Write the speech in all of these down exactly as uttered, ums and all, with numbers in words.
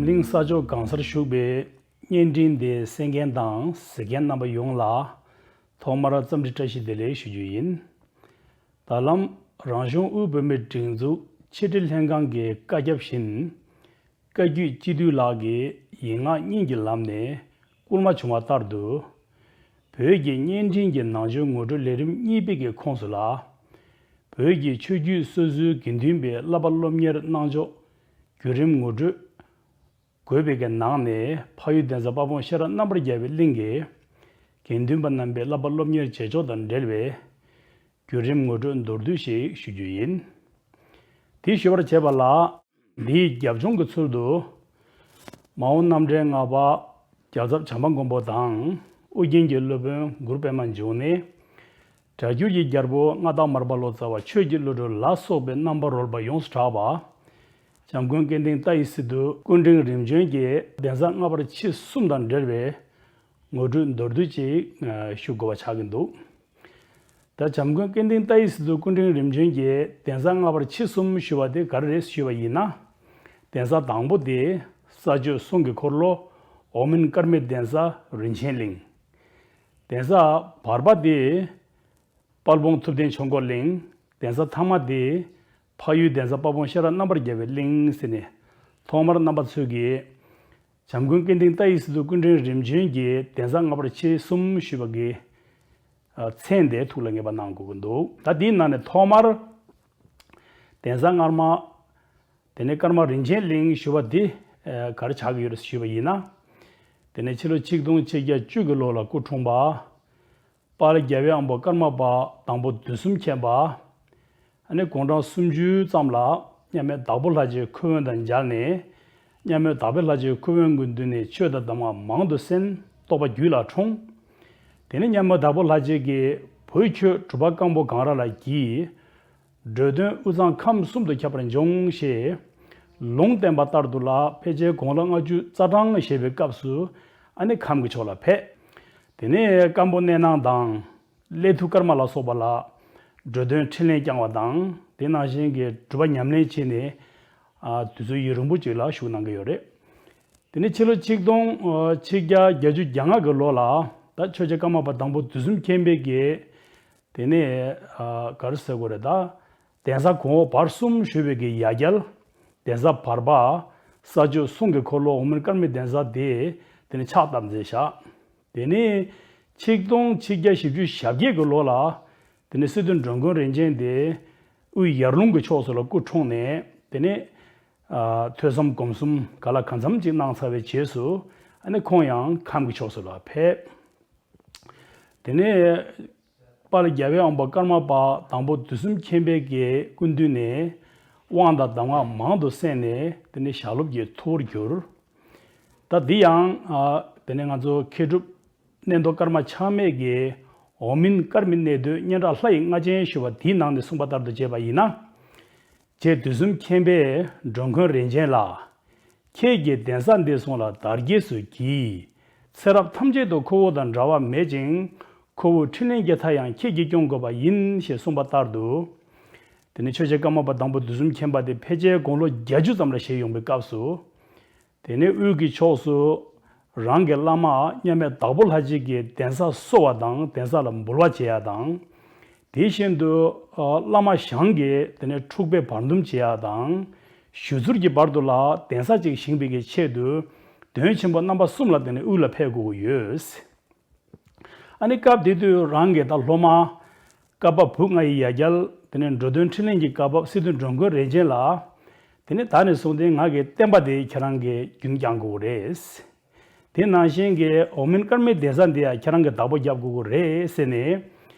དེ་རིང་ས་ཕྱོགས་གང་སར་བཞུགས་པའི་བརྙན་འཕྲིན་དེ་གསན་མཁན་དང་གཟིགས་མཁན་རྣམ་པ་ཡོངས་ལ་ཐོག་མར་འཚམས་འདྲི་བཀྲ་ཤིས་བདེ་ལེགས་ཞུ་རྒྱུ་ཡིན། ད་ལམ་རང་གཞུང་དབུས་བོད་མིའི་སྒྲིག་འཛུགས་ཕྱི་དྲིལ་ལྷན་ཁང་གི་བཀའ་ཁྱབ་བཞིན། བཀའ་བརྒྱུད་སྤྱི་འཐུས་ལགས་ཀྱིས་ཡིག་ངག་གཉིས་ཀྱི་ལམ་ནས་བསྐུལ་མ་བྱུང་བ་ལྟར་དུ། བོད་ཀྱི་བརྙན་འཕྲིན་གྱི་ནང་ཆོས་ངོ་སྤྲོད་ལས་རིམ་གཉིས་པའི་གི་ཁོངས་སུ་ལ། བོད་ཀྱི་ཆོས་བརྒྱུད་སོ་སོའི་དགེ་འདུན་པའི་བསླབ་པ་སློབ་གཉེར་གནང་ཕྱོགས་བརྒྱུད་རིམ་ངོ་སྤྲོད་དགོས་པའི་གི་ནང་ནས་ཕ་ཡུལ་གདན་ས་དཔལ་སྤུངས་ཤེས་རབ་རྣམ་པར་རྒྱལ་བའི་གླིང་གི་དགེ་འདུན་པ་རྣམ་པའི་བསླབ་པ་སློབ་གཉེར་བྱེད་ཕྱོགས་དང་འབྲེལ་བའི་བརྒྱུད་རིམ་ངོ་སྤྲོད་མདོར་བསྡུས་ཤིག་ཞུ་རྒྱུ་ཡིན། དེ་ཞུ་བར་བྱེད་པ་ལ། འདིའི་རྒྱབ་ལྗོངས་ཀྱི་ཚུལ་དུ། མ་འོངས་རྣམ་འདྲེན་ལྔ་པ་རྒྱལ་ཚབ་བྱམས་པ་མགོན་པོ་དང་ཨུ་རྒྱན་གྱི་སློབ་དཔོན་གུ་རུ་པདྨ་འབྱུང་གནས། སྒྲ་སྒྱུར་གྱི་རྒྱལ་པོ་མངའ་བདག་མར་པ་ལོ་ཙཱ་བ་ཆོས་ཀྱི་བློ་གྲོས་ལ་སོགས་པའི་རྣམ་པ་རོལ་པ་ཡོངས་སུ་གྲགས་པ། བྱམས་མགོན་སྐལ་ལྡན་ཏཱའི་སི་ཏུ་སྐུ་ཕྲེང་རིམ་བྱོན་གྱི་གདན་ས་ལྔ་པར་ཆེས་གསུམ་དང་འབྲེལ་བའི་ངོ་སྤྲོད་མདོར་བསྡུས་ཅིག་ཞུ་དགོས་པ་ཆགས་ཀྱི་འདུག་ད་བྱམས་མགོན་སྐལ་ལྡན་ཏཱའི་སི་ཏུ་སྐུ་ཕྲེང་རིམ་བྱོན་གྱི་གདན་ས་ལྔ་པར་ཆེས་གསུམ་ཞུ་བ་དེ་ག་རེ་རེད་ཞུས་པ་ཡིན་ན། གདན་ས་དང་པོ་དེ་ས་སྤྱོད་གསུང་གི་འཁོར་ལོ་འོག་མིན་ཀརྨའི་གདན་ས་རིན་ཆེན་གླིང་། གདན་ས་བར་པ་དེ་དཔལ་སྤུངས་ཐུབ་བསྟན་ཆོས་འཁོར་གླིང་། གདན་ས་ཐ་མ་དེ་ཕ་ཡུལ་གདན་ས་དཔལ་སྤུངས་ཤེས་རབ་རྣམ་པར་རྒྱལ་བའི་གླིང་ཟེར་ནས། ཐོག་མར་རྣམ་པ་ཚོས་ཀྱིས་བྱམས་མགོན་སྐལ་ལྡན་ཏཱའི་སི་ཏུ་སྐུ་ཕྲེང་རིམ་བྱོན་གྱི་གདན་ས་ལྔ་པར་ཆེས་གསུམ་ཞུས་པ་གི་མཚན་དེ་ཐུགས་ལ་ངེས་པ་གནང་དགོས་ཀྱི་འདུག་ད་དེའི་ནང་ནས་ཐོག་མར་གདན་ས་སྔ་མ། དེ་ནས་ཀརྨ་རིན་ཆེན་གླིང་ཞུ་བ་འདི་ག་རེ་ཆགས་ཀྱི་ཡོད་རེད་ཞུས་པ་ཡིན་ན། དེ་ནས་ཕྱི་ལོ་ཆིག་སྟོང་ཆིག་བརྒྱ་བཅུ་གི་ལོ་ལ་སྐུ་འཁྲུངས་པ། དཔལ་རྒྱལ་བའི་དབང་པོ་ཀརྨ་པ་དང་པོ་དུས་གསུམ་མཁྱེན་པ། ཨ་ནི་དགུང་གྲངས་སུམ་ཅུ་ཙམ་ལ་མཉམ་མེད་དྭགས་པོ་ལྷ་རྗེའི་ཁུ་དབོན་དང་མཇལ་ནས། མཉམ་མེད་དྭགས་པོ་ལྷ་རྗེའི་ཁུ་དབོན་གྱི་མདུན་ནས་ཆོས་དང་གདམས་ངག་མང་དུ་གསན། རྟོགས་པ་རྒྱུད་ལ་འཁྲུངས། དེ་ནས་མཉམ་མེད་དྭགས་པོ་ལྷ་རྗེ་གིས་བོད་ཆོས་གྲུབ་པ་སྐམ་པོ་གངས་ར་ལ་བགྱིས། འགྲོ་དོན་དབུས་གཙང་ཁམས་གསུམ་དུ་ཁྱབ་པར་འབྱུང་ཞེས་ལུང་བསྟན་པ་ལྟར་དུ་ལ། ཕལ་ཆེར་དགུང་ལོ་ལྔ་བཅུ་རྩ་གྲངས་བཞེས་པའི་སྐབས་སུ་ཨ་ནི་ཁམས་ཀྱི་ཕྱོགས་ལ་ཕེབས། དེ་ནས་སྐམ་པོ་གནས་ནང་དང་། སླེ་ཐུ་ཀརྨ་ལ་སོགས་པ་ལ་འགྲོ་དོན་འཕྲིན་ལས་བསྐྱངས་པ་དང་། དེ་ནང་བཞིན་གྱི་སྒྲུབ་པ་ཉམས་ལེན་བྱས་ནས། ཨ། དུས་ཚོད་ཡུན་རིང་པོ་ཅིག་ལ་བཞུགས་གནང་གི་ཡོད་རེད། དེ་ནས་ཕྱི་ལོ་ཆིག་སྟོང་ཆིག་བརྒྱ་བརྒྱད་ཅུ་གྱ་ལྔ་གི་ལོ་ལ་ད་ཆོས་རྗེ་ཀརྨ་པ་དང་པོ་དུས་གསུམ་མཁྱེན་པའི་གི། དེ་ནས་ཨ། ག་རེ་ཟེར་དགོས་རེད་ད། གདན་ས་གོང་འོག་བར་གསུམ་ཞུ་བའི་གི་ཡ་གྱལ། གདན་ས་བར་པ། ས་སྤྱོད་གསུང་གི་འཁོར་ལོ་འོག་མིན་ཀརྨའི་གདན་ས་དེ། དེ་ནས་ཕྱག་བཏབ་མཛད་བཞག་དེ་ནས་ཆིག་སྟོང་ཆིག་བརྒྱ་བཞི་བཅུ་ཞེ་བརྒྱད་ཀྱི་ལོ་ལ། དེ་ནས་སི་ཏུ་འགྲོ་མགོན་རིན་ཆེན་དེ་དབུས་ཡར་ཀླུང་གི་ཕྱོགས་སུ་ལ་སྐུ་འཁྲུངས་ནས། དེ་ནས་ཨ། ཐོས་བསམ་སྒོམ་གསུམ་ག་ལ་གང་འཚམ་ཅིག་གནང་ཚར་བའི་རྗེས་སུ། ཨ་ནི་ཁོང་ཡང་ཁམས་ཀྱི་ཕྱོགས་སུ་ལ་ཕེབས། དེ་ནས་དཔལ་རྒྱལ་བའི་དབང་པོ་ཀརྨ་པ་དང་པོ་དུས་གསུམ་མཁྱེན་པའི་གི་སྐུ་མདུན་ནས་དབང་དང་གདམས་ངག་མང་དུ་གསན་ནས། དེ་ནས་ཞལ་སློབ་ཀྱི་ཐུ་བོར་གྱུར། ད་འདི་ཡང་ཨ། དེ་ནས་ང་ཚོ་མཁས་གྲུབ་གནས་མདོ་ཀརྨ་ཆགས་མེད་ཀྱིས་འོག་མིན་ཀརྨའི་གནས་བསྟོད་སྙན་གྲགས་ལྷ་ཡི་རྔ་ཆེན་ཞུ་བ་འདིའི་ནང་ནས་གསུངས་པ་ལྟར་དུ་བྱས་པ་ཡིན་ན། རྗེ་དུས་གསུམ་མཁྱེན་པས་འགྲོ་མགོན་རིན་ཆེན་ལ། ཁྱེད་ཀྱི་གདན་ས་འདི་སོང་ལ་དར་རྒྱས་སུ་གྱིས། ཚེ་རབས་ཐམས་ཅད་དུ་ཁོ་བོ་དང་འབྲལ་བ་མེད་ཅིང་། ཁོ་བོའི་འཕྲིན་ལས་ཀྱི་མཐའ་ཡང་ཁྱེད་ཀྱིས་སྐྱོང་དགོས་པ་ཡིན། ཞེས་གསུངས་པ་ལྟར་དུ། དེ་ནས་ཆོས་རྗེ་ཀརྨ་པ་དང་པོ་དུས་གསུམ་མཁྱེན་པ་དེ་ཕལ་ཆེར་དགུང་ལོ་བརྒྱད་ཅུ་ཙམ་ལ་བཞེས་ཡོང་བའི་སྐབས་སུ། དེ་ནས་དབུས་ཀྱི་ཕྱོགས་སུ་རང་གི་བླ་མ་མཉམ་མེད་དྭགས་པོ་ལྷ་རྗེ་གི་གདན་ས་གསོ་བ་དང་གདན་ས་ལ་འབུལ་བ་བྱེད་ཡ་དང་། དེ་བཞིན་དུ་ཨ། བླ་མ་ཞང་གིས་དེ་ནས་འཁྲུག་པའི་བར་འདུམ་བྱེད་ཡ་དང་། ཞུ་ཚུལ་གྱི་བར་དུ་ལ་གདན་ས་གཅིག་བཞེངས་པའི་གི་ཆེད་དུ། དོན་ཆེན་པོ་རྣམ་པ་གསུམ་ལ་དེ་ནས་དབུས་ལ་ཕེབས་དགོས་ཀྱི་ཡོད། ཨ་ནི་སྐབས་དེ་དུས་རང་གི་ད་སློབ་མ། བཀའ་བབས་བུ་ལྔ་ཡི་ཡ་གྱལ། དེ་ནས་འགྲོ་དོན་འཕྲིན་ལས་ཀྱི་བཀའ་བབས་སི་ཏུ་འགྲོ་མགོན་རིན་ཆེན་ལ། དེ་ནས་ད་ནས་བཟུང་སྟེ་ང་གི་བསྟན་པ་དེ་ཁྱེད་རང་གིས་རྒྱུན་བསྐྱང་དགོས་རེད། དེ་ནང་བཞིན་གྱི་འོག་མིན་ཀརྨའི་གདན་ས་འདི་ཡང་ཁྱེད་རང་གིས་བདག་པོ་རྒྱབ་དགོས་ཀྱི་རེད་ཟེར་ནས།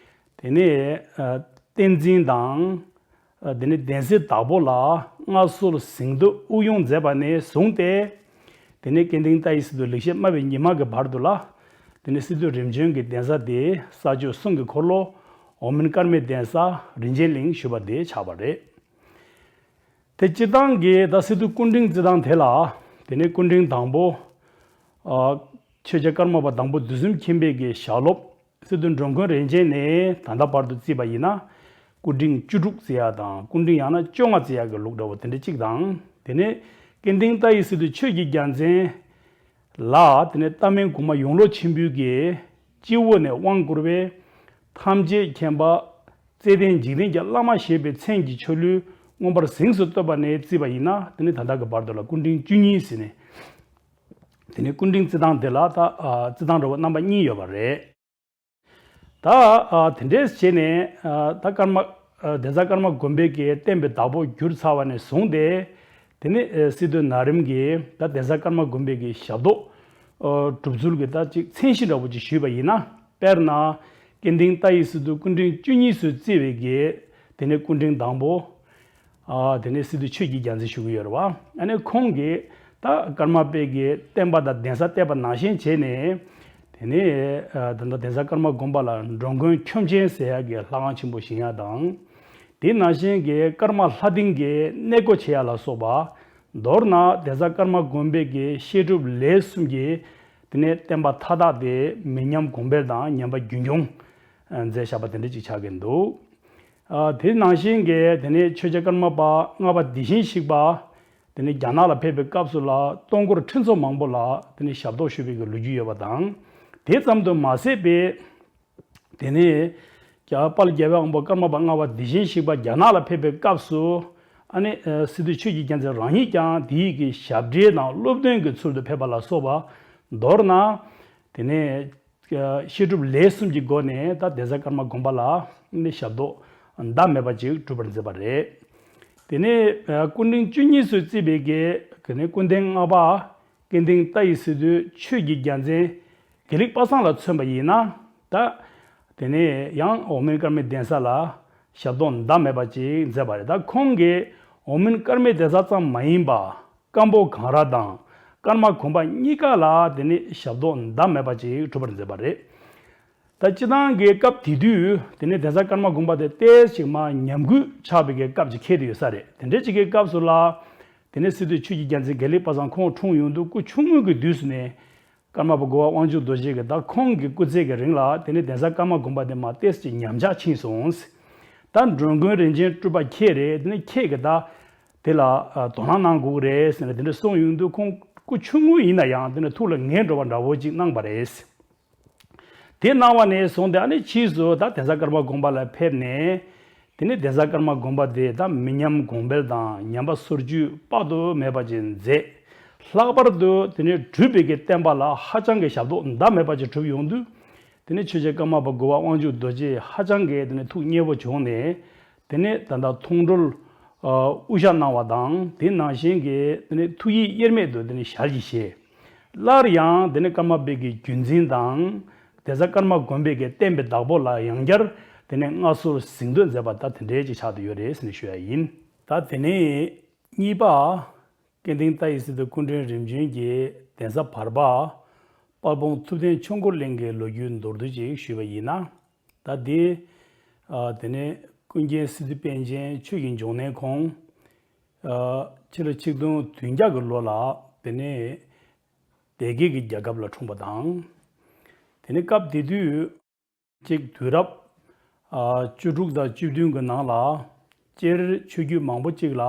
དེ་ནས་ཨ། བསྟན་འཛིན་དང་། ཨ། དེ་ནས་གདན་སའི་བདག་པོ་ལ་མངའ་གསོལ་གཟེངས་བསྟོད་དབུ་དབྱུང་མཛད་པ་ནས་བཟུང་སྟེ། དེ་ནས་སྐལ་ལྡན་ཏཱའི་སི་ཏུ་ལེགས་བཤད་སྨྲ་བའི་ཉི་མ་གི་བར་དུ་ལ། དེ་ནས་སི་ཏུ་རིམ་བྱོན་གྱི་གདན་ས་དེ་ས་སྤྱོད་གསུང་གི་འཁོར་ལོ་འོག་མིན་ཀརྨའི་གདན་ས་རིན་ཆེན་གླིང་ཞུ་བ་དེ་ཆགས་པ་རེད། དེ་སྤྱིར་བཏང་གི་ད་སི་ཏུ་སྐུ་ཕྲེང་བརྩི་སྟངས་དེ་ལ། དེ་ནས་སྐུ་ཕྲེང་དང་པོ། ཨ། ཆོས་རྗེ་ཀརྨ་པ་དང་པོ་དུས་གསུམ་མཁྱེན་པའི་གི་ཞལ་སློབ། སི་ཏུ་འགྲོ་མགོན་རིན་ཆེན་ནས་ད་ལྟ་བར་དུ་བརྩིས་པ་ཡིན་ན། སྐུ་ཕྲེང་བཅུ་དྲུག་བརྩི་ཡ་དང་སྐུ་ཕྲེང་ཡང་ན་བཅོ་ལྔ་བརྩི་ཡ་གི་ལུགས་འདྲ་བོ་དེ་འདྲ་གཅིག་དང་། དེ་ནས་ ཀུན་ལྡན་ལྟ་བའི་སི་ཏུ་ཆོས་ཀྱི་རྒྱལ་མཚན་ལ། དེ་ནས་ལྟ་མིན་གོང་མ་ཡོངས་བློ་ཆེན་པོའི་གི་སྤྱི་བོ་ནས་དབང་བསྐུར་བས། ཐམས་ཅད་མཁྱེན་པ་བརྩེ་ལྡན་འཇིག་རྟེན་གྱི་བླ་མ་ཞེས་པའི་མཚན་གྱི་ཆོ་ལོས་མངོན་པར་གཟེངས་སུ་བསྟོད་པ་ནས་བརྩིས་པ་ཡིན་ན། དེ་ནི་ད་ལྟ་གི་བར་དུ་ལ་སྐུ་ཕྲེང་བཅུ་གཉིས་ཟེར་ནས། དེ་ནི་སྐུ་ཕྲེང་བརྩི་སྟངས་དེ་ལ་ད་ཨ་བརྩི་སྟངས་འདྲ་བོ་རྣམ་པ་གཉིས་ཡོད་པ་རེད། ད་ཨ་དེ་འདྲས་བྱས་ནས་ཨ་ད་ཀརྨ་ཨ་གདན་ས་ཀརྨ་དགོན་པའི་གི་བསྟན་པའི་བདག་པོ་གྱུར་ཚར་བ་ནས་བཟུང་སྟེ། དེ་ནི་ཨ་སི་ཏུ་ན་རིམ་གྱི་ད་གདན་ས་ཀརྨ་དགོན་པའི་གི་ཞབས་ཏོག་ཨ་གྲུབ་ཚུལ་གྱི་ད་ཅིག་མཚན་གཞི་འདྲ་བོ་ཅིག་ཞུས་པ་ཡིན་ན། དཔེར་ན། ཀུན་ལྡན་ལྟ་བའི་སི་ཏུ་སྐུ་ཕྲེང་བཅུ་གཉིས་སུ་བརྩི་བའི་གི་དེ་ནི་སྐུ་ཕྲེང་དང་པོ། ཨ་དེ་ནས་སི་ཏུ་ཆོས་ཀྱི་རྒྱལ་མཚན་ཞུ་གི་ཡོད་རེད་བ། ཨ་ནི་ཁོང་གིས་ད་ཀརྨ་པའི་གི་བསྟན་པ་དང་གདན་ས་གཏད་པ་ནང་བཞིན་བྱས་ནས། དེ་ནས་ཨ་ད་ལྟ་གདན་ས་ཀརྨ་དགོན་པ་ལ་འགྲོ་མགོན་ཁྱོན་ཆེན་ཟེར་ཡག་གི་ལྷ་ཁང་ཆེན་པོ་བཞེངས་ཡག་དང་། དེ་ནང་བཞིན་གྱི་ཀརྨ་ལྷ་སྡིངས་ཀྱི་གནས་སྒོ་ཕྱེ་ཡག་ལ་སོགས་པ། མདོར་ན་གདན་ས་ཀརྨ་དགོན་པའི་གི་བཤད་སྒྲུབ་ལས་གསུམ་གྱི་དེ་ནས་བསྟན་པ་མཐའ་དག་དེ་མི་ཉམས་གོང་འཕེལ་དང་ཉམས་པ་རྒྱུན་སྐྱོང་མཛད་བཞག་པ་དེ་འདྲ་ཅིག་ཆགས་ཀྱི་འདུག་ཨ་དེ་ནང་བཞིན་གྱི་དེ་ནས་ཆོས་རྒྱལ་ཀརྨ་པ་ལྔ་པ་བདེ་ཆེན་གཤེགས་པ། དེ་ནས་རྒྱ་ནག་ལ་ཕེབས་པའི་སྐབས་སུ་ལ་སྟོང་འཁོར་ཁྲི་ཚོ་མང་པོ་ལ་དེ་ནས་ཞབས་ཏོག་ཞུས་པའི་གི་ལོ་རྒྱུས་ཡོད་པ་དང་། དེ་ཙམ་དུ་མ་ཟད་པའི་དེ་ནས་རྒྱ་དཔལ་རྒྱལ་བའི་དབང་པོ་ཀརྨ་པ་ལྔ་པ་བདེ་ཆེན་གཤེགས་པ་རྒྱ་ནག་ལ་ཕེབས་པའི་སྐབས་སུ། ཨ་ནི་ཨ་སི་ཏུ་ཆོས་ཀྱི་རྒྱལ་མཚན་རང་ཉིད་ཀྱང་དེའི་གི་ཞབས་འདྲེན་དང་སློབ་སྟོན་གྱི་ཚུལ་དུ་ཕེབས་པ་ལ་སོགས་པ། མདོར་ན། དེ་ནས་བཤད་སྒྲུབ་ལས་གསུམ་གྱི་སྒོ་ནས་ད་གདན་ས་ཀརྨ་དགོན་པ་ལ་ནི་ཞབས་ཏོག་ཟླ་མེད་པ་ཅིག་གྲུབ་པར་མཛད་པ་རེད། དེ་ནས་སྐུ་ཕྲེང་བཅུ་གཉིས་སུ་བརྩིས་པའི་གི་དེ་ནས་སྐུ་ཕྲེང་ལྔ་པ་ཀུན་ལྡན་ལྟ་བའི་སི་ཏུ་ཆོས་ཀྱི་རྒྱལ་མཚན་དགེ་ལེགས་པ་སངས་ལ་མཚོན་པ་ཡིན་ན། ད་དེ་ནས་ཡང་འོག་མིན་ཀརྨའི་གདན་ས་ལ་ཞབས་ཏོག་ཟླ་མེད་པ་ཅིག་མཛད་པ་རེད། ད་ཁོང་གིས་འོག་མིན་ཀརྨའི་གདན་ས་ཙམ་མ་ཡིན་པ། ཀམ་པོ་གངས་ར་དང་ཀརྨ་གོམ་པ་གཉིས་ཀ་ལ་དེ་ནི་ཞབས་ཏོག་ཟླ་མེད་པ་ཅིག་གྲུབ་པར་མཛད་པ་རེད། ད་སྤྱི་བཏང་གི་སྐབས་དེ་དུས་དེ་ནི་གདན་ས་ཀརྨ་དགོན་པ་དེ་ཏོག་ཙམ་མར་ཉམས་རྒུད་ཆགས་པའི་གི་སྐབས་ཅིག་འཁེལ་དུ་ཡོད་ས་རེད། དེ་འདྲའི་ཅིག་གི་སྐབས་སུ་ལ་དེ་ནི་སི་ཏུ་ཆོས་ཀྱི་རྒྱལ་མཚན་དགེ་ལེགས་པ་སངས་ཁོང་འཁྲུངས་ཡོང་དུས་སྐུ་ཆུང་ངུ་གི་དུས་སུ་ནས། ཀརྨ་པ་འགོ་བ་དབང་ཕྱུག་རྡོ་རྗེ་གིས་ད་ཁོང་གི་སྐུ་ཚེ་གི་རིང་ལ་དེ་ནི་གདན་ས་ཀརྨ་དགོན་པ་དེ་མར་ཏོག་ཙམ་ཉམས་ཆག་ཕྱིན་སོང་། ད་འགྲོ་མགོན་རིན་ཆེན་སྤྲུལ་པ་ཁྱེད་རེད། དེ་ནི་ཁྱེད་ཀྱིས་ད་དེ་ལ་ཨ་དོ་སྣང་གནང་དགོས་ཀྱི་རེད་ཟེར་ནས་དེ་འདྲ་གསུངས་ཡོང་དུས་ཁོང་སྐུ་ཆུང་ངུ་ཡིན་ན་ཡང་དེ་ནི་ཐུགས་ལ་ངེས་འགྲོ་བ་འདྲ་བོ་ཅིག་གནང་བ་རེད། དེ་གནང་བ་ནས་བཟུང་སྟེ་ཨ་ནི་ཕྱིས་སུ་ད་གདན་ས་ཀརྨ་དགོན་པ་ལ་ཕེབས་ནས། དེ་ནས་གདན་ས་ཀརྨ་དགོན་པ་དེ་ད་མི་ཉམས་གོང་འཕེལ་དང་ཉམས་པ་སོར་ཆུད་དཔག་ཏུ་མེད་པ་ཅིག་མཛད། ལྷག་པར་དུ་དེ་ནས་སྒྲུབ་པའི་གི་བསྟན་པ་ལ་ཧ་ཅང་གི་ཞབས་ཏོག་ཟླ་མེད་པ་ཅིག་གྲུབ་ཡོང་དུས། དེ་ནས་ཆོས་རྒྱལ་ཀརྨ་པ་འགོ་བ་དབང་ཕྱུག་རྡོ་རྗེ་ཧ་ཅང་གི་དེ་ནས་ཐུགས་མཉེས་པོ་བྱུང་ནས། དེ་ནས་ད་ལྟ་མཐོང་གྲོལ་ཨ་དབུ་ཞྭ་གནང་བ་དང་དེ་ནང་བཞིན་གྱི་དེ་ནས་ཐུགས་ཡིད་དབྱེར་མེད་དུ་དེ་ནས་ཞལ་གྱིས་བཞེས། སླར་ཡང་དེ་ནས་ཀརྨ་པའི་གི་བརྒྱུད་འཛིན་དང་། གདན་ས་ཀརྨ་དགོན་པའི་གི་བསྟན་པའི་བདག་པོ་ལ་ཡང་བསྐྱར་དེ་ནས་མངའ་གསོལ་གཟེངས་བསྟོད་མཛད་པ་ད་དེ་འདྲའི་ཅིག་ཆགས་བསྡད་ཡོད་རེད་ཟེར་ནས་ཞུ་ཡ་ཡིན། ད་དེ་ནས་གཉིས་པ། ཀུན་ལྡན་ལྟ་བའི་སི་ཏུ་སྐུ་ཕྲེང་རིམ་བྱོན་གྱི་གདན་ས་བར་པ། དཔལ་སྤུངས་ཐུབ་བསྟན་ཆོས་འཁོར་གླིང་གི་ལོ་རྒྱུས་མདོར་བསྡུས་ཅིག་ཞུས་པ་ཡིན་ན། ད་འདི། ཨ་དེ་ནས་ཀུན་མཁྱེན་སི་ཏུ་པཎ་ཆེན་ཆོས་ཀྱི་འབྱུང་གནས་ཁོང་། ཨ་ཕྱི་ལོ་ཆིག་སྟོང་བདུན་བརྒྱ་གི་ལོ་ལ་དེ་ནས་སྡེ་དགེ་གི་རྒྱལ་ཁབ་ལ་འཁྲུངས་པ་དང་། དེ་ནས་སྐབས་དེ་དུས་ཅིག་དུས་རབས་ཨ་བཅུ་དྲུག་དང་བཅུ་བདུན་གྱི་ནང་ལ་སྤྱིར་ཆོས་བརྒྱུད་མང་པོ་ཅིག་ལ་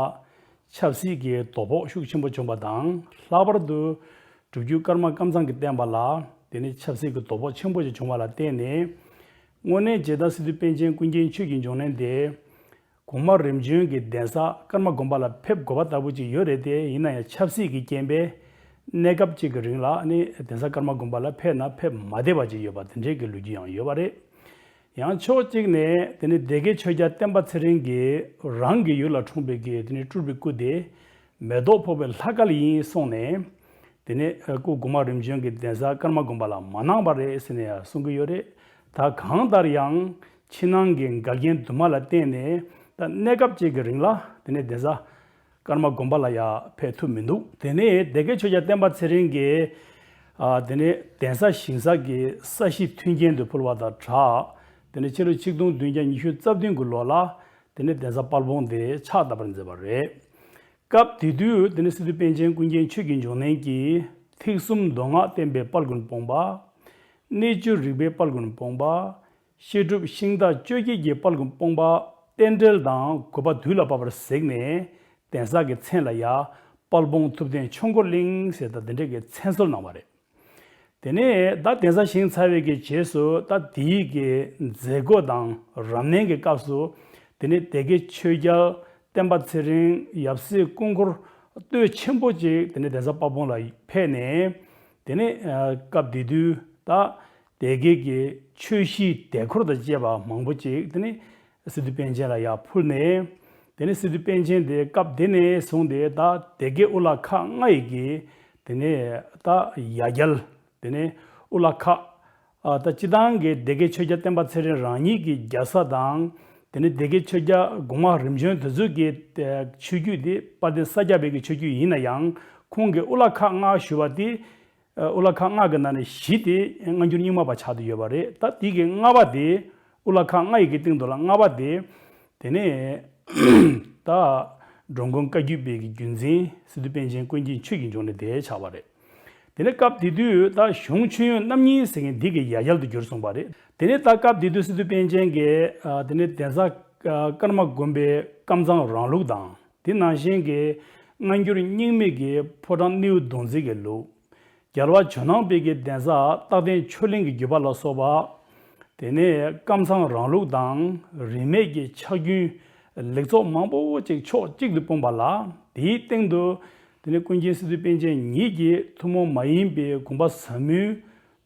ཆབ་སྲིད་ཀྱི་དོ་ཕོག་ཤུགས་ཆེན་པོ་བྱུང་བ་དང་། ལྷག་པར་དུ་སྒྲུབ་བརྒྱུད་ཀརྨ་ཀམ་ཚང་གི་བསྟན་པ་ལ་དེ་ནས་ཆབ་སྲིད་ཀྱི་དོ་ཕོག་ཆེན་པོ་ཞིག་བྱུང་བ་ལ་བརྟེན་ནས། དངོས་གནས་བྱས་ན་སི་ཏུ་པཎ་ཆེན་ཀུན་མཁྱེན་ཆོས་ཀྱི་འབྱུང་གནས་དེ། གོང་མ་རིམ་བྱོན་གྱི་གདན་ས་ཀརྨ་དགོན་པ་ལ་ཕེབས་དགོས་པ་ལྟ་བུ་ཅིག་ཡོད་རེད་དེ། ཡིན་ན་ཡང་ཆབ་སྲིད་ཀྱི་རྐྱེན་པས་གནས་སྐབས་ཅིག་གི་རིང་ལ་ནི་གདན་ས་ཀརྨ་དགོན་པ་ལ་ཕེབས་ན་ཕེབས་མ་བདེ་བ་ཅིག་ཡོད་པ་དེ་འདྲའི་གི་ལོ་རྒྱུས་ཡང་ཡོད་པ་རེད། ཡང་ཕྱོགས་གཅིག་ནས་དེ་ནི་སྡེ་དགེ་ཆོས་རྒྱལ་བསྟན་པ་ཚེ་རིང་གིས་རང་གི་ཡུལ་ལ་འཁྲུངས་པའི་གི་དེ་ནི་སྤྲུལ་པའི་སྐུ་དེ་མེ་ཏོག་ཕོག་པའི་ལྷ་སྐལ་ཡིན་གསུངས་ནས། དེ་ནས་སྐུ་གོང་མ་རིམ་བྱོན་གྱི་གདན་ས་ཀརྨ་དགོན་པ་ལ་མ་གནང་བ་རེད་ཟེར་ནས་ཡང་གསུང་གི་ཡོད་རེད། ད་གང་ལྟར་ཡང་ཕྱི་ནང་གི་འགལ་རྐྱེན་དུ་མ་ལ་བརྟེན་ནས་ད་གནས་སྐབས་ཅིག་གི་རིང་ལ་དེ་ནས་གདན་ས་ཀརྨ་དགོན་པ་ལ་ཡང་ཕེབས་ཐུབ་མི་འདུག་དེ་ནས་སྡེ་དགེ་ཆོས་རྒྱལ་བསྟན་པ་ཚེ་རིང་གིས་ཨ་དེ་ནས་གདན་ས་ཞིང་ས་གི་ས་གཞི་མཐུན་རྐྱེན་དུ་ཕུལ་བ་དང་སྦྲགས། དེ་ནས་ཕྱི་ལོ་ཆིག་སྟོང་བདུན་བརྒྱ་ཉི་ཤུ་རྩ་བདུན་གྱི་ལོ་ལ་དེ་ནས་གདན་ས་དཔལ་སྤུངས་དེ་ཕྱག་བཏབ་པར་མཛད་པ་རེད། སྐབས་དེ་དུས་དེ་ནི་སི་ཏུ་པཎ་ཆེན་ཀུན་མཁྱེན་ཆོས་ཀྱི་འབྱུང་གནས་ཀྱིས་ཐེག་གསུམ་མདོ་སྔགས་བསྟན་པའི་དཔལ་མགོན་སྤུངས་པ། གནས་བཅུ་རིག་པའི་དཔལ་མགོན་སྤུངས་པ། བཤད་སྒྲུབ་ཤིང་རྟ་བཅོ་བརྒྱད་ཀྱི་དཔལ་མགོན་སྤུངས་པ། རྟེན་འབྲེལ་དང་དགོས་པ་དུས་ལ་བབ་པར་གཟིགས་ནས་གདན་ས་ཀྱི་མཚན་ལ་ཡང་ དཔལ་སྤུངས་ཐུབ་བསྟན་ཆོས་འཁོར་གླིང་ཟེར་ད་དེ་འདྲས་ཀྱི་མཚན་གསོལ་གནང་བ་རེད། དེ་ནས་ད་གདན་ས་བཞེངས་ཚར་བའི་གི་རྗེས་སུ་ད་དེའི་གི་མཛད་སྒོ་དང་རབ་གནས་ཀྱི་སྐབས་སུ་དེ་ནས་སྡེ་དགེ་ཆོས་རྒྱལ་བསྟན་པ་ཚེ་རིང་ཡབ་སྲས་སྐུ་འཁོར་སྟོད་ཆེན་པོ་ཅིག་དེ་ནས་གདན་ས་དཔལ་སྤུངས་ལ་ཕེབས་ནས། དེ་ནས་སྐབས་དེ་དུས་ད་སྡེ་དགེ་གི་ཆོས་གཞིས་སྡེ་འཁོར་དང་བཅས་པ་མང་པོ་ཅིག་དེ་ནས་སི་ཏུ་པཎ་ཆེན་ལ་ཡར་ཕུལ་ནས། དེ་ནས་སི་ཏུ་པཎ་ཆེན་དེ་སྐབས་དེ་ནས་བཟུང་སྟེ་ད་སྡེ་དགེ་དབུ་བླ་ཁག་ལྔ་ཡི་གི་དེ་ནས་ད་ཡ་གྱལ། དེ་ནས་དབུ་བླ་ཁག་ཨ་ད་སྤྱི་བཏང་གི་སྡེ་དགེ་ཆོས་རྒྱལ་བསྟན་པ་ཚེ་རིང་རང་ཉིད་ཀྱི་རྒྱལ་ས་དང་། དེ་ནས་སྡེ་དགེ་ཆོས་རྒྱལ་གོང་མ་རིམ་བྱོན་དེ་ཚོ་གི་ཆོས་བརྒྱུད་དེ་དཔལ་ལྡན་ས་སྐྱ་པའི་གི་ཆོས་བརྒྱུད་ཡིན་ན་ཡང་ཁོང་གི་དབུ་བླ་ཁག་ལྔ་ཞུ་བ་དེ། ཨ་དབུ་བླ་ཁག་ལྔ་གི་ནང་ནས་བཞི་དེ་སྔ་འགྱུར་རྙིང་མ་པ་ཆགས་བསྡད་ཡོད་པ་རེད། ད་དེ་གི་ལྔ་པ་དེ་དབུ་བླ་ཁག་ལྔ་ཡི་གི་སྟེང་དུ་ལ་ལྔ་པ་དེ། དེ་ནས་ད་འགྲོ་མགོན་བཀའ་བརྒྱུད་པའི་གི་བརྒྱུད་འཛིན་སི་ཏུ་པཎ་ཆེན་ཀུན་མཁྱེན་ཆོས་ཀྱི་འབྱུང་གནས་དེ་ཆགས་པ་རེད། དེ་ནས་སྐབས་དེ་དུས་ད་གཞུང་མཆོད་ཡོན་རྣམ་གཉིས་ཟེར་མཁན་འདི་གི་ཡ་གྱལ་དུ་གྱུར་སོང་བ་རེད། དེ་ནས་ད་སྐབས་དེ་དུས་སི་ཏུ་པཎ་ཆེན་གྱིས་ཨ་དེ་ནས་གདན་ས་ཨ་ཀརྨ་དགོན་པའི་ཀམ་ཚང་རང་ལུགས་དང་། དེ་ནང་བཞིན་གྱི་སྔ་འགྱུར་རྙིང་མའི་གི་ཕོ་བྲང་སྣེའུ་གདུང་འཛིན་གྱི་ལུགས། རྒྱལ་བ་ཇོ་ནང་པའི་གི་གདན་ས་རྟག་བརྟན་ཆོས་གླིང་གི་བརྒྱུད་པ་ལ་སོགས་པ། དེ་ནས་ཀམ་ཚང་རང་ལུགས་དང་རིས་མེད་ཀྱི་ཕྱག་རྒྱུན་ལེགས་ཚོགས་མང་པོ་ཅིག་ཕྱོགས་གཅིག་ཏུ་སྤུངས་པ་ལ། དེའི་སྟེང་དུ་དེ་ནས་ཀུན་མཁྱེན་སི་ཏུ་པཎ་ཆེན་ཉིད་ཀྱིས་ཐུན་མོང་མ་ཡིན་པའི་དགོངས་པ་ཟབ་མོའི་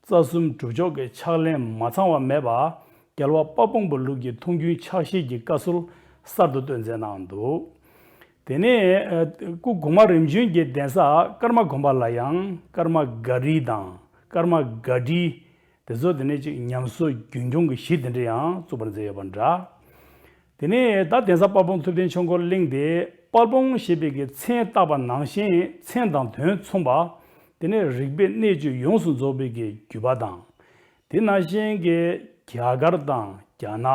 རྩ་གསུམ་སྒྲུབ་ཕྱོགས་ཀྱི་ཕྱག་ལེན་མ་ཚང་བ་མེད་པ། རྒྱལ་བ་དཔལ་སྤུངས་པའི་ལུགས་ཀྱི་མཐོང་ཆོས་ཕྱག་བཞེས་ཀྱི་བཀའ་སྲོལ་གསར་དུ་གཏོད་མཛད་གནང་འདུག་དེ་ནས་ཨ་སྐུ་གོང་མ་རིམ་བྱོན་གྱི་གདན་ས་ཀརྨ་དགོན་པ་ལ་ཡང་ཀརྨ་སྒར་རི་དང་ཀརྨ་སྒར་ཌི་དེ་ཚོ་དེ་ནས་ཅིག་ཉམས་གསོ་རྒྱུན་སྐྱོང་གི་གཞི་དེ་འདྲ་ཡང་བཙུགས་པར་མཛད་ཡོད་པ་འདྲ། དེ་ནས་ད་གདན་ས་དཔལ་སྤུངས་ཐུབ་བསྟན་ཆོས་འཁོར་གླིང་དེ་དཔལ་སྤུངས་ཞེས་པའི་གི་མཚན་བཏགས་པ་ནང་བཞིན་མཚན་དང་དོན་མཚུངས་པ། དེ་ནས་རིག་པའི་གནད་བཅུ་ཡོངས་སུ་རྫོགས་པའི་གི་བརྒྱུད་པ་དང་། དེ་ནང་བཞིན་གྱི་རྒྱ་གར་དང་རྒྱ་ནག་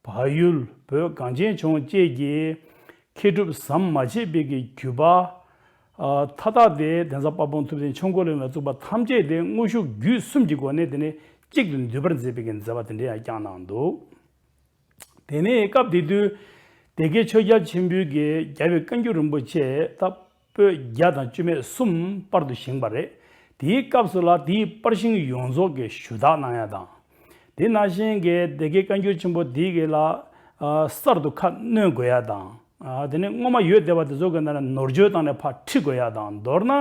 བལ་ཡུལ་བོད་གངས་ཅན་ལྗོངས་བཅས་ཀྱི་མཁས་གྲུབ་ཟམ་མ་ཆད་པའི་གི་བརྒྱུད་པ། ཨ་མཐའ་དག་དེ་གདན་ས་དཔལ་སྤུངས་ཐུབ་བསྟན་ཆོས་འཁོར་གླིང་ལ་བཙུགས་པ་ཐམས་ཅད་དེ་དངོས་ཤུགས་བརྒྱུད་གསུམ་གྱི་སྒོ་ནས་དེ་ནས་གཅིག་ཏུ་འདུས་པར་མཛད་པའི་གི་མཛད་པ་དེ་འདྲ་ཡང་བསྐྱངས་གནང་འདུག་དེ་ནས་སྐབས་དེ་དུས་སྡེ་དགེ་ཆོས་རྒྱལ་ཆེན་པོའི་གི་རྒྱལ་བའི་བཀའ་འགྱུར་རིན་པོ་ཆེ་ད་པོད་བརྒྱ་དང་བཅུ་མེད་གསུམ་པར་དུ་བཞེངས་པ་རེད། དེའི་སྐབས་སུ་ལ་དེའི་པར་ཤིང་ཡོངས་རྫོགས་ཀྱི་ཞུ་དག་གནང་ཡ་དང་། དེ་ནང་བཞིན་གྱི་སྡེ་དགེ་བཀའ་འགྱུར་ཆེན་པོ་འདི་གི་ལ་ཨ་གསར་དུ་ཁ་སྣོན་དགོས་ཡ་དང་། ཨ་དེ་ནས་སྔོན་མ་ཡོད་བསྡད་པ་དེ་ཚོ་གི་ནང་ནས་ནོར་བཅོས་བཏང་ནས་ཕར་ཁྲིད་དགོས་ཡ་དང་། མདོར་ན་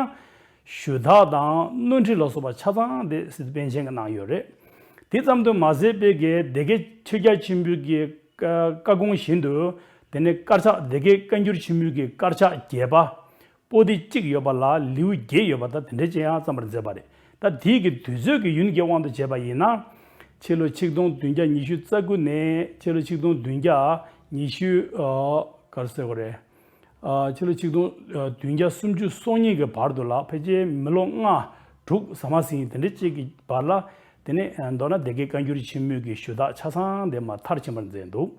ཞུ་དག་དང་སྣོན་འཕྲི་ལ་སོགས་པ་ཆ་ཚང་དེ་སི་ཏུ་པཎ་ཆེན་གྱིས་གནང་ཡོད་རེད། དེ་ཙམ་དུ་མ་ཟད་པའི་གི་སྡེ་དགེ་ཆོས་རྒྱལ་ཆེན་པོའི་གི་བཀའ་དགོངས་བཞིན་དུ་དེ་ནས་དཀར་ཆག་སྡེ་དགེ་བཀའ་འགྱུར་ཆེན་པོའི་གི་དཀར་ཆག་བརྒྱད་པ། པོ་ཏི་གཅིག་ཡོད་པ་ལ་ལེའུ་བརྒྱད་ཡོད་པ་དང་དེ་འདྲ་ཅིག་ཡང་བརྩམས་པར་མཛད་པ་རེད། ད་དེའི་གི་དུས་ཚོད་ཀྱི་ཡུན་གྱི་དབང་དུ་བྱས་པ་ཡིན་ན། ཕྱི་ལོ་ཆིག་སྟོང་བདུན་བརྒྱ་ཉི་ཤུ་རྩ་དགུ་ནས་ཕྱི་ལོ་ཆིག་སྟོང་བདུན་བརྒྱ་ཉི་ཤུ་ཨ་ག་རེ་ཟེར་དགོས་རེད། ཨ་ཕྱི་ལོ་ཆིག་སྟོང་བདུན་བརྒྱ་སུམ་ཅུ་སོ་གཉིས་ཀྱི་བར་དུ་ལ་ཕལ་ཆེར་མི་ལོ་ལྔ་དྲུག་ཟ་མ་ཟིན་དེ་འདྲ་ཅིག་གི་བར་ལ། དེ་ནས་མདོར་ན་སྡེ་དགེ་བཀའ་འགྱུར་ཆེན་མོའི་གི་ཞུ་དག་ཆ་ཚང་དེ་མར་མཐར་ཕྱིན་པར་མཛད་འདུག་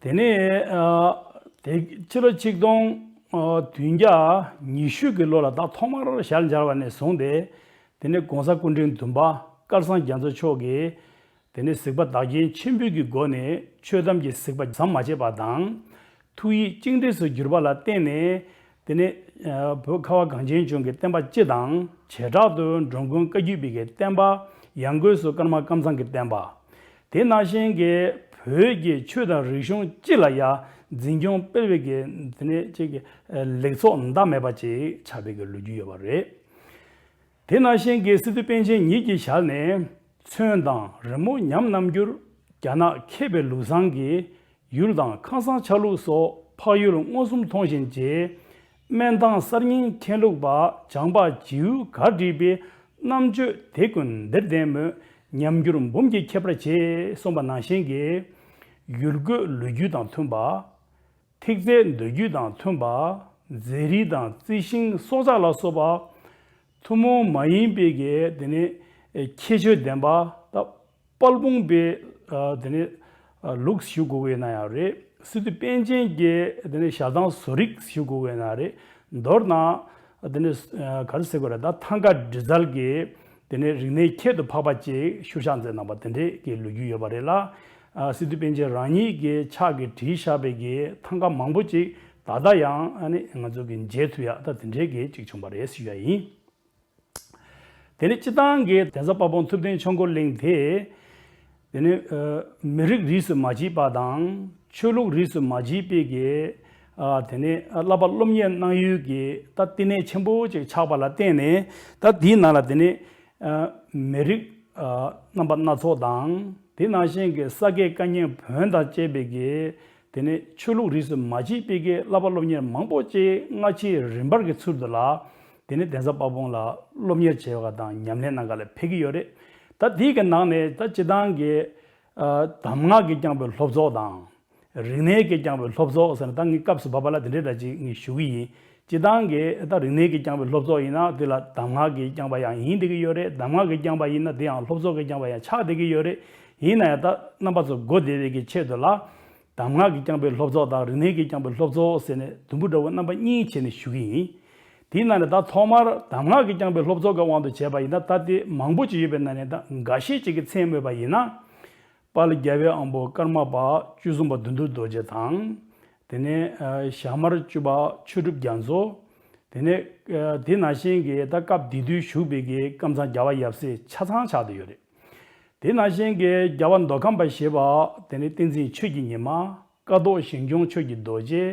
དེ་ནས་ཨ་དེ་ཕྱི་ལོ་ཆིག་སྟོང་བདུན་བརྒྱ་ཉི་ཤུ་གི་ལོ་ལ་ད་ཐོག་མར་ཞལ་མཇལ་བ་ནས་བཟུང་སྟེ། དེ་ནས་༸གོང་ས་སྐུ་ཕྲེང་བདུན་པ་སྐལ་བཟང་རྒྱ་མཚོ་མཆོག་གིས་དེ་ནས་གཟིགས་པ་བདག་རྐྱེན་ཆེན་པོའི་གི་སྒོ་ནས་ཆོས་གཏམ་གྱི་གཟིགས་པ་ཟམ་མ་ཆད་པ་དང་། ཐུགས་ཡིད་གཅིག་འདྲེས་སུ་གྱུར་པ་ལ་བརྟེན་ནས། དེ་ནས་ཨ་བོད་ཁ་བ་གངས་ཅན་ལྗོངས་ཀྱི་བསྟན་པ་སྤྱི་དང་བྱེ་བྲག་ཏུ་འགྲོ་མགོན་བཀའ་བརྒྱུད་པའི་གི་བསྟན་པ། ཡང་སྒོས་སུ་ཀརྨ་ཀམ་ཚང་གི་བསྟན་པ། དེ་ནང་བཞིན་གྱི་བོད་ཀྱི་ཆོས་དང་རིག་གཞུང་སྤྱི་ལ་ཡང་འཛིན་སྐྱོང་སྤེལ་བའི་གི་དེ་ནས་ཅིག་གི་ལེགས་ཚོགས་འདའ་མེད་པ་ཅིག་ཆགས་པའི་གི་ལོ་རྒྱུས་ཡོད་པ་རེད། དེ་ནང་བཞིན་གྱི་སི་ཏུ་པཎ་ཆེན་ཉིད་ཀྱི་ཞལ་ནས། ཚོན་དང་རི་མོ་ཉམས་རྣམ་འགྱུར། རྒྱ་ནག་མཁས་པའི་ལུགས་བཟང་གིས། ཡུལ་དང་ཁང་བཟང་ཆ་ལུགས་སོགས། འཕགས་ཡུལ་མངོན་སུམ་མཐོང་བཞིན་བྱས། སྨན་ཐང་གསར་རྙིང་མཁྱེན་ལུགས་པ། བྱམས་པ་བྱིའུ་གར་བྲིས་པའི། རྣམ་དཔྱོད་དེ་ཀུན་འདིར་ལྡན་མོད། ཉམས་འགྱུར་འབུམ་གྱིས་ཁྱད་པར་ཆེ། གསུངས་པ་ནང་བཞིན་གྱི། ཡུལ་འགོས་ལོ་རྒྱུས་དང་མཐུན་པ། ཐིག་རྩལ་མདོ་རྒྱུད་དང་མཐུན་པ། མཛེས་རིས་དང་རྩི་ཤིང་སྲོག་ཆགས་ལ་སོགས་པ། ཐུན་མོང་མ་ཡིན་པའི་གི་དེ་ནི་ཁྱད་ཆོས་ལྡན་པ། ད་དཔལ་སྤུངས་པའི་ཨ་དེ་ནི་ཨ་ལུགས་ཞུ་དགོས་ཀྱི་ཡོད་ན་ཡང་རེད། སི་ཏུ་པཎ་ཆེན་གྱི་དེ་ནི་ཞལ་ཐང་བཟོ་རིག་ཞུ་དགོས་ཀྱི་ཡོད་ན་རེད། མདོར་ན་དེ་ནི་ཨ་ག་རེ་ཟེར་དགོས་རེད། ད་ཐང་ག་འབྲི་རྩལ་གྱི་དེ་ནས་རིག་གནས་ཁྱད་དུ་འཕགས་པ་ཅིག་བཞེངས་བཞག་མཛད་གནང་བ་དེ་འདྲའི་གི་ལོ་རྒྱུས་ཡོད་པ་རེད་ལ། ཨ་སི་ཏུ་པཎ་ཆེན་རང་ཉིད་ཀྱི་ཕྱག་གིས་བྲིས་བཞག་པའི་གི་ཐང་ག་མང་པོ་ཅིག་ ད་ལྟ་ཡང་ཨ་ནི་ང་ཚོ་གི་མཇལ་ཐུབ་ཡ་ད་དེ་འདྲའི་གི་ཅིག་བྱུང་བ་རེད་ཟེར་ཞུ་ཡ་ཡིན། དེ་ནས་སྤྱི་བཏང་གི་གདན་ས་དཔལ་སྤུངས་ཐུབ་བསྟན་ཆོས་འཁོར་གླིང་དེ། དེ་ནས་ཨ་མི་རིགས་རིས་སུ་མ་མཆིས་པ་དང་ཆོས་ལུགས་རིས་སུ་མ་མཆིས་པའི་གི་ཨ་དེ་ནས་ཨ་བསླབ་པ་སློབ་གཉེར་གནང་ཡུལ་གྱི་ད་བསྟི་གནས་ཆེན་པོ་ཅིག་ཆགས་པ་ལ་བརྟེན་ནས། ད་དེའི་ནང་ལ་དེ་ནས་ཨ་མི་རིགས་ཨ་རྣམ་པ་སྣ་ཚོགས་དང་། དེ་ནང་བཞིན་གྱི་ས་དགེ་བཀའ་རྙིང་བོན་དང་བཅས་པའི་གི་དེ་ནས་ཆོས་ལུགས་རིས་སུ་མ་མཆིས་པའི་གི་བསླབ་པ་སློབ་གཉེར་མང་པོ་ཅིག་སྔ་ཕྱིའི་རིམ་པར་གྱི་ཚུལ་དུ་ལ། དེ་ནས་གདན་ས་དཔལ་སྤུངས་ལ་སློབ་གཉེར་བྱེད་པ་དང་ཉམས་ལེན་གནང་ག་ལ་ཕེབས་ཀྱི་ཡོད་རེད། ད་དེའི་གི་ནང་ནས་ད་སྤྱི་བཏང་གི་ཨ་གདམས་ངག་གིས་བསྐྱངས་པའི་སློབ་ཚོགས་དང་། རིག་གནས་ཀྱིས་བསྐྱངས་པའི་སློབ་ཚོགས་ཟེར་ན། ད་ངས་སྐབས་སུ་བབ་པ་ལ་དེ་འདྲའི་འདྲ་ཅིག་ངས་ཞུ་གི་ཡིན། སྤྱི་བཏང་གི་ད་རིག་གནས་ཀྱིས་བསྐྱངས་པའི་སློབ་ཚོགས་ཡིན་ན་དེ་ལ་གདམས་ངག་གིས་བསྐྱངས་པ་ཡང་ཡིན་བསྡད་ཀྱི་ཡོད་རེད། གདམས་ངག་གིས་བསྐྱངས་པ་ཡིན་ན་དེ་ཡང་སློབ་ཚོགས་ཀྱིས་བསྐྱངས་པ་ཡང་ཆགས་བསྡད་ཀྱི་ཡོད་རེད། ཡིན་ན་ཡང་ད་རྣམ་པ་ཚོ་གོ་བདེ་བའི་གི་ཆེད་དུ་ལ། གདམས་ངག་གིས་བསྐྱངས་པའི་སློབ་ཚོགས་དང་རིག་གནས་ཀྱིས་བསྐྱངས་པའི་སློབ་ཚོགས་ཟེར་ནས་དུམ་བུ་འདྲ་བོ་རྣམ་པ་གཉིས་བྱས་ནས་ཞུ་གི་ཡིན། དེའི་ནང་ནས་ད་ཐོག་མར་གདམས་ངག་གིས་བསྐྱངས་པའི་སློབ་ཚོགས་ཀྱི་དབང་དུ་བྱས་པ་ཡིན་ན། ད་དེ་མང་པོ་ཅིག་ཡོད་པའི་ནང་ནས་ད་འགའ་ཤས་ཅིག་གི་མཚན་སྨོས་པ་ཡིན་ན། དཔལ་རྒྱལ་བའི་དབང་པོ་ཀརྨ་པ་བཅུ་གསུམ་པ་བདུད་འདུལ་རྡོ་རྗེ་དང་། དེ་ནས་ཨ་ཞྭ་དམར་བཅུ་པ་ཆོས་གྲུབ་རྒྱ་མཚོ། དེ་ནས་ཨ་དེ་ནང་བཞིན་གྱི་ད་སྐབས་དེ་དུས་བཞུགས་པའི་གི་ཀམ་ཚང་རྒྱལ་བ་ཡབ་སྲས་ཆ་ཚང་ཆགས་བསྡད་ཡོད་རེད། དེ་ནང་བཞིན་གྱི་རྒྱལ་བ་མདོ་ཁམས་པ་ཞེས་པ། དེ་ནས་བསྟན་འཛིན་ཆོས་ཀྱི་ཉི་མ། ཀ་ཐོག་ཞིང་སྐྱོང་ཆོས་ཀྱི་རྡོ་རྗེ།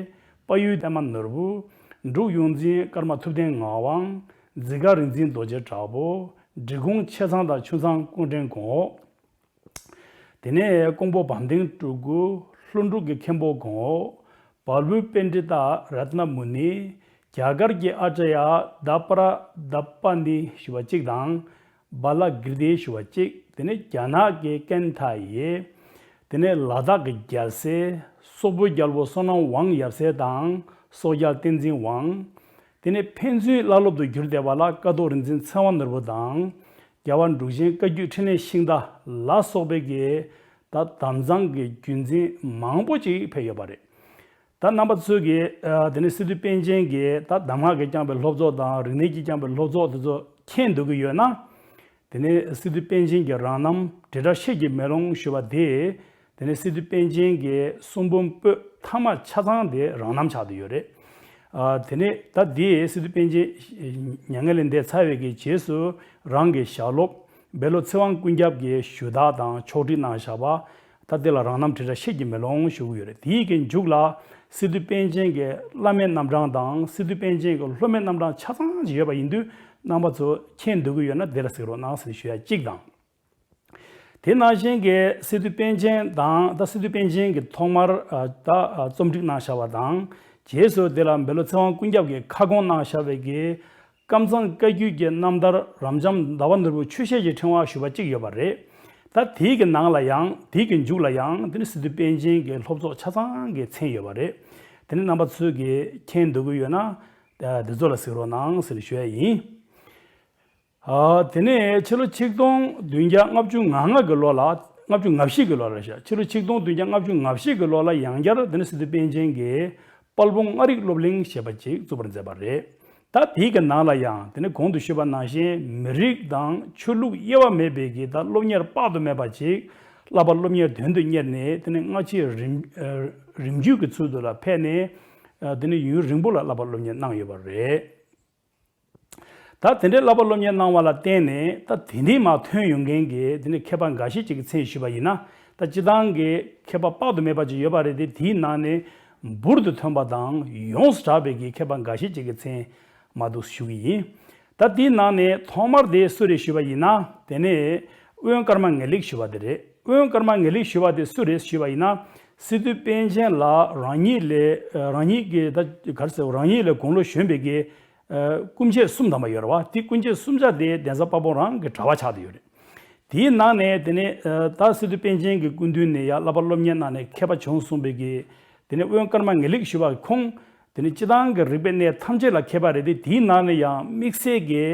དཔལ་ཡུལ་པདྨ་ནོར་བུ། འབྲུག་ཡོངས་འཛིན་ཀརྨ་ཐུབ་བསྟན་ངག་དབང་། འཛི་སྒར་རིག་འཛིན་རྡོ་རྗེ་དྲག་པོ། འབྲི་གུང་ཆེ་ཚང་དང་ཆུང་ཚང་སྐུ་ཕྲེང་གོང་འོག། དེ་ནས་ཀོང་པོ་བམ་ལྡིང་སྤྲུལ་སྐུ། ལྷོ་འབྲུག་གི་མཁན་པོ་གོང་འོག། བལ་པོའི་པཎྜི་ཏ་རཏྣ་མུ་ནི། རྒྱ་གར་གྱི་ཨ་ཙརྱ་དྷ་པྲ་དྷ་པ་ནི་ཞུ་བ་གཅིག་དང་། བཱ་ལ་གིར་ཏི་ཞུ་བ་གཅིག། དེ་ནས་རྒྱ་ནག་གི་ཀན་ཐ་ཡེ། དེ་ནས་ལ་དྭགས་ཀྱི་རྒྱལ་སྲས། སོག་པོའི་རྒྱལ་པོ་བསོད་ནམས་དབང་ཡབ་སྲས་དང་། སོག་རྒྱལ་བསྟན་འཛིན་དབང་། དེ་ནས་ཕན་ཚུན་བླ་སློབ་ཏུ་གྱུར་བསྡད་པ་ལ་ཀ་ཐོག་རིག་འཛིན་ཚེ་དབང་ནོར་བུ་དང་། རྒྱལ་བ་འབྲུག་ཆེན་བཀའ་བརྒྱུད་འཕྲིན་ལས་ཤིང་རྟ་ལ་སོགས་པའི་གི་ད་དམ་གཙང་གི་བརྒྱུད་འཛིན་མང་པོ་ཅིག་ཕེབས་ཡོད་པ་རེད། ད་རྣམ་པ་ཚོས་ཀྱིས་ཨ་དེ་ནས་སི་ཏུ་པཎ་ཆེན་གྱི་ད་གདམས་ངག་གིས་བསྐྱངས་པའི་སློབ་ཚོགས་དང་རིག་གནས་ཀྱིས་བསྐྱངས་པའི་སློབ་ཚོགས་དེ་ཚོ་མཁྱེན་འདོད་ཀྱི་ཡོད་ན། དེ་ནས་སི་ཏུ་པཎ་ཆེན་གྱི་རང་རྣམ་དྲིལ་བསྒྲགས་ཤེལ་གྱི་མེ་ལོང་ཞུ་བ་དེ། དེ་ནས་སི་ཏུ་པཎ་ཆེན་གྱི་གསུང་འབུམ་པོད་ཐ་མ་ཆ་ཚང་དེ་རང་རྣམ་ཆགས་བསྡད་ཡོད་རེད། ཨ་དེ་ནས་ད་དེ་སི་ཏུ་པཎ་ཆེན་མྱ་ངན་ལས་འདས་ཚར་བའི་གི་རྗེས་སུ་རང་གི་ཞལ་སློབ་སྦེལ་ལོ་ཚེ་དབང་ཀུན་ཁྱབ་ཀྱིས་ཞུ་དག་དང་ཕྱོགས་སྒྲིག་གནང་བཞག་པ། ད་དེ་ལ་རང་རྣམ་དྲིལ་བསྒྲགས་ཤེལ་གྱི་མེ་ལོང་ཞུ་གི་ཡོད་རེད། དེའི་གི་མཇུག་ལ་སི་ཏུ་པཎ་ཆེན་གྱི་བླ་མའི་རྣམ་གྲངས་དང་སི་ཏུ་པཎ་ཆེན་གྱི་སློབ་མའི་རྣམ་གྲངས་ཆ་ཚང་ཅིག་ཡོད་པ་ཡིན་དུས། རྣམ་པ་ཚོ་མཁྱེན་འདོད་ཀྱི་ཡོད་ན་དེ་ལ་གཟིགས་རོགས་གནང་ཟེར་ཞུ་ཡ་གཅིག་དང་། དེ་ནང་བཞིན་གྱི་སི་ཏུ་པཎ་ཆེན་དང་ད་སི་ཏུ་པཎ་ཆེན་གྱི་ཐོག་མར་ཨ་ད་ཨ་རྩོམ་སྒྲིག་གནང་བཞག་པ་དང་། རྗེས་སུ་དེ་ལ་སྦེལ་ལོ་ཚེ་དབང་ཀུན་ཁྱབ་ཀྱིས་ཁ་སྐོང་གནང་བཞག་པའི་གི་ཀམ་ཚང་བཀའ་བརྒྱུད་ཀྱི་རྣམ་ཐར་རབ་འབྱམས་ཟླ་བ་ནོར་བུ་ཆོས་བཤད་ཀྱི་ཕྲེང་བ་ཞུ་བ་གཅིག་ཡོད་པ་རེད། ད་དེའི་གི་ནང་ལ་ཡང་དེའི་གི་མཇུག་ལ་ཡང་དེ་ནི་སི་ཏུ་པཎ་ཆེན་གྱི་སློབ་ཚོགས་ཆ་ཚང་གི་མཚན་ཡོད་པ་རེད། དེ་ནི་རྣམ་པ་ཚོས་ཀྱིས་མཁྱེན་འདོད་ཀྱི་ཡོད་ན་དེ་ཚོ་ལ་གཟིགས་རོགས་གནང་ཟེར་ཞུ་ཡ་ཡིན། ཨ་དེ་ནས་ཕྱི་ལོ་ཆིག་སྟོང་བདུན་བརྒྱ་ལྔ་བཅུ་ང་ལྔ་གི་ལོ་ལ། ལྔ་བཅུ་ང་བཞི་གི་ལོ་ལ་ཤག་ཕྱི་ལོ་ཆིག་སྟོང་བདུན་བརྒྱ་ལྔ་བཅུ་ང་བཞི་གི་ལོ་ལ་ཡང་བསྐྱར་དེ་ནི་སི་ཏུ་པཎ་ཆེན་གྱིས་དཔལ་སྤུངས་མངའ་རིས་སློབ་གླིང་ཞེས་པ་ཅིག་བཙུགས་པར་མཛད་པ་རེད། ད་དེའི་གི་ནང་ལ་ཡང་དེ་ནི་གོང་དུ་ཞུས་པ་ནང་བཞིན་མི་རིགས་དང་ཆོས་ལུགས་དབྱེ་བ་མེད་པའི་གི་ད་སློབ་གཉེར་དཔག་ཏུ་མེད་པ་ཅིག་བསླབ་པ་སློབ་གཉེར་དོན་དུ་གཉེར་ནས་དེ་ནི་སྔ་ཕྱིའི་རིམ་ཨ་རིམ་བརྒྱུད་ཀྱི་ཚུལ་དུ་ལ་ཕེབས་ནས། ཨ་དེ་ནི་ཡུན་རིང་པོ་ལ་བསླབ་པ་སློབ་གཉེར་གནང་ཡོད་པ་རེད། ད་དེ་འདྲའི་བསླབ་པ་སློབ་གཉེར་གནང་བ་ལ་བརྟེན་ནས་ད་དེ་འདྲའི་མར་ཐོན་ཡོང་མཁན་གྱི་དེ་ནི་མཁས་པ་འགའ་ཤས་ཅིག་གི་མཚན་ཞུས་པ་ཡིན་ན། ད་སྤྱི་བཏང་གི་མཁས་པ་དཔག་ཏུ་མེད་པ་ཅིག་ཡོད་པ་རེད་དེ། དེའི་ནང་ནས་འབུར་དུ་ཐོན་པ་དང་ཡོངས་སུ་གྲགས་པའི་གི་མཁས་པ་འགའ་ཤས་ཅིག་གི་མཚན་མར་འདུག་ཞུ་གི་ཡིན། ད་དེའི་ནང་ནས་ཐོག་མར་དེ་སུ་རེད་ཞུས་པ་ཡིན་ན། དེ་ནས་དབོན་ཀརྨ་ངེས་ལེགས་ཞུ་བ་དེ་རེད། དབོན་ཀརྨ་ངེས་ལེགས་ཞུ་བ་དེ་སུ་རེད་ཞུས་པ་ཡིན་ན། སི་ཏུ་པཎ་ཆེན་ལ་རང་ཉིད་ལས་རང་ཉིད་ཀྱི་ད་ག་རེ་ཟེར། རང་ཉིད་ལས་དགུང་ལོ་གཞོན་པའི་གི་ཨ་སྐུ་མཆེད་གསུམ་ཐམ་པ་ཡོད་རེད་བ། དེ་སྐུ་མཆེད་གསུམ་ཆ་དེ་གདན་ས་དཔལ་སྤུངས་རང་གི་གྲྭ་པ་ཆགས་བསྡད་ཡོད་རེད། དེའི་ནང་ནས་དེ་ནས་ཨ་ད་སི་ཏུ་པཎ་ཆེན་གྱི་སྐུ་མདུན་ནས་ཡང་བསླབ་པ་སློབ་གཉེར་གནང་ནས་མཁས་པ་བྱུང་སོང་བའི་གི། དེ་ནས་དབོན་ཀརྨ་ངེས་ལེགས་ཞུ་བ་ཁོང་དེ་ནས་སྤྱི་བཏང་གི་རིག་པའི་གནས་ཐམས་ཅད་ལ་མཁས་པ་རེད་དེ། དེའི་ནང་ནས་ཡང་དམིགས་བསལ་གྱི་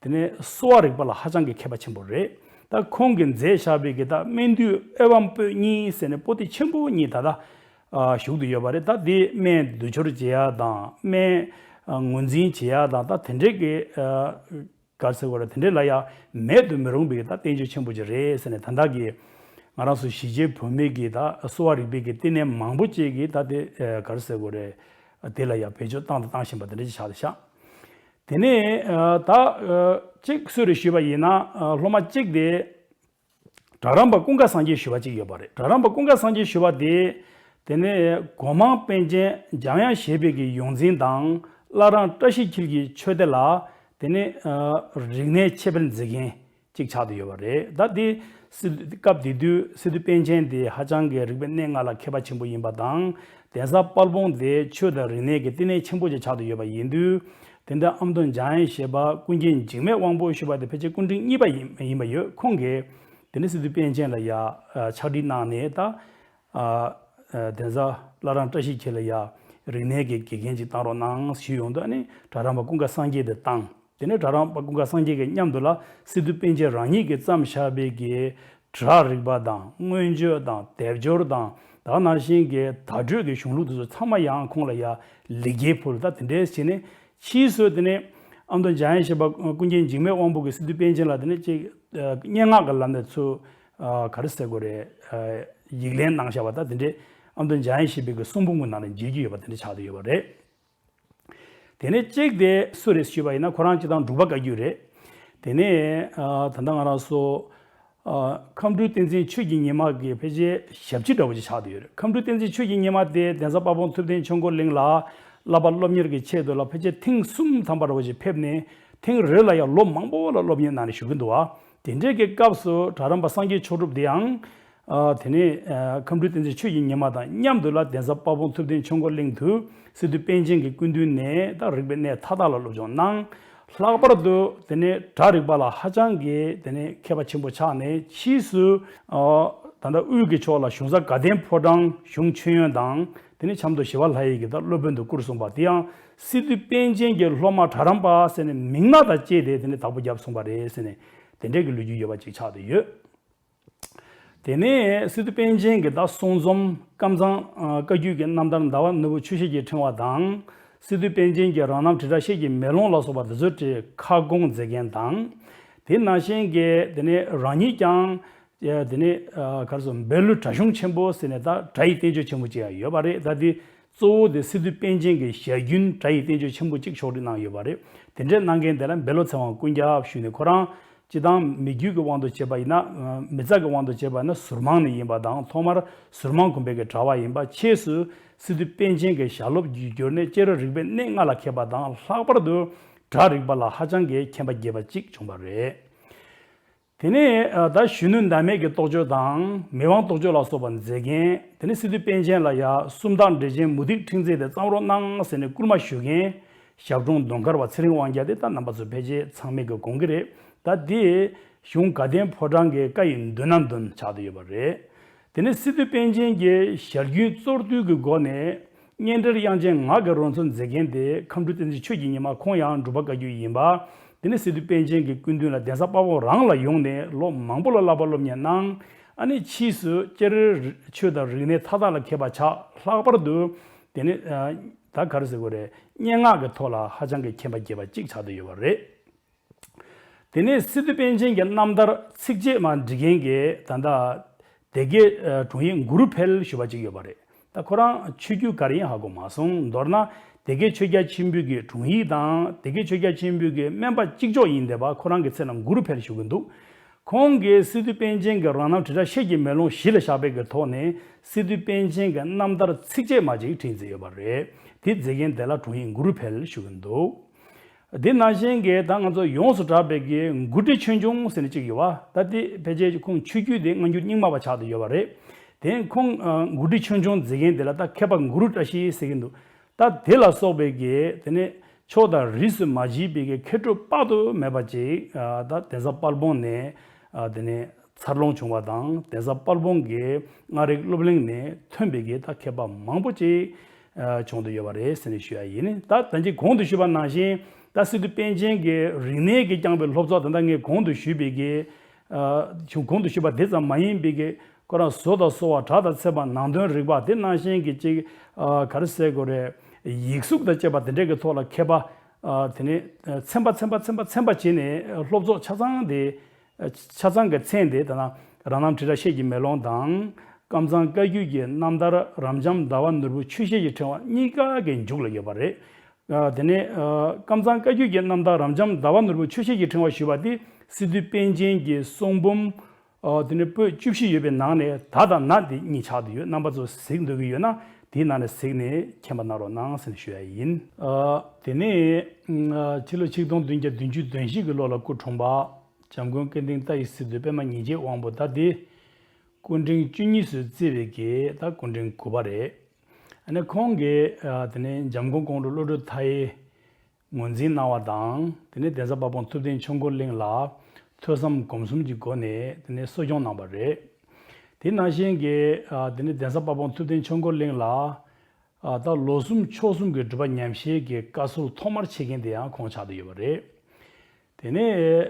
དེ་ནས་གསོ་བ་རིག་པ་ལ་ཧ་ཅང་གི་མཁས་པ་ཆེན་པོ་རེད། ད་ཁོང་གིས་མཛད་བཞག་པའི་གི་ད་སྨན་བསྡུས་དབྱེ་བ་པོད་གཉིས་ཟེར་ནས་པོ་ཏི་ཆེན་པོ་གཉིས་ད་ལྟ་ཨ་བཞུགས་བསྡད་ཡོད་པ་རེད། ད་དེ་སྨན་བསྡུ་སྦྱོར་བྱེད་ཡ་དང་སྨན་ཨ་ངོས་འཛིན་བྱེད་ཡ་དང་། ད་དེ་འདྲའི་གི་ཨ་ག་རེ་ཟེར་དགོས་རེད། དེ་འདྲའི་ལ་ཡ་མེད་དུ་མི་རུང་བའི་ད་བསྟན་བཅོས་ཆེན་པོ་ཅིག་རེད་ཟེར་ནས། ད་ལྟ་གི་ང་རང་ཚོ་གཞིས་བྱེས་བོད་མི་གི་ད་གསོ་བ་རིག་པའི་གི་བསྟི་གནས་མང་པོ་ཅིག་གི་ད་དེ་ཨ་ག་རེ་ཟེར་དགོས་རེད། དེ་ལ་ཡང་བེད་སྤྱོད་བཏང་དང་བཏང་བཞིན་པ་དེ་འདྲ་ཅིག་ཆགས་བསྡད་ཤག་དེ་ནས་ཨ་ད་ཨ་གཅིག་སུ་རེད་ཞུས་པ་ཡིན་ན་ཨ་སློབ་མ་གཅིག་དེ་གྲྭ་རམས་པ་ཀུན་དགའ་སངས་རྒྱས་ཞུ་བ་གཅིག་ཡོད་པ་རེད། གྲྭ་རམས་པ་ཀུན་དགའ་སངས་རྒྱས་ཞུ་བ་དེ་དེ་ནས་སྒོ་མང་པཎ་ཆེན་འཇམ་དབྱངས་བཞད་པའི་གི་ཡོངས་འཛིན་དང་བླ་བྲང་བཀྲ་ཤིས་འཁྱིལ་གྱི་ཆོས་སྡེ་ལ་དེ་ནས་ཨ་རིག་གནས་འཆད་སྤེལ་མཛད་མཁན་གཅིག་ཆགས་བསྡད་ཡོད་པ་རེད། ད་དེ་སི་སྐབས་དེ་དུས་སི་ཏུ་པཎ་ཆེན་དེ་ཧ་ཅང་གི་རིག་པའི་གནས་ལྔ་ལ་མཁས་པ་ཆེན་པོ་ཡིན་པ་དང་། གདན་ས་དཔལ་སྤུངས་དེ་ཆོས་དང་རིག་གནས་ཀྱི་བསྟི་གནས་ཆེན་པོ་ཅིག་ཆགས་བསྡད་ཡོད་པ་ཡིན་དུས། དེ་འདྲ་ཨ་མདོ་འཇམ་དབྱངས་བཞད་པ་ཀུན་མཁྱེན་འཇིགས་མེད་དབང་པོ་ཞུ་བ་དེ་ཕལ་ཆེར་སྐུ་ཕྲེང་གཉིས་པ་ཡིན་ཡིན་པ་ཡོད། ཁོང་གིས་དེ་ནས་སི་ཏུ་པཎ་ཆེན་ལ་ཡ་ཕྱག་བྲིས་གནང་ནས་ད། ཨ་ཨ་གདན་ས་བླ་བྲང་བཀྲ་ཤིས་འཁྱིལ་ལ་ཡ་རིག་གནས་ཀྱི་དགེ་རྒན་ཅིག་བཏང་རོགས་གནང་ཞུས་ཡོང་དུས། ཨ་ནི་གྲྭ་རམས་པ་ཀུན་དགའ་སངས་རྒྱས་དེ་བཏང་། དེ་ནས་གྲྭ་རམས་པ་ཀུན་དགའ་སངས་རྒྱས་ཀྱི་མཉམ་དུ་ལ་སི་ཏུ་པཎ་ཆེན་རང་ཉིད་ཀྱིས་བརྩམས་བཞག་པའི་གི་སྒྲ་རིག་པ་དང་མངོན་བརྗོད་དང་སྡེབ་སྦྱོར་དང་། ད་ག་ནང་བཞིན་གྱི་བརྡ་སྤྲོད་ཀྱི་གཞུང་ལུགས་དེ་ཚོ་ཚང་མ་ཡང་ཁོང་ལ་ཡ་ལེགས་སྐྱེས་ཕུལ། ད་དེ་འདྲས་བྱས་ནས་ཕྱིས་སུ་དེ་ནས་ཨ་མདོ་འཇམ་དབྱངས་བཞད་པ་ཀུན་མཁྱེན་འཇིགས་མེད་དབང་པོ་གིས་སི་ཏུ་པཎ་ཆེན་ལ་དེ་ནས་ཅིག་ཨ་སྙན་ངག་གི་ལམ་ནས་ཚུར་ཨ་ག་རེ་ཟེར་དགོས་རེད། ཨ་ཡིག་ལན་གནང་བཞག་པ། ད་དེ་འདྲས་ཨ་མདོ་འཇམ་དབྱངས་བཞད་པའི་གི་གསུང་འབུམ་གྱི་ནང་ནས་མཇལ་རྒྱུ་ཡོད་པ་དེ་འདྲས་ཆགས་བསྡད་ཡོད་པ་རེད། དེ་ནས་གཅིག་དེ་སུ་རེད་ཞུས་པ་ཡིན་ན། ཁོ་རང་སྤྱིར་བཏང་འབྲུག་པ་བཀའ་བརྒྱུད་རེད། དེ་ནས་ཨ་ད་ལྟ་ང་རང་ཚོ་ཨ་ཁམས་སྤྲུལ་བསྟན་འཛིན་ཆོས་ཀྱི་ཉི་མ་གི་ཕལ་ཆེར་ཞབས་ཕྱི་འདྲ་བོ་ཅིག་ཆགས་བསྡད་ཡོད་རེད། ཁམས་སྤྲུལ་བསྟན་འཛིན་ཆོས་ཀྱི་ཉི་མ་དེ་གདན་ས་དཔལ་སྤུངས་ཐུབ་བསྟན་ཆོས་འཁོར་གླིང་ལ་བསླབ་པ་སློབ་གཉེར་གྱི་ཆེད་དུ་ལ་ཕལ་ཆེར་ཐེངས་གསུམ་ཐམ་པ་འདྲ་བོ་ཅིག་ཕེབས་ནས། ཐེངས་རེ་ལ་ཡང་ལོ་མང་པོ་ལ་སློབ་གཉེར་གནང་ནས་བཞུགས་ཀྱི་འདུག་བ། དེ་འདྲའི་གི་སྐབས་སུ་གྲྭ་རམས་པ་སངས་རྒྱས་མཆོག་གྲུབ་དེའང་། ཨ་དེ་ནས་ཨ་ཁམས་སྤྲུལ་བསྟན་འཛིན་ཆོས་ཀྱི་ཉི་མ་དང་མཉམ་དུ་ལ་གདན་ས་དཔལ་སྤུངས་ཐུབ་བསྟན་ཆོས་འཁོར་གླིང་དུ་སི་ཏུ་པཎ་ཆེན་གྱི་སྐུ་མདུན་ནས་ད་རིག་པའི་གནས་མཐའ་དག་ལ་སློབ་སྦྱོང་གནང་། ལྷག་པར་དུ་དེ་ནས་སྒྲ་རིག་པ་ལ་ཧ་ཅང་གི་དེ་ནས་མཁས་པ་ཆེན་པོ་ཆགས་ནས། ཕྱིས་སུ་ཨ་ད་ལྟ་དབུས་ཀྱི་ཕྱོགས་ལ་གཞུང་ས་དགའ་ལྡན་ཕོ་བྲང་གཞུང་མཆོད་ཡོན་དང་། དེ་ནས་ཆབ་མདོ་ཞི་བ་ལྷ་ཡི་གི་ད་སློབ་དཔོན་དུ་བཀུར་གསུངས་པ། དེ་ཡང་སི་ཏུ་པཎ་ཆེན་གྱི་སློབ་མ་གྲྭ་རམས་པ་ཟེར་ནས་མིང་ནང་དང་བཅས་ཏེ་དེ་ནས་བདག་པོ་བརྒྱབ་གསུངས་པ་རེད་ཟེར་ནས། དེ་འདྲའི་གི་ལོ་རྒྱུས་ཡོད་པ་ཅིག་ཆགས་བསྡད་ཡོད། དེ་ནས་སི་ཏུ་པཎ་ཆེན་གྱི་ད་གསུང་རྩོམ་ཀམ་ཚང་ཨ་བཀའ་བརྒྱུད་ཀྱི་རྣམ་ཐར་ཟླ་བ་ནོར་བུ་ཆོས་བཤད་ཀྱི་ཕྲེང་བ་དང་། སི་ཏུ་པཎ་ཆེན་གྱི་རང་རྣམ་དྲིལ་བསྒྲགས་ཤེལ་གྱི་མེ་ལོང་ལ་སོགས་པ་དེ་ཚོའི་གྲས་ཁ་སྐོང་མཛད་མཁན་དང་། དེ་ནང་བཞིན་གྱི་དེ་ནས་རང་ཉིད་ཀྱང་དེ་ནས་ཨ་ག་རེ་ཟེར། འབེལ་ལུ་སྒྲ་གཞུང་ཆེན་པོ་ཟེར་ནས་ད་སྒྲ་ཡི་བསྟན་བཅོས་ཆེན་པོ་ཅིག་ཡང་ཡོད་པ་རེད། ད་དེ་གཙོ་བོ་དེ་སི་ཏུ་པཎ་ཆེན་གྱི་ཞལ་རྒྱུན་སྒྲ་ཡི་བསྟན་བཅོས་ཆེན་པོ་གཅིག་ཕྱོགས་སྒྲིག་གནང་ཡོད་པ་རེད། དེ་འདྲའི་གནང་མཁན་དེ་ལ་འབེལ་ལོ་ཚེ་དབང་ཀུན་ཁྱབ་ཞུས་ནས། ཁོ་རང་སྤྱིར་བཏང་མི་རྒྱུད་ཀྱི་དབང་དུ་བྱས་པ་ཡིན་ན། མི་ཚ་གི་དབང་དུ་བྱས་པ་ཡིན་ན་ཟུར་མང་ནས་ཡིན་པ་དང་། ཐོག་མར་ཟུར་མང་དགོན་པའི་གི་གྲྭ་བ་ཡིན་པ། ཆེས་སུ་སི་ཏུ་པཎ་ཆེན་གྱི་ཞལ་སློབ་བརྒྱུད་གྱུར་ནས་སྤྱིར་རིག་པའི་གནས་ལྔ་ལ་མཁས་པ་དང་། ལྷག་པར་དུ་སྒྲ་རིག་པ་ལ་ཧ་ཅང་གི་མཁྱེན་པ་རྒྱས་པ་གཅིག་བྱུང་བ་རེད། དེ་ནས་ཨ་ད་གཞོན་ནུ་ཟླ་མེད་ཀྱི་རྟོགས་བརྗོད་དང་མི་དབང་རྟོགས་བརྗོད་ལ་སོགས་པ་མཛད་མཁན། དེ་ནས་སི་ཏུ་པཎ་ཆེན་ལ་ཡ་སུམ་རྟགས་འགྲེལ་ཆེན་མུ་སྟེགས་ཕྲེང་མཛེས་དེ་བརྩམས་རོགས་གནང་ཟེར་ནས་བསྐུལ་མ་ཞུ་མཁན་ཞབས་དྲུང་མདོ་མཁར་བ་ཚེ་རིང་དབང་རྒྱལ་དེ་ད་རྣམ་པ་ཚོ་ཕལ་ཆེར་ཚང་མས་ཀྱི་དགོངས་ཀྱི་རེད། ད་དེ་གཞུང་དགའ་ལྡན་ཕོ་བྲང་གི་བཀའ་ཡི་མདུན་ན་འདོན་ཆགས་བསྡད་ཡོད་པ་རེད། དེ་ནས་སི་ཏུ་པཎ་ཆེན་གྱི་ཞལ་རྒྱུན་གཙོར་བསྡུས་ཀྱི་སྒོ་ནས་སྙན་འགྲེལ་དབྱངས་ཅན་ངག་གི་རོལ་མཚོ་མཛད་མཁན་དེ་ཁམས་སྤྲུལ་བསྟན་འཛིན་ཆོས་ཀྱི་ཉི་མ། ཁོང་ཡང་འབྲུག་པ་བཀའ་བརྒྱུད་ཡིན་པ། དེ་ནས་སི་ཏུ་པཎ་ཆེན་གྱི་སྐུ་མདུན་ལ་གདན་ས་དཔའ་བོ་རང་ལ་ཡོང་ནས་ལོ་མང་པོ་ལ་བསླབ་པ་སློབ་གཉེར་གནང་། ཨ་ནི་ཕྱིས་སུ་སྤྱིར་ཆོས་དང་རིག་གནས་མཐའ་དག་ལ་མཁས་པ་ཆགས། ལྷག་པར་དུ་དེ་ནས་ཨ་ད་ག་རེ་ཟེར་དགོས་རེད། སྙན་ངག་གི་ཐོག་ལ་ཧ་ཅང་གི་མཁྱེན་པ་རྒྱས་པ་གཅིག་ཆགས་བསྡད་ཡོད་པ་རེད། དེ་ནས་སི་ཏུ་པཎ་ཆེན་གྱི་རྣམ་ཐར་ཚིགས་བཅད་མ་འབྲི་མཁན་གྱི་ད་ལྟ་སྡེ་དགེ་ཨ་དྲུང་ཡིག་གུ་རུ་འཕེལ་ཞུ་བ་ཅིག་ཡོད་པ་རེད། ད་ཁོ་རང་ཆོས་བརྒྱུད་ག་རེ་ཡིན་ཧ་གོ་མ་སོང་། མདོར་ན་སྡེ་དགེ་ཆོས་རྒྱལ་ཆེན་པོའི་གི་དྲུང་ཡིག་དང་། སྡེ་དགེ་ཆོས་རྒྱལ་ཆེན་པོའི་གི་སྨན་པ་གཅིག་ལྕོགས་ཡིན་བསྡད་པ། ཁོ་རང་གི་མཚན་ལ་གུ་རུ་འཕེལ་ཞུ་གི་འདུག་ཁོང་གིས་སི་ཏུ་པཎ་ཆེན་གྱི་རང་རྣམ་དྲིལ་བསྒྲགས་ཤེལ་གྱི་མེ་ལོང་གཞི་ལ་བཞག་པའི་གི་ཐོག་ནས་སི་ཏུ་པཎ་ཆེན་གྱི་རྣམ་ཐར་ཚིགས་བཅད་མ་ཅིག་བྲིས་མཛད་ཡོད་པ་རེད། དེ་མཛད་མཁན་དེ་ལ་དྲུང་ཡིག་གུ་རུ་འཕེལ་ཞུ་གི་འདུག་དེ་ནང་བཞིན་གྱི་ད་ང་ཚོ་ཡོངས་སུ་གྲགས་པའི་གི་མགུར་འབྲི་ཆོས་འབྱུང་ཟེར་ནས་གཅིག་ཡོད་པ། ད་དེ་ཕལ་ཆེར་ཁོང་ཆོས་བརྒྱུད་དེ་སྔ་འགྱུར་རྙིང་མ་བ་ཆགས་བསྡད་ཡོད་པ་རེད། དེ་ཁོང་ཨ་མགུར་འབྲི་ཆོས་འབྱུང་མཛད་མཁན་དེ་ལ་ད་མཁས་པ་གུ་རུ་བཀྲ་ཤིས་ཟེར་གྱི་འདུག་ད་དེ་ལ་སོགས་པའི་གི་དེ་ནས་ཕྱོགས་དང་རིས་སུ་མ་མཆིས་པའི་གི་མཁས་གྲུབ་དཔག་ཏུ་མེད་པ་ཅིག་ཨ་ད་གདན་ས་དཔལ་སྤུངས་ནས་ཨ་དེ་ནས་འཚར་ལོངས་བྱུང་བ་དང་། གདན་ས་དཔལ་སྤུངས་ཀྱི་སྔགས་རིག་སློབ་གླིང་ནས་ཐོན་པའི་གི་ད་མཁས་པ་མང་པོ་ཅིག་ཨ་བྱུང་བསྡད་ཡོད་པ་རེད་ཟེར་ནས་ཞུ་ཡ་ཡིན། ད་ད་ཅི་གོང་དུ་ཞུས་པ་ནང་བཞིན་ད་སི་ཏུ་པཎ་ཆེན་གྱི་རིག་གནས་ཀྱིས་བསྐྱངས་པའི་སློབ་ཚོགས། ད་ལྟ་ངས་གོང་དུ་ཞུས་པའི་གི་ཨ་གོང་དུ་ཞུས་པ་དེ་ཙམ་མ་ཡིན་པའི་གི་ཁོ་རང་བཟོ་དང་གསོ་བ། སྒྲ་དང་ཚད་པ། ནང་དོན་རིག་པ། དེ་ནང་བཞིན་གྱི་ཅིག་ཨ་ག་རེ་ཟེར་དགོས་རེད། ཡིག་གཟུགས་དང་བཅས་པ་དེ་འདྲའི་གི་ཐོག་ལ་མཁས་པ། ཨ་དེ་ནས་ཚན་པ་ཚན་པ་ཚན་པ་ཚན་པ་བྱས་ནས་སློབ་ཚོགས་ཆ་ཚང་དེ། ཆ་ཚང་གི་མཚན་དེ་ད་ནང་རང་རྣམ་དྲིལ་བསྒྲགས་ཤེལ་གྱི་མེ་ལོང་དང་། ཀམ་ཚང་བཀའ་བརྒྱུད་ཀྱི་རྣམ་ཐར་རབ་འབྱམས་ཟླ་བ་ནོར་བུ་ཆོས་བཤད་ཀྱི་ཕྲེང་བ་གཉིས་ཀ་གི་མཇུག་ལ་ཡོད་པ་རེད། ཨ། དེ་ནས་ཨ། ཀམ་ཚང་བཀའ་བརྒྱུད་ཀྱི་རྣམ་ཐར་རབ་འབྱམས་ཟླ་བ་ནོར་བུ་ཆོས་བཤད་ཀྱི་ཕྲེང་བ་ཞུས་པ་དེ་སི་ཏུ་པཎ་ཆེན་གྱི་གསུང་འབུམ། ཨ། དེ་ནས་པོད་བཅུ་བཞི་ཡོད་པའི་ནང་ནས་ད་དང་ན་དེ་གཉིས་ཆགས་བསྡད་ཡོད། རྣམ་པ་ཚོ་གཟིགས་འདོད་ཀྱི་ཡོད་ན་དེའི་ནང་ནས་གཟིགས་ནས་མཁྱེན་པ་གནང་རོགས་གནང་ཟེར་ནས་ཞུ་ཡ་ཡིན། ཨ། དེ་ནས་ཨ། ཕྱི་ལོ་ཆིག་སྟོང་བདུན་བརྒྱ་བདུན་ཅུ་དོན་བཞི་གི་ལོ་ལ་སྐུ་འཁྲུངས་པ། འཇམ་མགོན་སྐལ་ལྡན་ཏཱའི་སི་ཏུ་པད་མ་ཉིན་བྱེད་དབང་པོ། ད་དེ་སྐུ་ཕྲེང་བཅུ་གཉིས་སུ་བརྩི་བའི་གི་ད་སྐུ་ཕྲེང་དགུ་པ་རེད། ཨ་ནི་ཁོང་གིས་ཨ། དེ་ནས་འཇམ་མགོན་ཀོང་སྤྲུལ་བློ་གྲོས་མཐའ་ཡས་ངོས་འཛིན་གནང་བ་དང་། དེ་ནས་གདན་ས་དཔལ་སྤུངས་ཐུབ་བསྟན་ཆོས་འཁོར་གླིང་ལ་ཐོས་བསམ་སྒོམ་གསུམ་གྱི་སྒོ་ནས་དེ་ནས་གསོ་སྐྱོང་གནང་བ་རེད། དེ་ནང་བཞིན་གྱི་ཨ། དེ་ནས་གདན་ས་དཔལ་སྤུངས་ཐུབ་བསྟན་ཆོས་འཁོར་གླིང་ལ་ཨ། ད་ལོ་གསུམ་ཕྱོགས་གསུམ་གྱི་སྒྲུབ་པ་ཉམས་བཞེས་ཀྱི་བཀའ་སྲོལ་ཐོག་མར་ཕྱེ་མཁན་དེ་ཡང་ཁོང་ཆགས་བསྡད་ཡོད་པ་རེད། དེ་ནས་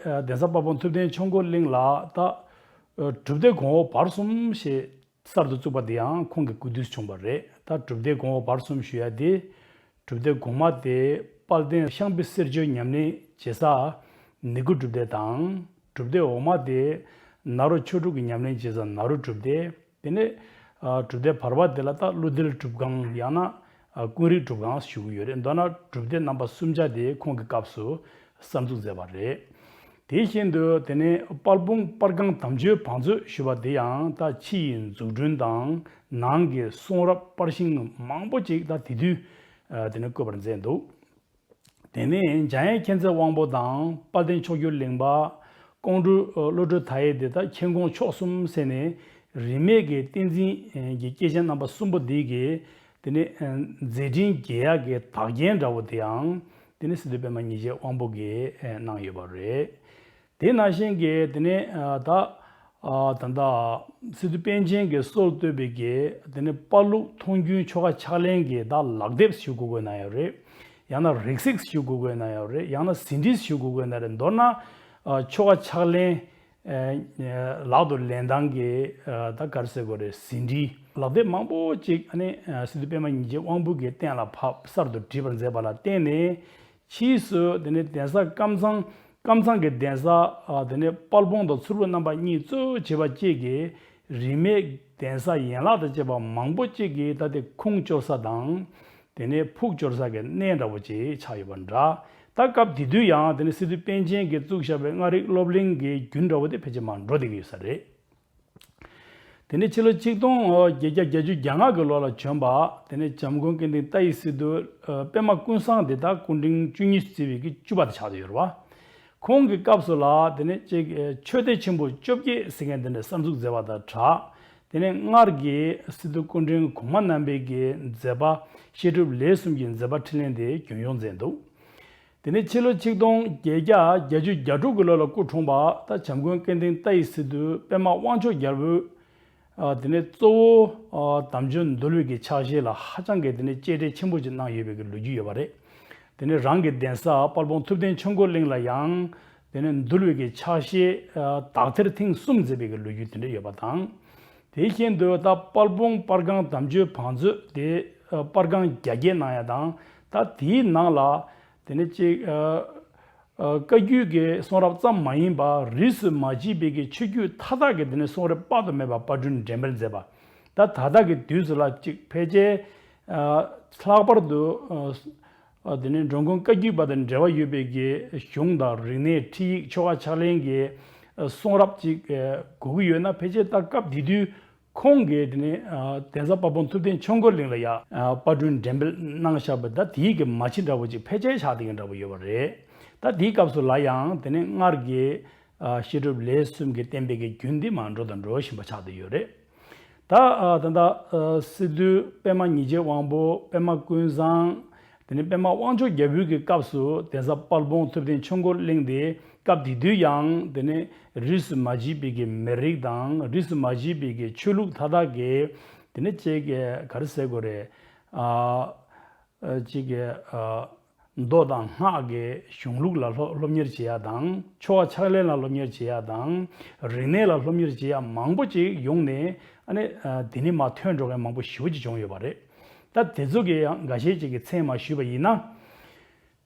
ཨ། གདན་ས་དཔལ་སྤུངས་ཐུབ་བསྟན་ཆོས་འཁོར་གླིང་ལ་ད་ཨ། སྒྲུབ་སྡེ་གོང་འོག་བར་གསུམ་ཞེས་གསར་དུ་བཙུགས་པ་དེ་ཡང་ཁོང་གི་སྐུ་དུས་བྱུང་བ་རེད། ད་སྒྲུབ་སྡེ་གོང་འོག་བར་གསུམ་ཞུ་ཡ་དེ། སྒྲུབ་སྡེ་གོང་མ་དེ་དཔལ་ལྡན་ཤངས་པའི་གསེར་ཆོས་ཉམས་ལེན་བྱེད་ས་ནི་གུ་སྒྲུབ་སྡེ་དང་། སྒྲུབ་སྡེ་འོག་མ་དེ་ནཱ་རོ་ཆོས་དྲུག་གི་ཉམས་ལེན་བྱེད་ས་ནཱ་རོ་སྒྲུབ་སྡེ། དེ་ནས་ཨ། སྒྲུབ་སྡེ་བར་པ་དེ་ལ་ད་ཀླུ་རྡེལ་སྒྲུབ་ཁང་ཡང་ན་ཨ། ཀུན་རིག་སྒྲུབ་ཁང་ཞུ་གི་ཡོད་རེད། མདོར་ན་སྒྲུབ་སྡེ་རྣམ་པ་གསུམ་ཆ་དེ་ཁོང་གི་སྐབས་སུ་གསར་འཛུགས་མཛད་པ་རེད། དེ་བཞིན་དུ་དེ་ནས་དཔལ་སྤུངས་པར་སྒང་དམ་ཆོས་བང་མཛོད་ཞུ་བ་དེ་ཡང་ད་ཕྱི་ཡི་འཛུགས་སྐྲུན་དང་ནང་གི་གསུང་རབ་པར་ཤིང་མང་པོ་ཅིག་ད་དེ་དུས་ཨ། དེ་ནས་བཀོད་པར་མཛད་འདུག་དེ་ནས་འཇམ་དབྱངས་མཁྱེན་བརྩེ་དབང་པོ་དང་དཔལ་ལྡན་མཆོག་གྱུར་གླིང་པ་ཀོང་སྤྲུལ་བློ་གྲོས་མཐའ་ཡས་དེ་ད་མཁྱེན་ཀོང་མཆོག་གསུམ་ཟེར་ནས་རིས་མེད་ཀྱི་བསྟན་འཛིན་གྱི་སྐྱེས་ཆེན་རྣམ་པ་གསུམ་པོ་འདི་གི་དེ་ནས་མཛད་འཕྲིན་རྒྱས་ཡག་གི་དག་རྒྱན་འདྲ་བོ་དེའང་དེ་ནས་སི་ཏུ་པད་མ་ཉིན་བྱེད་དབང་པོ་གིས་གནང་ཡོད་པ་རེད། དེ་ནང་བཞིན་གྱི་དེ་ནས་ཨ། ད་ཨ། ད་ལྟ་སི་ཏུ་པཎ་ཆེན་གྱིས་སྲོལ་བཏོད་པའི་གི་དེ་ནས་དཔལ་ལུགས་མཐོང་རྒྱུན་ཆོ་ག་ཕྱག་ལེན་གྱི་ད་ལག་དེབ་ཞུ་དགོས་དགོས་ན་ཡང་རེད། ཡང་ན་རིགས་གཟིགས་ཞུ་དགོས་དགོས་ན་ཡང་རེད། ཡང་ན་ཟིན་བྲིས་ཞུ་དགོས་དགོས་ན་རེད། མདོར་ན་ཨ། ཆོ་ག་ཕྱག་ལེན་ཨ། ལག་ཏུ་ལེན་སྟངས་ཀྱི་ཨ། ད་ག་རེ་ཟེར་དགོས་རེད། ཟིན་བྲིས་ལག་དེབ་མང་པོ་ཅིག་ཨ་ནི་ཨ། སི་ཏུ་པད་མ་ཉིན་བྱེད་དབང་པོ་གིས་གཏན་ལ་ཕབ་གསར་དུ་བྲིས་པར་མཛད་པ་ལ་བརྟེན་ནས། ཕྱིས་སུ་དེ་ནས་གདན་ས་ཀམ་ཚང་། ཀམ་ཚང་གི་གདན་ས་ཨ། དེ་ནས་དཔལ་སྤུངས་དང་མཚུར་ཕུ་རྣམ་པ་གཉིས་གཙོ་བྱས་པ་བཅས་ཀྱི་རིས་མེད་གདན་ས་ཡན་ལག་དང་བཅས་པ་མང་པོ་ཅིག་གི་ད་དེ་ཁུངས་སྐྱོར་ས་དང་། དེ་ནས་ཕུགས་སྐྱོར་ས་གི་གནས་འདྲ་བོ་ཅིག་ཆགས་ཡོད་པ་འདྲ། ད་སྐབས་དེ་དུས་ཡང་དེ་ནས་སི་ཏུ་པཎ་ཆེན་གྱིས་བཙུགས་བཞག་པའི་ལྔ་རིག་སློབ་གླིང་གི་རྒྱུན་འདྲ་བོ་དེ་ཕལ་ཆེར་མར་འགྲོ་བསྡད་ཀྱི་ཡོད་ས་རེད། དེ་ནས་ཕྱི་ལོ་ཆིག་སྟོང་བརྒྱད་བརྒྱ་བརྒྱད་ཅུ་གྱ་ལྔ་གི་ལོ་ལ་བྱོན་པ། དེ་ནས་འཇམ་མགོན་སྐལ་ལྡན་ཏཱའི་སི་ཏུ་ཨ། པད་མ་ཀུན་བཟང་དེ་དག་སྐུ་ཕྲེང་བཅུ་གཉིས་སུ་བརྩི་བའི་གི་བཅུ་པ་དེ་ཆགས་བསྡད་ཡོད་རེད་བ། ཁོང་གི་སྐབས་སུ་ལ་དེ་ནས་ཅིག་ཨ། ཆོས་སྡེ་ཆེན་པོ་བཅོ་བརྒྱད་ཟེར་མཁན་དེ་འདྲ་གསར་འཛུགས་མཛད་པ་དང་སྦྲགས། དེ་ནས་སྔར་གྱི་སི་ཏུ་སྐུ་ཕྲེང་གོང་མ་རྣམ་པའི་གི་མཛད་པ་བཤད་སྒྲུབ་ལས་གསུམ་གྱི་མཛད་པ་འཕྲིན་ལས་དེ་རྒྱུན་སྐྱོང་མཛད་འདུག་དེ་ནས་ཕྱི་ལོ་ཆིག་སྟོང་བརྒྱད་བརྒྱ་བརྒྱད་ཅུ་གྱ་དྲུག་གི་ལོ་ལ་སྐུ་འཁྲུངས་པ་ད་འཇམ་མགོན་སྐལ་ལྡན་ཏཱའི་སི་ཏུ་པད་མ་དབང་མཆོག་རྒྱལ་པོས་ཨ། དེ་ནས་གཙོ་བོ་ཨ། དམ་ཆོས་འདུལ་བའི་གི་ཕྱག་བཞེས་ལ་ཧ་ཅང་གི་དེ་ནས་གཅེས་སྤྲས་ཆེན་པོ་ཅིག་གནང་ཡོད་པའི་གི་ལོ་རྒྱུས་ཡོད་པ་རེད། དེ་ནས་རང་གི་གདན་ས་དཔལ་སྤུངས་ཐུབ་བསྟན་ཆོས་འཁོར་གླིང་ལ་ཡང་དེ་ནས་འདུལ་བའི་གི་ཕྱག་བཞེས་ཨ། དག་ཐེར་ཐེངས་གསུམ་མཛད་པའི་གི་ལོ་རྒྱུས་དེ་འདྲ་ཡོད་པ་དང་། དེ་བཞིན་དུ་ད་དཔལ་སྤུངས་པར་སྒང་དམ་ཆོས་བང་མཛོད་དེ་ཨ། པར་སྒང་རྒྱ་སྐྱེད་གནང་ཡ་དང་། ད་དེའི་ནང་ལ་དེ་ནས་ཅིག་ཨ། ཨ། བཀའ་བརྒྱུད་ཀྱི་གསུང་རབ་ཙམ་མ་ཡིན་པར་རིས་སུ་མ་ཆད་པའི་གི་ཆོས་བརྒྱུད་མཐའ་དག་གི་དེ་ནས་གསུང་རབ་དཔག་ཏུ་མེད་པ་པར་སྐྲུན་འགྲེམས་སྤེལ་མཛད་པ། ད་ད་ལྟ་གི་དུས་སུ་ལ་ཅིག་ཕལ་ཆེར་ཨ། ལྷག་པར་དུ་ཨ། དེ་ནས་འགྲོ་མགོན་བཀའ་བརྒྱུད་པ་དང་འབྲེལ་བ་ཡོད་པའི་གི་གཞུང་དང་རིག་གནས་ཁྲིད་ཡིག་ཆོ་ག་ཕྱག་ལེན་གྱི་ཨ། གསུང་རབ་ཅིག་ཨ། དགོས་ཀྱི་ཡོད་ན། ཕལ་ཆེར་ད་སྐབས་དེ་དུས་ཁོང་གིས་དེ་ནས་ཨ། གདན་ས་དཔལ་སྤུངས་ཐུབ་བསྟན་ཆོས་འཁོར་གླིང་ལ་ཡ་ཨ། པར་སྐྲུན་འགྲེམས་སྤེལ་གནང་བཞག་པ་ད་དེའི་གི་མ་ཕྱི་འདྲ་བོ་ཅིག་ཕལ་ཆེར་ཆགས་བསྡད་མཁན་འདྲ་བོ་ཡོད་པ་རེད། ད་དེའི་སྐབས་སུ་ལ་ཡང་དེ་ནས་སྔར་གྱི་ཨ། བཤད་སྒྲུབ་ལས་གསུམ་གྱི་བསྟན་པའི་གི་རྒྱུན་འདི་མར་འགྲོ་དང་འགྲོ་བཞིན་པ་ཆགས་བསྡད་ཡོད་རེད། ད་ཨ། ད་ལྟ་ཨ། སི་ཏུ་པད་མ་ཉིན་བྱེད་དབང་པོ། པད་མ་ཀུན་བཟང་། དེ་ནས་པད་མ་དབང་མཆོག་རྒྱལ་པོའི་གི་སྐབས་སུ་གདན་ས་དཔལ་སྤུངས་ཐུབ་བསྟན་ཆོས་འཁོར་གླིང་དེ་སྐབས་དེ་དུས་ཡང་དེ་ནས་རིས་སུ་མ་ཆད་པའི་གི་མི་རིགས་དང་རིས་སུ་མ་ཆད་པའི་གི་ཆོས་ལུགས་མཐའ་དག་གི་དེ་ནས་ཅིག་ག་རེ་ཟེར་དགོས་རེད། ཨ། ཅིག་གི་ཨ། མདོ་དང་སྔགས་ཀྱི་གཞུང་ལུགས་ལ་སློབ་སློབ་གཉེར་བྱེད་ཡ་དང་། ཆོ་ག་ཕྱག་ལེན་ལ་སློབ་གཉེར་བྱེད་ཡ་དང་། རིག་གནས་ལ་སློབ་གཉེར་བྱེད་ཡ་མང་པོ་ཅིག་ཡོང་ནས། ཨ་ནི་ཨ། དེ་ནས་མར་ཐོན་འགྲོ་མཁན་མང་པོ་ཞེ་པོ་ཅིག་བྱུང་ཡོད་པ་རེད། ད་དེ་ཚོ་གི་ཡང་འགའ་ཤས་ཅིག་གི་མཚན་མར་ཞུས་པ་ཡིན་ན།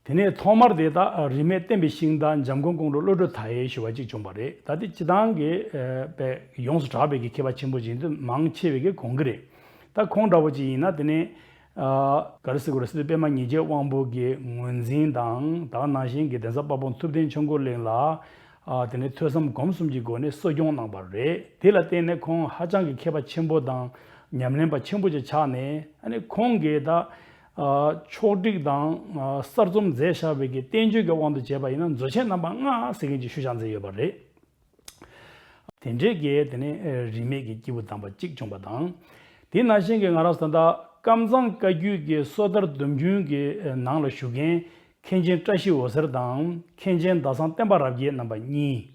དེ་ནས་ཐོག་མར་དེ་ད་རིས་མེད་བསྟན་པའི་ཤིང་རྟ་འཇམ་མགོན་ཀོང་སྤྲུལ་བློ་གྲོས་མཐའ་ཡས་ཞུ་བ་གཅིག་བྱུང་བ་རེད། ད་དེ་སྤྱི་བཏང་གི་ཨ་པའི་ཡོངས་སུ་གྲགས་པའི་གི་མཁས་པ་ཆེན་པོ་ཅིག་ཡིན་དུས་མང་ཆེ་བའི་གི་དགོངས་ཀྱི་རེད། ད་ཁོང་འདྲ་བོ་ཅིག་ཡིན་ན་དེ་ནས་ཨ་ག་རེ་ཟེར་དགོས་རེད། སི་ཏུ་པད་མ་ཉེར་བརྒྱད་དབང་པོ་གི་ངོས་འཛིན་དང་། ད་ག་ནང་བཞིན་གྱི་གདན་ས་དཔལ་སྤུངས་ཐུབ་བསྟན་ཆོས་འཁོར་གླིང་ལ་ཨ་དེ་ནས་ཐོས་བསམ་སྒོམ་གསུམ་གྱི་སྒོ་ནས་གསོ་སྐྱོང་གནང་བ་རེད། དེ་ལ་བརྟེན་ནས་ཁོང་ཧ་ཅང་གི་མཁས་པ་ཆེན་པོ་དང་ཉམས་ལེན་པ་ཆེན་པོ་ཅིག་ཆགས་ནས། ཨ་ནི་ཁོང་གིས་ད་ཨ་ཕྱོགས་བསྒྲིགས་དང་ཨ་གསར་རྩོམ་མཛད་བཞག་པའི་གི་བསྟན་བཅོས་ཀྱི་དབང་དུ་བྱས་པ་ཡིན་ན་མཛོད་ཆེན་རྣམ་པ་ལྔ་ཟེར་མཁན་ཅིག་ཞུ་བཞག་མཛད་ཡོད་པ་རེད། དེ་འདྲའི་གི་དེ་ནས་ཨ་རིས་མེད་ཀྱི་སྐྱེས་བུ་དམ་པ་གཅིག་བྱུང་བ་དང་། དེ་ནང་བཞིན་གྱི་ང་རང་ཚོ་ད་ལྟ་ཀམ་ཚང་བཀའ་བརྒྱུད་ཀྱི་སོ་ཐར་སྡོམ་རྒྱུན་གྱི་ནང་ལ་བཞུགས་མཁན་མཁན་ཆེན་བཀྲ་ཤིས་འོད་ཟེར་དང་མཁན་ཆེན་ཟླ་བཟང་བསྟན་པ་རབ་རྒྱས་རྣམ་པ་གཉིས།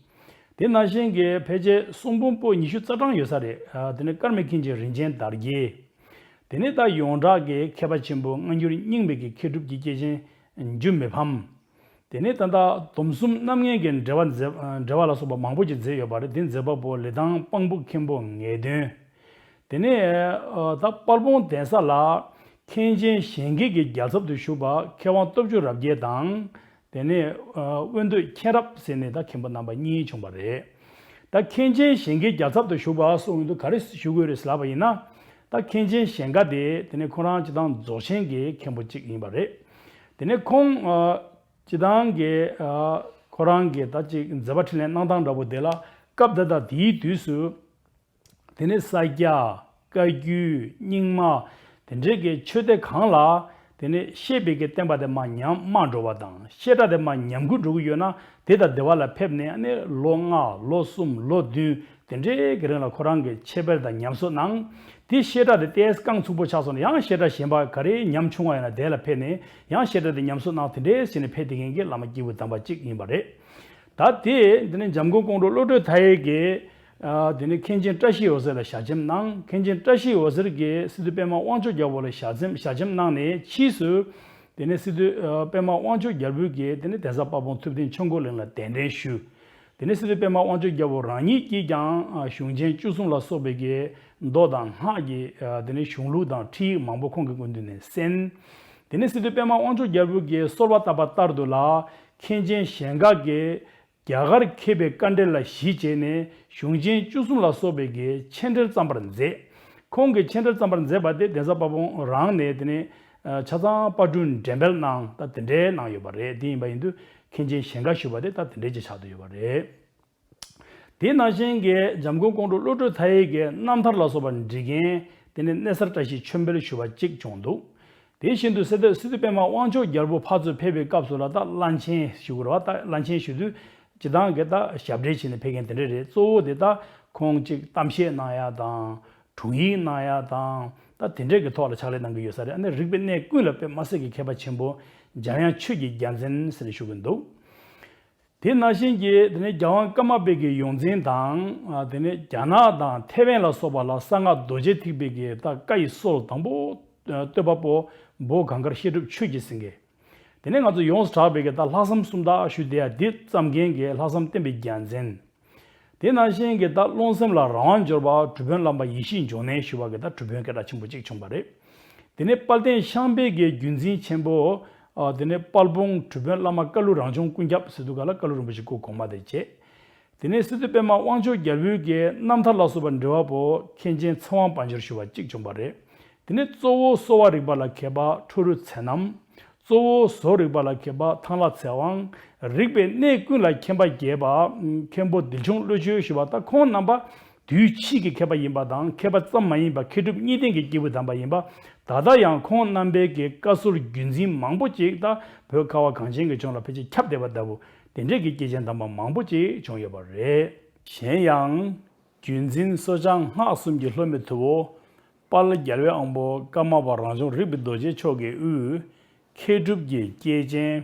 དེ་ནང་བཞིན་གྱི་ཕལ་ཆེར་གསུང་འབུམ་པོད་ཉི་ཤུ་རྩ་གྲངས་ཡོད་ས་རེད། ཨ་དེ་ནས་ཀརྨ་མཁན་ཆེན་རིན་ཆེན་དར་རྒྱས། དེ་ནས་ད་ཡོངས་གྲགས་ཀྱི་མཁས་པ་ཆེན་པོ་སྔ་འགྱུར་རྙིང་མའི་གི་མཁས་གྲུབ་ཀྱི་སྐྱེས་ཆེན་འཇུ་མི་ཕམ། དེ་ནས་ད་ལྟ་སྡོམ་གསུམ་རྣམ་ངེས་ཀྱི་འགྲེལ་པ་མཛད་འགྲེལ་པ་ལ་སོགས་པ་མང་པོ་ཅིག་མཛད་ཡོད་པ་རེད། དེ་མཛད་པ་པོ་ལི་ཐང་དཔང་པོ་མཁན་པོ་ངེས་དོན། དེ་ནས་ཨ་ད་དཔལ་སྤུངས་གདན་ས་ལ་མཁན་ཆེན་གཞན་དགེ་གི་རྒྱལ་ཚབ་ཏུ་བཞུགས་པ་མཁས་དབང་སྟོབས་འབྱོར་རབ་རྒྱས་དང་། དེ་ནས་ཨ་དབོན་སྟོད་མཁྱེན་རབ་ཟེར་ནས་ད་མཁན་པོ་རྣམ་པ་གཉིས་བྱུང་བ་རེད། ད་མཁན་ཆེན་གཞན་དགེ་རྒྱལ་ཚབ་ཏུ་བཞུགས་པ་གསུངས་ཡོང་དུས་ག་རེ་ཞུ་དགོས་རེད་ཟེར་ལབ་པ་ཡིན་ན། ད་མཁན་ཆེན་གཞན་དགའ་དེ་དེ་ནས་ཁོ་རང་སྤྱི་བཏང་རྫོགས་ཆེན་གྱི་མཁན་པོ་གཅིག་ཡིན་པ་རེད། དེ་ནས་ཁོང་ཨ་སྤྱི་བཏང་གི་ཨ་ཁོ་རང་གི་ད་ཅིག་མཛད་པ་འཕྲིན་ལས་གནང་སྟངས་འདྲ་པོ་དེ་ལ་སྐབས་དེ་དང་དེའི་དུས་སུ། དེ་ནས་ས་སྐྱ། བཀའ་བརྒྱུད། རྙིང་མ། དེ་འདྲའི་གི་ཆོས་སྡེ་གང་ལ་དེ་ནས་བཤད་པའི་གི་བསྟན་པ་དེ་མར་ཉམས་དམའ་འགྲོ་བ་དང་། བཤད་གྲྭ་དེ་མར་ཉམས་རྒུད་འགྲོ་གི་ཡོད་ན། དེ་དང་སྡེ་བ་ལ་ཕེབས་ནས་ཨ་ནི་ལོ་ལྔ་ལོ་གསུམ་ལོ་བདུན་དེ་འདྲའི་གི་རིང་ལ་ཁོ་རང་གིས་འཆད་སྤེལ་དང་ཉམས་གསོ་གནང་། དེ་བཤད་གྲྭ་དེ་ཏོག་ཙམ་རྐང་ཚུགས་པོ་ཆགས་སོང་ན་ཡང་བཤད་གྲྭ་གཞན་པ་ག་རེ་ཉམས་ཆུང་བ་ཡོད་ན་དེ་ལ་ཕེབས་ནས་ཡང་བཤད་གྲྭ་དེ་ཉམས་གསོ་གནང་། དེ་འདྲའི་བྱས་ནས་ཕེབས་བསྡད་མཁན་གྱི་བླ་མ་སྐྱེས་བུ་དམ་པ་གཅིག་ཡིན་པ་རེད། ད་དེ་དེ་ནས་འཇམ་མགོན་ཀོང་སྤྲུལ་བློ་གྲོས་མཐའ་ཡས་ཀྱིས། ཨ་དེ་ནས་མཁན་ཆེན་བཀྲ་ཤིས་འོད་ཟེར་ལ་ཞལ་ཆེམས་གནང་། མཁན་ཆེན་བཀྲ་ཤིས་འོད་ཟེར་གྱིས་སི་ཏུ་པད་མ་དབང་ཕྱུག་རྒྱལ་པོ་ལ་ཞལ་ཆེམས་ཞལ་ཆེམས་གནང་ནས་ཕྱིས་སུ། དེ་ནས་སི་ཏུ་ཨ་པད་མ་དབང་ཕྱུག་རྒྱལ་པོ་གིས་དེ་ནས་གདན་ས་དཔལ་སྤུངས་ཐུབ་བསྟན་ཆོས་འཁོར་གླིང་ལ་གདན་འདྲེན་ཞུས། དེ་ནས་སི་ཏུ་པད་མ་དབང་ཕྱུག་རྒྱལ་པོ་རང་ཉིད་ཀྱིས་ཀྱང་ཨ་གཞུང་ཆེན་བཅུ་གསུམ་ལ་སོགས་པའི་གི་མདོ་དང་སྔགས་ཀྱི་ཨ་དེ་ནས་གཞུང་ལུགས་དང་ཁྲིད་ཡིག་མང་པོ་ཁོང་གི་སྐུ་མདུན་ནས་གསན། དེ་ནས་སི་ཏུ་པད་མ་དབང་ཕྱུག་རྒྱལ་པོ་གིས་གསོལ་བ་བཏབ་པ་ལྟར་དུ་ལ་མཁན་ཆེན་གཞན་དགའ་གིས། རྒྱ་གར་མཁས་པའི་དཀའ་འགྲེལ་ལ་གཞི་བྱས་ནས་གཞུང་ཆེན་བཅུ་གསུམ་ལ་སོགས་པའི་གི་མཆན་འགྲེལ་བརྩམ་པར་མཛད། ཁོང་གིས་མཆན་འགྲེལ་བརྩམ་པར་མཛད་པ་དེ་གདན་ས་དཔལ་སྤུངས་རང་ནས་དེ་ནས་ཆ་ཚང་པར་སྐྲུན་འགྲེམས་སྤེལ་གནང་། ད་དེ་འདྲའི་གནང་ཡོད་པ་རེད། དེ་ཡིན་པ་ཡིན་དུས་མཁན་ཆེན་གཞན་དགའ་ཞུས་པ་དེ་ད་དེ་འདྲའི་ཅིག་ཆགས་བསྡད་ཡོད་པ་རེད། དེ་ནང་བཞིན་གྱི་འཇམ་མགོན་ཀོང་སྤྲུལ་བློ་གྲོས་མཐའ་ཡས་ཀྱི་རྣམ་ཐར་ལ་སོགས་པ་འབྲི་མཁན་དེ་ནས་གནས་གསར་བཀྲ་ཤིས་ཆོས་འཕེལ་ཞུ་བ་གཅིག་བྱུང་འདུག་དེ་བཞིན་དུ་སི་ཏུ་སི་ཏུ་པད་མ་དབང་ཕྱུག་རྒྱལ་པོ་ཕར་ཚུར་ཕེབས་པའི་སྐབས་སུ་ལ་ད་བླ་ཆེན་ཞུ་དགོས་རེད་བ། ད་བླ་ཆེན་ཞུ་དུས་སྤྱི་བཏང་གི་ད་ཞབས་འདྲེན་བྱས་ནས་ཕེབས་མཁན་དེ་འདྲ་རེད། གཙོ་བོ་དེ་ད་ཁོང་གཅིག་གཏམ་བཤད་གནང་ཡ་དང་། དྲུང་ཡིག་གནང་ཡ་དང་། ད་དེ་འདྲའི་གི་ཐོག་ལ་ཕྱག་ལས་གནང་གི་ཡོད་ས་རེད། ཨ་ནི་རིག་པའི་གནས་ཀུན་ལ་དཔེ་མི་སྲིད་ཀྱི་མཁས་པ་ཆེན་པོ། འཇམ་དབྱངས་ཆོས་ཀྱི་རྒྱལ་མཚན་ཟེར་ནས་ཞུ་གི་འདུག་དེ་ནང་བཞིན་གྱི་དེ་ནས་རྒྱལ་དབང་ཀརྨ་པའི་གི་ཡོངས་འཛིན་དང་། ཨ་དེ་ནས་རྒྱ་ནག་དང་ཐེ་ཝན་ལ་སོགས་པ་ལ་གསང་སྔགས་རྡོ་རྗེ་ཐེག་པའི་གི་ད་བཀའ་ཡི་སྲོལ་དང་པོ་བཏོད་པ་པོ་འབོ་གངས་དཀར་བཤད་སྒྲུབ་ཆོས་ཀྱི་སེང་གེ། དེ་ནས་ང་ཚོ་ཡོངས་སུ་གྲགས་པའི་གི་ད་ལྷག་བསམ་སུམ་རྟགས་ཞུ་བསྡད་ཡ་འདི་བརྩམས་མཁན་གྱི་ལྷག་བསམ་བསྟན་པའི་རྒྱལ་མཚན། དེ་ནང་བཞིན་གྱི་ད་རློམ་སེམས་ལ་རང་དབང་འབྱོར་པ་གྲུབ་དཔོན་བླ་མ་ཡེ་ཤེས་འབྱུང་གནས་ཞུ་བ་གི་ད་གྲུབ་དཔོན་སྐད་གྲགས་ཆེན་པོ་གཅིག་བྱུང་བ་རེད། དེ་ནས་དཔལ་ལྡན་ཤངས་པའི་གི་བརྒྱུད་འཛིན་ཆེན་པོ། ཨ་དེ་ནས་དཔལ་སྤུངས་གྲུབ་དཔོན་བླ་མ་ཀ་ལུ་རང་བྱུང་ཀུན་ཁྱབ་ཟེར་དུས་ག་ལ་ཀ་ལུ་རིན་པོ་ཆེ་སྐུ་གོང་མ་དེ་བྱས། དེ་ནས་སི་ཏུ་པད་མ་དབང་ཕྱུག་རྒྱལ་པོའི་གི་རྣམ་ཐར་ལ་སོགས་པ་འབྲི་བ་པོ་མཁན་ཆེན་ཚེ་དབང་དཔལ་འབྱོར་ཞུ་བ་གཅིག་བྱུང་བ་རེད། དེ་ནས་གཙོ་བོ་གསོ་བ་རིག་པ་ལ་མཁས་པ་ཁྲོ་རུ་ཚེ་རྣམ། གཙོ་བོ་བཟོ་རིག་པ་ལ་མཁས་པ་ཐང་ལྷ་ཚེ་དབང་། རིག་པའི་གནས་ཀུན་ལ་མཁྱེན་པ་རྒྱས་པ་མཁན་པོ་འདིལ་ཆུང་བློ་ཆོས་ཞུ་བ། ད་ཁོང་རྣམ་པ་དུས་ཕྱིས་ཀྱི་མཁས་པ་ཡིན་པ་དང་། མཁས་པ་ཙམ་མ་ཡིན་པར་མཁས་གྲུབ་གཉིས་ལྡན་གྱི་སྐྱེས་བུ་དམ་པ་ཡིན་པ། ད་ལྟ་ཡང་ཁོང་རྣམ་པའི་གི་བཀའ་ཟུར་བརྒྱུད་འཛིན་མང་པོ་ཅིག་ད་བོད་ཁ་བ་གངས་ཅན་གྱི་ལྗོངས་ལ་ཕལ་ཆེར་ཁྱབ་བསྡད་པ་ལྟ་བུ། དེ་འདྲའི་གི་སྐྱེས་ཆེན་དམ་པ་མང་པོ་ཅིག་བྱུང་ཡོད་པ་རེད། གཞན་ཡང་། བརྒྱུད་འཛིན་གསོ་སྦྱང་སྔགས་གསུམ་གྱི་སློབ་མའི་ཐུ་བོ། དཔལ་རྒྱལ་བའི་དབང་པོ་ཀརྨ་པ་རང་བྱུང་རིག་པའི་རྡོ་རྗེ་མཆོག་གི་དབུས། མཁས་གྲུབ་ཀྱི་སྐྱེས་ཆེན།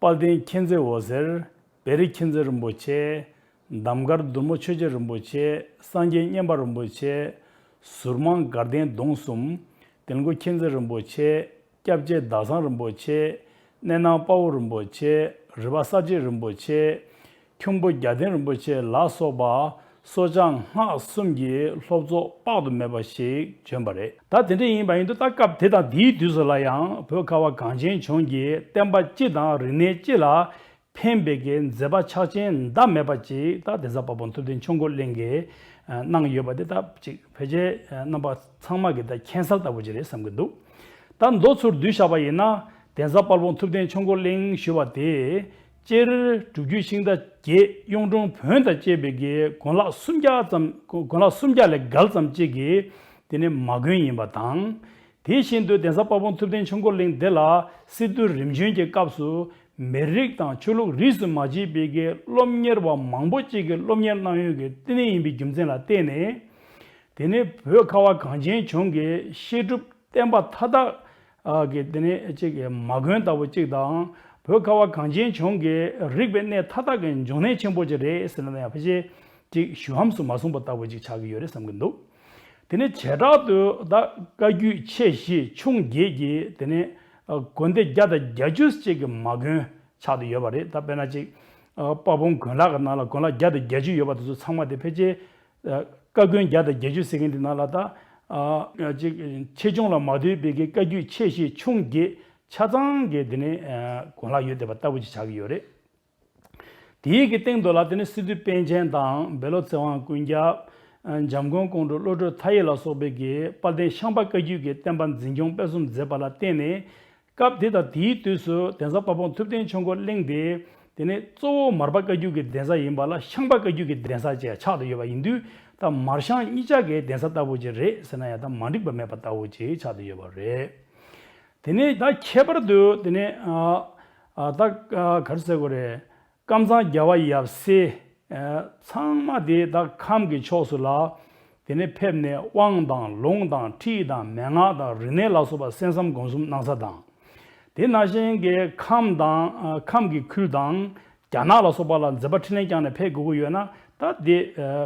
དཔལ་ལྡན་མཁྱེན་བརྩེ་འོད་ཟེར། བེ་རི་མཁྱེན་བརྩེ་རིན་པོ་ཆེ། འདམ་དཀར་མདུང་མོ་ཆོས་རྗེ་རིན་པོ་ཆེ། སངས་རྒྱས་མཉན་པ་རིན་པོ་ཆེ། ཟུར་མང་དགའ་ལྡན་གདོང་གསུམ། དིལ་མགོ་མཁྱེན་བརྩེ་རིན་པོ་ཆེ། སྐྱབས་རྗེ་ཟླ་བཟང་རིན་པོ་ཆེ། གནས་ནང་དཔའ་བོ་རིན་པོ་ཆེ། རི་པ་གསལ་རྒྱལ་རིན་པོ་ཆེ། ཁྱུང་པོ་རྒྱལ་ལྡན་རིན་པོ་ཆེ་ལ་སོགས་པ། སོ་བྱང་སྔགས་གསུམ་གྱི་སློབ་ཚོགས་དཔག་ཏུ་མེད་པ་ཞིག་བྱོན་པ་རེད། ད་དེ་འདྲ་ཡིན་པ་ཡིན་དུས་ད་སྐབས་དེ་དང་དེའི་དུས་སུ་ལ་ཡང་བོད་ཁ་བ་གངས་ཅན་ལྗོངས་ཀྱི་བསྟན་པ་སྤྱི་དང་རིག་གནས་སྤྱི་ལ་ཕན་པའི་གི་མཛད་པ་ཆགས་ཆེན་ཟླ་མེད་པ་ཅིག་ད་གདན་ས་དཔལ་སྤུངས་ཐུབ་བསྟན་ཆོས་འཁོར་གླིང་གིས་གནང་ཡོད་པ་དེ་ད་ཅིག་ཕལ་ཆེར་རྣམ་པ་ཚང་མ་གི་ད་མཁྱེན་གསལ་ལྟ་བུ་ཅིག་རེད་བསམ་གྱི་འདུག་ད་མདོ་ཚུར་བསྡུས་བཞག་པ་ཡིན་ན། གདན་ས་དཔལ་སྤུངས་ཐུབ་བསྟན་ཆོས་འཁོར་གླིང་ཞུ་བ་དེ། སྤྱིར་སྒྲུབ་བརྒྱུད་ཤིང་རྟ་བརྒྱད་གཡུང་དྲུང་བོན་དང་བཅས་པའི་གི་དགོན་ལག་སུམ་བརྒྱ་ཙམ་དགོན་ལག་སུམ་བརྒྱ་ལས་བརྒལ་ཙམ་ཅིག་གི་དེ་ནི་མ་དགོན་ཡིན་པ་དང་། དེ་བཞིན་དུ་གདན་ས་དཔལ་སྤུངས་ཐུབ་བསྟན་ཆོས་འཁོར་གླིང་འདི་ལ་སི་ཏུ་རིམ་བྱོན་གྱི་སྐབས་སུ་མི་རིགས་དང་ཆོས་ལུགས་རིས་སུ་མ་ཆད་པའི་གི་སློབ་གཉེར་བ་མང་པོ་ཅིག་གིས་སློབ་གཉེར་གནང་ཡུལ་གྱི་བསྟི་གནས་ཡིན་པའི་རྒྱུ་མཚན་ལ་བརྟེན་ནས། དེ་ནི་བོད་ཁ་བ་གངས་ཅན་ལྗོངས་ཀྱི་བཤད་སྒྲུབ་བསྟན་པ་མཐའ་དག་གི་དེ་ནི་ཅིག་མ་དགོན་ལྟ་བུ་ཅིག་དང་། བོད་ཁ་བ་གངས་ཅན་ལྗོངས་ཀྱི་རིག་པའི་གནས་མཐའ་དག་གི་འབྱུང་གནས་ཆེན་པོ་ཅིག་རེད་ཟེར་ན་ཡང་ཕལ་ཆེར་ཅིག་ཞུ་ཧམ་སུ་མ་སོང་པ་ལྟ་བུ་ཅིག་ཆགས་ཀྱི་ཡོད་རེད་བསམ་གྱི་འདུག་དེ་ནི་བྱེ་བྲག་ཏུ་ད་བཀའ་བརྒྱུད་ཆེ་བཞི་ཆུང་བརྒྱད་ཀྱི་དེ་ནི་དགོན་སྡེ་བརྒྱ་དང་བརྒྱད་ཅུ་ཅིག་གི་མ་དགོན་ཆགས་བསྡད་ཡོད་པ་རེད། ད་དཔེར་ན་ཅིག་དཔལ་སྤུངས་དགོན་ལག་གི་ནང་ལ་དགོན་ལག་བརྒྱ་དང་བརྒྱད་ཅུ་ཡོད་པ་དེ་ཚོ་ཚང་མ་དེ་ཕལ་ཆེར་བཀའ་དགོན་བརྒྱ་དང་བརྒྱད་ཅུ་ཟེར་མཁན་དེ་ནང་ལ་ད་ཅིག་ཆེ་ཆུང་ལ་མ་ལྟོས་པའི་གི་བཀའ་བརྒྱུད་ཆེ་བཞི་ཆུང་བརྒྱད་ཆ་ཚང་གི་དེ་ནི་དགོན་ལག་ཡོད་བསྡད་པ་ལྟ་བུ་ཅིག་ཆགས་ཀྱི་ཡོད་རེད། དེའི་གི་སྟེང་དུ་ལ་དེ་ནི་སི་ཏུ་པཎ་ཆེན་དང་བཻ་ལོ་ཚེ་དབང་ཀུན་ཁྱབ། འཇམ་མགོན་ཀོང་སྤྲུལ་བློ་གྲོས་མཐའ་ཡས་ལ་སོགས་པའི་གི་དཔལ་ལྡན་ཤངས་པ་བཀའ་བརྒྱུད་ཀྱི་བསྟན་པ་འཛིན་སྐྱོང་སྤེལ་གསུམ་མཛད་པ་ལ་བརྟེན་ནས། སྐབས་དེ་དང་དེའི་དུས་སུ་གདན་ས་དཔལ་སྤུངས་ཐུབ་བསྟན་ཆོས་འཁོར་གླིང་དེ། དེ་ནི་གཙོ་བོ་མར་པ་བཀའ་བརྒྱུད་ཀྱི་གདན་ས་ཡིན་པ་ལ་ཤངས་པ་བཀའ་བརྒྱུད་ཀྱི་གདན་ས་ཅེས་ཆགས་བསྡད་ཡོད་པ་ཡིན་དུས། ད་མར་ཤངས་གཉིས་ཆ་གི་གདན་ས་ལྟ་བུ་ཅིག་རེད་ཟེར་ན་ཡང་ད་མ་འགྲིག་པ་མེད་པ་ལྟ་བུ་ཅིག་ཆགས་བསྡད་ཡོད་པ་རེད། དེ་ནས་ད་ཁྱད་པར་དུ་དེ་ནས་ཨ་ཨ་ད་ཨ་ག་རེ་ཟེར་དགོས་རེད། ཀམ་ཚང་རྒྱལ་བ་ཡབ་སྲས་ཨ་ཚང་མ་དེ་ད་ཁམས་ཀྱི་ཕྱོགས་སུ་ལ་དེ་ནས་ཕེབས་ནས་དབང་དང་ལུང་དང་ཁྲིད་དང་མན་ངག་དང་རིག་གནས་ལ་སོགས་པ་གསན་བསམ་སྒོམ་གསུམ་གནང་ས་དང་། དེ་ནང་བཞིན་གྱི་ཁམས་དང་ཨ་ཁམས་ཀྱི་ཁུལ་དང་། རྒྱ་ནག་ལ་སོགས་པ་ལ་མཛད་པ་འཕྲིན་ལས་བསྐྱངས་ནས་ཕེབས་དགོས་ཀྱི་ཡོད་ན། ད་དེ་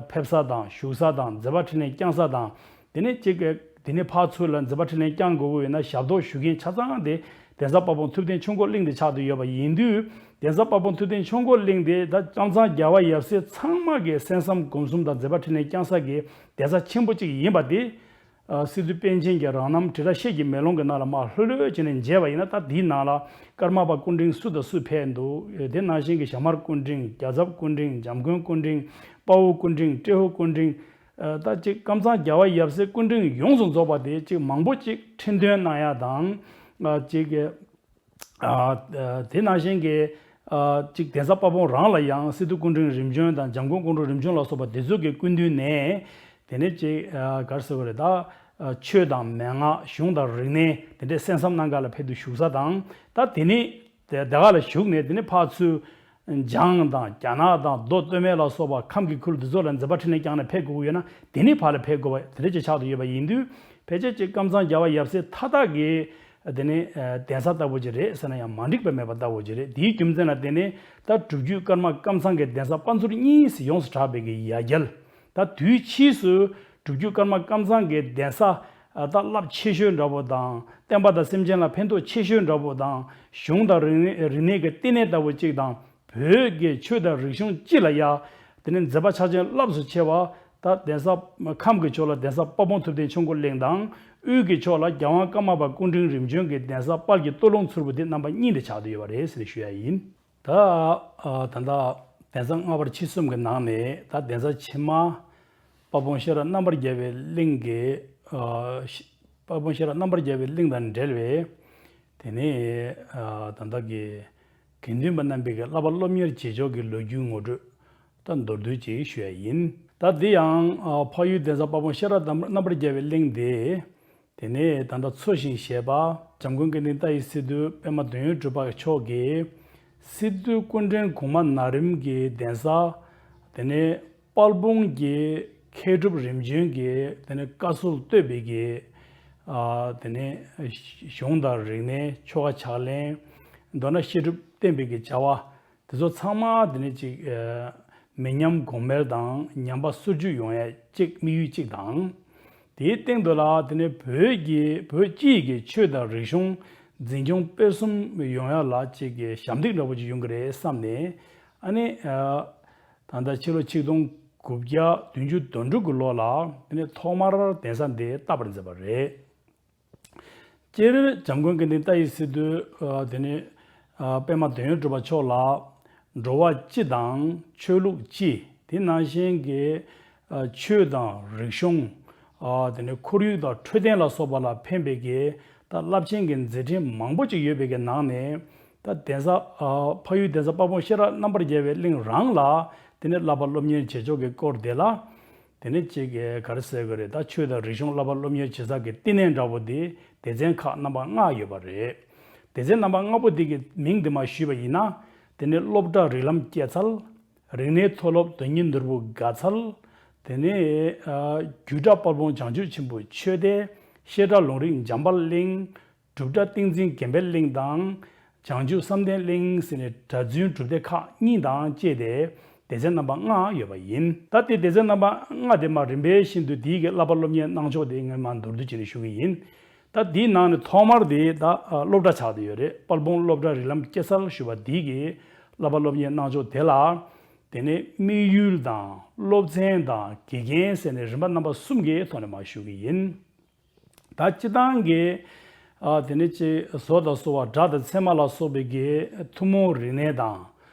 ཕེབས་ས་དང་བཞུགས་ས་དང་མཛད་པ་འཕྲིན་ལས་བསྐྱངས་ས་དང་། དེ་ནས་གཅིག་གི་དེ་ནས་ཕར་ཚུར་ལ་མཛད་པ་འཕྲིན་ལས་བསྐྱང་དགོས་ཀྱི་ཡོད་ན་ཞབས་ཏོག་ཞུ་མཁན་ཆ་ཚང་དེ་གདན་ས་དཔལ་སྤུངས་ཐུབ་བསྟན་ཆོས་འཁོར་གླིང་དེ་ཆགས་བསྡད་ཡོད་པ་ཡིན་དུས། གདན་ས་དཔལ་སྤུངས་ཐུབ་བསྟན་ཆོས་འཁོར་གླིང་དེ་ད་ཀམ་ཚང་རྒྱལ་བ་ཡབ་སྲས་ཚང་མ་གིས་གསན་བསམ་སྒོམ་གསུམ་དང་མཛད་པ་འཕྲིན་ལས་བསྐྱང་ས་གི་གདན་ས་ཆེན་པོ་གཅིག་ཡིན་པ་དེ། སི་ཏུ་པཎ་ཆེན་གྱི་རང་རྣམ་དྲི་བྲལ་ཤེལ་གྱི་མེ་ལོང་གི་ནང་ལ་མར་ལྷོད་ལྷོད་བྱས་ནས་མཇལ་བ་ཡིན་ན། ད་འདིའི་ནང་ལ་ཀརྨ་པ་སྐུ་ཕྲེང་སུ་དང་སུ་ཕེབས་འདུག་དེ་ནང་བཞིན་གྱི་ཞྭ་དམར་སྐུ་ཕྲེང་། རྒྱ་ཚབ་སྐུ་ཕྲེང་། འཇམ་མགོན་སྐུ་ཕྲེང་། དཔའ་བོ་སྐུ་ཕྲེང་། ཏྲེ་ཧོར་སྐུ་ཕྲེང་། ད་ཅིག་ཀམ་ཚང་རྒྱལ་བ་ཡབ་སྲས་སྐུ་ཕྲེང་ཡོངས་སུ་རྫོགས་པ་དེ་ཅིག་མང་པོ་ཅིག་ཁྲི་འདོན་གནང་ཡ་དང་། ཅིག་ཨ་དེ་ནང་བཞིན་གྱི་ཨ་གཅིག་གདན་ས་དཔལ་སྤུངས་རང་ལ་ཡང་སི་ཏུ་སྐུ་ཕྲེང་རིམ་བྱོན་དང་འཇམ་མགོན་ཀོང་སྤྲུལ་རིམ་བྱོན་ལ་སོགས་པ་དེ་ཚོ་གི་སྐུ་མདུན་ནས། དེ་ནས་གཅིག་ཨ་ག་རེ་ཟེར་དགོས་རེད། ད་ཨ་ཆོས་དང་མན་ངག་གཞུང་དང་རིག་གནས་དེ་འདྲའི་གསན་བསམ་གནང་ག་ལ་ཕེབས་དུས་བཞུགས་ས་དང་། ད་དེ་ནས་དེ་དེ་ག་ལ་བཞུགས་ནས་དེ་ནས་ཕར་ཚུར་འཇང་དང་རྒྱ་ནག་དང་མདོ་སྟོད་སྨད་ལ་སོགས་པ་ཁམས་ཀྱི་ཁུལ་འདི་ཚོ་ལ་མཛད་པ་འཕྲིན་ལས་བསྐྱངས་ནས་ཕེབས་དགོས་ཀྱི་ཡོད་ན། དེ་ནས་ཕར་ལ་ཕེབས་དགོས་པ་དེ་འདྲ་ཅིག་ཆགས་བསྡད་ཡོད་པ་ཡིན་དུས། ཕལ་ཆེར་གཅིག་ཀམ་ཚང་རྒྱལ་བ་ཡབ་སྲས་མཐའ་དག་གི་དེ་ནས་ཨ་གདན་ས་ལྟ་བུ་ཅིག་རེད་ཟེར་ན་ཡང་མ་འགྲིག་པ་མེད་པ་ལྟ་བུ་ཅིག་རེད། དེའི་རྒྱུ་མཚན་ལ་བརྟེན་ནས་ད་སྒྲུབ་བརྒྱུད་ཀརྨ་ཀམ་ཚང་གི་གདན་ས་དཔལ་འབྱོར་གཉིས་སུ་ཡོངས་སུ་གྲགས་པའི་གི་ཡ་གྱལ། ད་དུས་ཕྱིས་སུ་སྒྲུབ་བརྒྱུད་ཀརྨ་ཀམ་ཚང་གི་གདན་ས་ཨ་ད་རླབས་ཆེ་ཤོས་འདྲ་པོ་དང་། བསྟན་པ་དང་སེམས་ཅན་ལ་ཕན་ཐོགས་ཆེ་ཤོས་འདྲ་པོ་དང་། གཞུང་དང་རིག་གནས་རིག་གནས་ཀྱི་བསྟི་གནས་ལྟ་བུ་གཅིག་དང་། བོད་ཀྱི་ཆོས་དང་རིག་གཞུང་སྤྱི་ལ་ཡ། དེ་ནས་མཛད་པ་ཆགས་ཆེན་རླབས་སུ་ཆེ་བ། ད་གདན་ས་ཁམས་ཀྱི་ཕྱོགས་ལ་གདན་ས་དཔལ་སྤུངས་ཐུབ་བསྟན་ཆོས་འཁོར་གླིང་དང་། དབུས་ཀྱི་ཕྱོགས་ལ་རྒྱལ་དབང་ཀརྨ་པ་སྐུ་ཕྲེང་རིམ་བྱོན་གྱི་གདན་ས་དཔལ་གྱི་སྟོད་ལུང་མཚུར་ཕུ་དེ་རྣམ་པ་གཉིས་དེ་ཆགས་བསྡད་ཡོད་པ་རེད་ཟེར་ནས་ཞུ་ཡ་ཡིན། ད་ཨ་ད་ལྟ་གདན་ས་ལྔ་པ་ཕྱི་གསུམ་གྱི་ནང་ནས་ད་གདན་ས་ཕྱི་མ་དཔལ་སྤུངས་ཤེས་རབ་རྣམ་པར་རྒྱལ་བའི་གླིང་གི་ཨ་ཤ་དཔལ་སྤུངས་ཤེས་རབ་རྣམ་པར་རྒྱལ་བའི་གླིང་དང་འབྲེལ་བའི་དེ་ནས་ཨ་ད་ལྟ་གི་དགེ་འདུན་པ་རྣམ་པའི་གི་བསླབ་པ་སློབ་གཉེར་བྱེད་ཕྱོགས་ཀྱི་ལོ་རྒྱུས་ངོ་སྤྲོད་ད་མདོར་བསྡུས་ཅིག་ཞུ་ཡ་ཡིན། ད་འདི་ཡང་ཨ་འཕགས་ཡུལ་གདན་ས་དཔལ་སྤུངས་ཤེས་རབ་རྣམ་པར་རྒྱལ་བའི་གླིང་དེ། དེ་ནས་ད་ལྟ་འཚོ་ཞིང་གཞེས་པ་འཇམ་མགོན་དགེ་འདུན་ཏཱའི་སི་ཏུ་པདྨ་འདོད་ཡོན་གྲུབ་པ་མཆོག་གིས་སི་ཏུ་སྐུ་ཕྲེང་གོང་མ་ན་རིམ་གྱི་གདན་ས། དེ་ནས་དཔལ་སྤུངས་ཀྱི་མཁས་གྲུབ་རིམ་བྱོན་གྱི་དེ་ནས་བཀའ་སྲོལ་གཏོད་པའི་གི་ཨ་དེ་ནས་གཞུང་དང་རིག་གནས་ཆོ་ག་ཕྱག་ལེན། མདོར་ན་བཤད་སྒྲུབ་བསྟན་པའི་གི་བྱ་བ། དེ་ཚོ་ཚང་མ་དེ་ནས་ཅིག་ཨ་མི་ཉམས་གོང་འཕེལ་དང་ཉམས་པ་སོར་ཆུད་ཡོང་ཡ་གཅིག་དམིགས་ཡུལ་གཅིག་དང་། དེའི་སྟེང་དུ་ལ་དེ་ནས་བོད་ཀྱི་བོད་སྤྱིའི་གི་ཆོས་དང་རིག་གཞུང་འཛིན་སྐྱོང་སྤེལ་གསུམ་ཡོང་ཡ་ལ་ཅིག་གི་ཞབས་འདེགས་འདྲ་པོ་ཅིག་ཡོང་གི་རེད་བསམ་ནས། ཨ་ནི་ཨ་ད་ལྟ་ཕྱི་ལོ་ཆིག་སྟོང་ དགུ་བརྒྱ་བདུན་ཅུ་དོན་དྲུག་གི་ལོ་ལ་དེ་ནས་ཐོག་མར་གདན་ས་འདི་བཏབ་པར་མཛད་པ་རེད། སྤྱིར་འཇམ་མགོན་དགེ་ལྡན་ཏཱའི་སི་ཏུ་ཨ་དེ་ནས་ཨ་པདྨ་དོན་ཡོད་གྲུབ་པ་མཆོག་ལ་འགྲོ་བ་སྤྱི་དང་ཆོས་ལུགས་སྤྱི། དེ་ནང་བཞིན་གྱི་ཨ་ཆོས་དང་རིག་གཞུང་། ཨ་དེ་ནས་ཁོར་ཡུག་དང་འཕྲོད་བསྟེན་ལ་སོགས་པ་ལ་ཕན་པའི་གི་ད་རླབས་ཆེན་གྱི་མཛད་འཕྲིན་མང་པོ་ཅིག་ཡོད་པའི་གི་ནང་ནས། ད་གདན་ས་ཨ་འཕགས་ཡུལ་གདན་ས་དཔལ་སྤུངས་བཤད་གྲྭ་རྣམ་པར་རྒྱལ་བའི་གླིང་རང་ལ་དེ་ནས་བསླབ་པ་སློབ་གཉེར་བྱེད་ཕྱོགས་ཀྱི་སྐོར་དེ་ལ། དེ་ནས་ཅིག་གི་ག་རེ་ཟེར་དགོས་རེད། ད་ཆོས་དང་རིག་གཞུང་བསླབ་པ་སློབ་གཉེར་བྱེད་ས་གི་བསྟི་གནས་འདྲ་བོ་དེ་སྡེ་ཚན་ཁག་རྣམ་པ་ལྔ་ཡོད་པ་རེད། སྡེ་ཚན་རྣམ་པ་ལྔ་པོ་དེ་གི་མིང་དེ་མར་ཞུས་པ་ཡིན་ན། དེ་ནས་སློབ་གྲྭ་རིགས་ལམ་སྐྱེད་ཚལ། རིག་གནས་མཐོ་སློབ་དོན་གཉེར་ནོར་བུ་དགའ་ཚལ། དེ་ནས་ཨ་རྒྱུད་གྲྭ་དཔལ་སྤུངས་བྱང་ཆུབ་ཆེན་པོའི་ཆོས་སྡེ། བཤད་གྲྭ་ལུང་རིགས་འཇམ་དཔལ་གླིང་། སྒྲུབ་གྲྭ་ཏིང་འཛིན་དགེ་འཕེལ་གླིང་དང་། བྱང་ཆུབ་བསམ་གཏན་གླིང་ཟེར་ནས་གྲྭ་བཙུན་སྒྲུབ་སྡེ་ཁག་གཉིས་དང་བཅས་ཏེ་སྡེ་ཚན་རྣམ་པ་ལྔ་ཡོད་པ་ཡིན། ད་དེ་སྡེ་ཚན་རྣམ་པ་ལྔ་དེ་མར་རིམ་པས་བཞིན་དུ་དེའི་གི་བསླབ་པ་སློབ་གཉེར་གནང་ཕྱོགས་དེ་ངས་མར་མདོར་བསྡུས་བྱས་ནས་ཞུ་གི་ཡིན། ད་དེའི་ནང་ནས་ཐོག་མར་དེ་ད་སློབ་གྲྭ་ཆགས་བསྡད་ཡོད་རེད། དཔལ་སྤུངས་སློབ་གྲྭ་རིགས་ལམ་སྐྱེད་ཚལ་ཞུ་བ་དེའི་གི་བསླབ་པ་སློབ་གཉེར་གནང་ཕྱོགས་དེ་ལ། དེ་ནས་དམིགས་ཡུལ་དང་སློབ་ཚན་དང་དགེ་རྒན་ཟེར་ནས་རིམ་པ་རྣམ་པ་གསུམ་གྱི་ཐོག་ནས་མར་ཞུ་གི་ཡིན། ད་སྤྱི་བཏང་གི་ཨ་དེ་ནས་ཅིག་བཟོ་དང་གསོ་བ་སྒྲ་དང་ཚད་མ་ལ་སོགས་པའི་གི་ཐུན་མོང་རིག་གནས་དང་།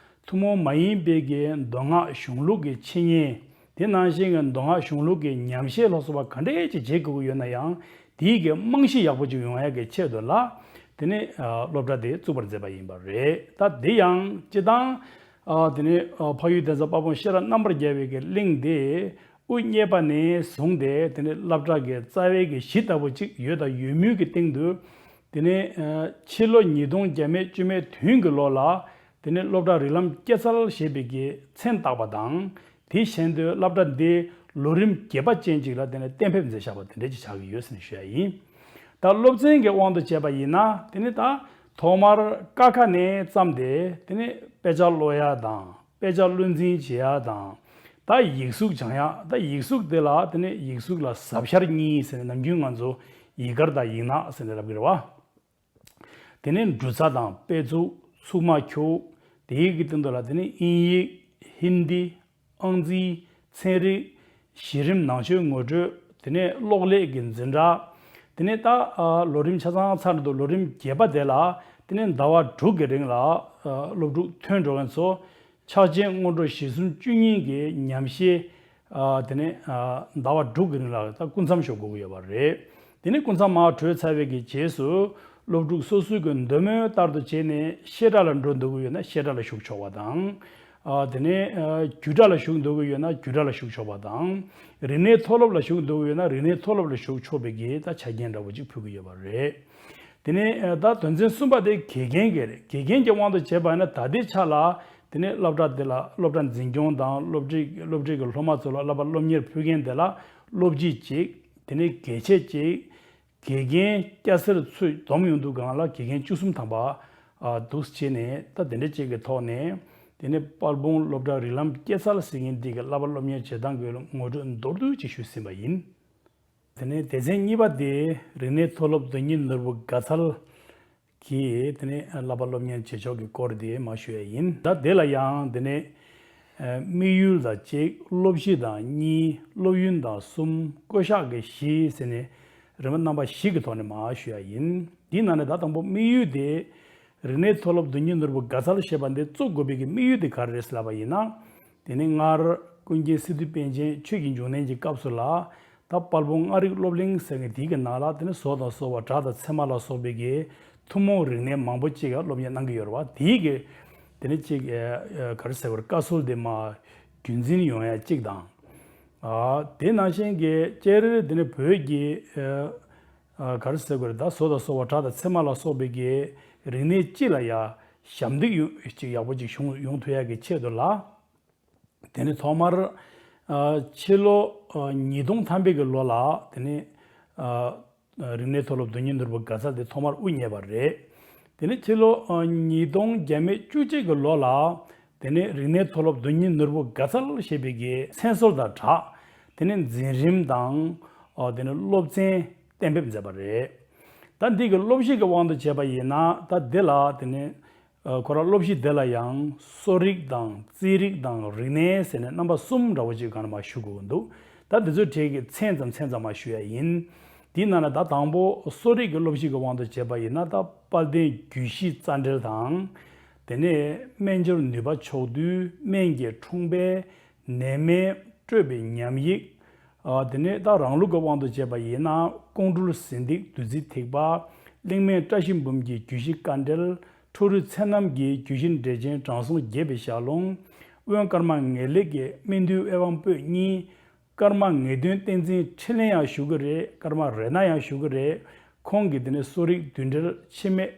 ཐུན་མོང་མ་ཡིན་པའི་གི་མདོ་སྔགས་གཞུང་ལུགས་ཀྱི་འཆད་ཉན། དེ་ནང་བཞིན་གྱི་མདོ་སྔགས་གཞུང་ལུགས་ཀྱི་ཉམས་བཞེས་ལ་སོགས་པ་ག་འདྲས་ཅིག་བྱེད་དགོས་ཀྱི་ཡོད་ན་ཡང་། དེའི་གི་རྨང་གཞི་ཡག་པོ་ཅིག་ཡོང་ཡག་གི་ཆེད་དུ་ལ། དེ་ནས་ཨ་སློབ་གྲྭ་དེ་བཙུགས་པར་མཛད་པ་ཡིན་པ་རེད། ད་དེ་ཡང་སྤྱི་བཏང་ཨ་དེ་ནས་ཨ་འཕགས་ཡུལ་གདན་ས་དཔལ་སྤུངས་བཤད་གྲྭ་རྣམ་པར་རྒྱལ་བའི་གི་གླིང་དེ། དབུ་བརྙེས་པ་ནས་བཟུང་སྟེ་དེ་ནས་སློབ་གྲྭ་གི་རྩ་བའི་གི་གཞི་ལྟ་བུ་ཅིག་ཡོད་དང་ཡོད་མུས་ཀྱི་སྟེང་དུ། དེ་ནས་ཕྱི་ལོ་ཉིས་སྟོང་བརྒྱ་མེད་བཅུ་མེད་བདུན་གྱི་ལོ་ལ། དེ་ནས་སློབ་གྲྭ་རིགས་ལམ་སྐྱེད་ཚལ་ཞེས་པའི་གི་མཚན་བཏགས་པ་དང་། དེ་བཞིན་དུ་སློབ་གྲྭ་འདི་ལོ་རིམ་རྒྱས་པ་ཅན་ཅིག་ལ་དེ་ནས་གཏན་འབེབས་མཛད་བཞག་པ་དེ་འདྲ་ཅིག་ཆགས་ཀྱི་ཡོད་ཟེར་ནས་ཞུ་ཡ་ཡིན། ད་སློབ་ཚན་གྱི་དབང་དུ་བྱས་པ་ཡིན་ན། དེ་ནི་ད་ཐོག་མར་ཀ་ཁ་ནས་བརྩམས་ཏེ་དེ་ནི་དཔེ་ཆ་ཀློག་ཡ་དང་། དཔེ་ཆ་བློ་འཛིན་བྱེད་ཡ་དང་། ད་ཡིག་གཟུགས་སྦྱང་ཡ། ད་ཡིག་གཟུགས་དེ་ལ་དེ་ནི་ཡིག་གཟུགས་ལ་གཟབ་གཤེར་གཉིས་ཟེར་ནས་ནམ་རྒྱུན་ང་ཚོ་ཡིག་དཀར་དང་ཡིག་ནག་ཟེར་ནས་ལབ་ཀྱི་རེད་བ། དེ་ནས་འབྲུ་ཚ་དང་དཔེ་ཚུགས། ཚུགས་མ་ཁྱུག་དེའི་གི་སྟེང་དུ་ལ་དེ་ནས་དབྱིན་ཡིག་ཧིན་དི། ཨང་རྩིས། ཚན་རིག་གཞི་རིམ་ནང་ཆོས་ངོ་སྤྲོད། དེ་ནས་གློག་ཀླད་ཀྱི་འཛིན་གྲྭ། དེ་ནས་ད་ཨ་ལོ་རིམ་ཆ་ཚང་ཚར་འདུག་ལོ་རིམ་བརྒྱད་པ་དེ་ལ་དེ་ནས་ཟླ་བ་དྲུག་གི་རིང་ལ་ཨ་སློབ་ཕྲུག་ཐོན་འགྲོ་མཁན་ཚོ་ཕྱག་ཆེན་སྔོན་འགྲོ་གཞིར་གསུམ་བཅུ་གཉིས་ཀྱི་ཉམས་བཞེས། ཨ་དེ་ནས་ཨ་ཟླ་བ་དྲུག་གི་རིང་ལ་ད་སྐུ་མཚམས་ཞུགས་དགོས་ཀྱི་ཡོད་པ་རེད། དེ་ནས་སྐུ་མཚམས་མར་གྲོལ་ཚར་བའི་གི་རྗེས་སུ། སློབ་ཕྲུག་སོ་སོའི་གི་འདོད་མོས་ལྟར་དུ་བྱས་ནས་བཤད་གྲྭ་ལ་འགྲོ་འདོད་ཀྱི་ཡོད་ན་བཤད་གྲྭ་ལ་ཞུགས་ཆོག་པ་དང་། ཨ་དེ་ནས་ཨ་རྒྱུད་གྲྭ་ལ་ཞུགས་འདོད་ཀྱི་ཡོད་ན་རྒྱུད་གྲྭ་ལ་ཞུགས་ཆོག་པ་དང་། རིག་གནས་མཐོ་སློབ་ལ་ཞུགས་འདོད་ཀྱི་ཡོད་ན་རིག་གནས་མཐོ་སློབ་ལ་ཞུགས་ཆོག་པའི་གི་ད་ཆ་རྐྱེན་འདྲ་བོ་ཅིག་ཕུལ་གྱི་ཡོད་པ་རེད། དེ་ནས་ཨ་ད་དོན་ཚན་གསུམ་པ་དེ་དགེ་རྒན་གྱི་རེད། དགེ་རྒན་གྱི་དབང་དུ་བྱས་པ་ཡིན་ན་ད་ལྟའི་ཆ་ལ། དེ་ནས་སློབ་གྲྭ་དེ་ལ་སློབ་གྲྭ་འཛིན་སྐྱོང་དང་སློབ་ཁྲིད་སློབ་ཁྲིད་ཀྱི་སློབ་མ་ཚོ་ལ་བསླབ་པ་སློབ་གཉེར་ཕུལ་མཁན་དེ་ལ་སློབ་སྤྱི་གཅིག་དེ་ནས་དགེ་ཆེ་གཅིག་དགེ་རྒན་སྐྱ་སེར་ཚུར་བསྡོམས་ཡོང་དུས་སྒང་ལ་དགེ་རྒན་བཅུ་གསུམ་ཐམ་པ་ཨ་འདུག་སེ་བྱས་ནས། ད་དེ་འདྲ་ཅིག་གི་ཐོག་ནས་དེ་ནས་དཔལ་སྤུངས་སློབ་གྲྭ་རིགས་ལམ་སྐྱེད་ཚལ་ཟེར་མཁན་འདི་གི་བསླབ་པ་སློབ་གཉེར་བྱེད་སྟངས་ཀྱི་ངོ་སྤྲོད་མདོར་བསྡུས་ཅིག་ཞུས་ཟིན་པ་ཡིན། དེ་ནས་སྡེ་ཚན་གཉིས་པ་དེ་རིག་གནས་མཐོ་སློབ་དོན་གཉེར་ནོར་བུ་དགའ་ཚལ་གྱིས་དེ་ནས་བསླབ་པ་སློབ་གཉེར་བྱེད་ཕྱོགས་ཀྱི་སྐོར་དེ་མར་ཞུ་ཡ་ཡིན། ད་དེ་ལ་ཡང་དེ་ནས་དམིགས་ཡུལ་དང་གཅིག་སློབ་གཞི་དང་གཉིས། སློབ་ཡོན་དང་གསུམ། བསྐོ་གཞག་གི་བཞི་ཟེར་ནས་རིམ་པ་རྣམ་པ་བཞི་གི་ཐོག་ནས་མར་ཞུ་ཡ་ཡིན། འདིའི་ནང་ནས་ད་དང་པོ་དམིགས་ཡུལ་དེ། རིག་གནས་མཐོ་སློབ་དོན་གཉེར་ནོར་བུ་དགའ་ཚལ་ཞེས་པ་འདི་བཙུགས་དགོས་པའི་གི་དམིགས་ཡུལ་དེ་ག་རེ་རེད་ཟེར་ལབ་པ་ཡིན་ན། དེ་ནས་སྔར་ཀུན་མཁྱེན་སི་ཏུ་པཎ་ཆེན་ཆོས་ཀྱི་འབྱུང་གནས་ཀྱི་སྐབས་སུ་ལ། ད་དཔལ་སྤུངས་ལྔ་རིག་སློབ་གླིང་ཟེར་མཁན་དེའི་གི་ནང་ལ་དེ་ནས་བཟོ་དང་གསོ་བ་སྒྲ་དང་ཚད་མ་ལ་སོགས་པའི་གི་ཐུན་མོང་རིག་གནས་མང་པོ་ཅིག་ལ་སློབ་གཉེར་གནང་གི་ཡོད་རེད་བ། དེའི་གི་དེ་ནས་ཅིག་ཨ་ཨ་ག་རེ་ཟེར་དགོས་རེད། བཀའ་སྲོལ་དེ་མར་རྒྱུན་འཛིན་ཡོང་ཡ་གཅིག་དང་། ཨ་དེ་ནང་བཞིན་གྱི་སྤྱིར་དེ་ནས་བོད་ཀྱི་ཨ་ཨ་ག་རེ་ཟེར་དགོས་རེད། ད་བཟོ་དང་གསོ་བ་སྒྲ་དང་ཚད་མ་ལ་སོགས་པའི་གི་རིག་གནས་སྤྱི་ལ་ཡ་ཞབས་འདེགས་ཡོང་ཅིག་ཡག་པོ་ཅིག་བྱུང་ཡོང་ཐུབ་ཡ་གི་ཆེད་དུ་ལ། དེ་ནས་ཐོག་མར་ཨ་ཕྱི་ལོ་ཨ་ཉིས་སྟོང་ཐམ་པའི་གི་ལོ་ལ་དེ་ནས་ཨ་རིག་གནས་མཐོ་སློབ་དོན་གཉེར་ནོར་བུ་དགའ་ཚལ་དེ་ཐོག་མར་དབུ་བརྙེས་པ་རེད། དེ་ནས་ཕྱི་ལོ་ཨ་ཉིས་སྟོང་བརྒྱ་མེད་བཅུ་གཅིག་གི་ལོ་ལ་དེ་ནས་རིག་གནས་མཐོ་སློབ་དོན་གཉེར་ནོར་བུ་དགའ་ཚལ་ཞེས་པའི་གི་མཚན་གསོལ་དང་སྦྲགས། དེ་ནས་འཛིན་རིམ་དང་ཨ་དེ་ནས་སློབ་ཚན་གཏན་འབེབས་མཛད་པ་རེད། ད་འདི་གི་སློབ་གཞི་གི་དབང་དུ་བྱས་པ་ཡིན་ན། ད་འདི་ལ་དེ་ནས་ ཁོ་རང་སློབ་གཞི་དེ་ལ་ཡང་གསོ་རིག་དང་རྩིས་རིག་དང་རིག་གནས་ཟེར་ནས་རྣམ་པ་གསུམ་འདྲ་བོ་ཅིག་གང་ན་མ་ཞུ་དགོས་ཀྱི་འདུག་ད་འདི་ཚོའི་གྲས་ཀྱི་མཚན་ཙམ་མཚན་ཙམ་མ་ཞུ་ཡ་ཡིན། དེའི་ནང་ན་ད་དང་པོ་གསོ་རིག་གི་སློབ་གཞི་གི་དབང་དུ་བྱས་པ་ཡིན་ན། ད་དཔལ་ལྡན་རྒྱུད་བཞི་རྩ་འགྲེལ་དང་། དེ་ནས་སྨན་སྦྱོར་ནུས་པ་ཕྱོགས་བསྡུས། སྨན་གྱི་འཁྲུངས་དཔེ། ནད་སྨན་སྤྲོས་པའི་ཉམས་ཡིག་ཨ། དེ་ནས་ད་རང་ལུགས་ཀྱི་དབང་དུ་བྱས་པ་ཡིན་ན། ཀོང་སྤྲུལ་ཟིན་ཏིག་བདུད་རྩིའི་ཐིགས་པ། གླིང་སྨན་བཀྲ་ཤིས་འབུམ་གྱི་རྒྱུད་བཞི་དཀའ་འགྲེལ། ཁྲོ་རུས་ཚེ་རྣམ་གྱི་རྒྱུད་བཞི་འགྲེལ་ཆེན་དྲང་སྲོང་རྒྱས་པའི་ཞལ་ལུང་། དབོན་ཀརྨ་ངེས་ལེགས་ཀྱི་སྨན་འདུལ་དབྱེ་བ་པོད་གཉིས། ཀརྨ་ངེས་དོན་བསྟན་འཛིན་འཕྲིན་ལས་ཡང་ཞུ་གི་རེད། ཀརྨ་རེ་ན་ཡང་ཞུ་གི་རེད། ཁོང་གི་དེ་ནས་གསོ་རིག་བསྡུས་འགྲེལ་འཆི་མེད་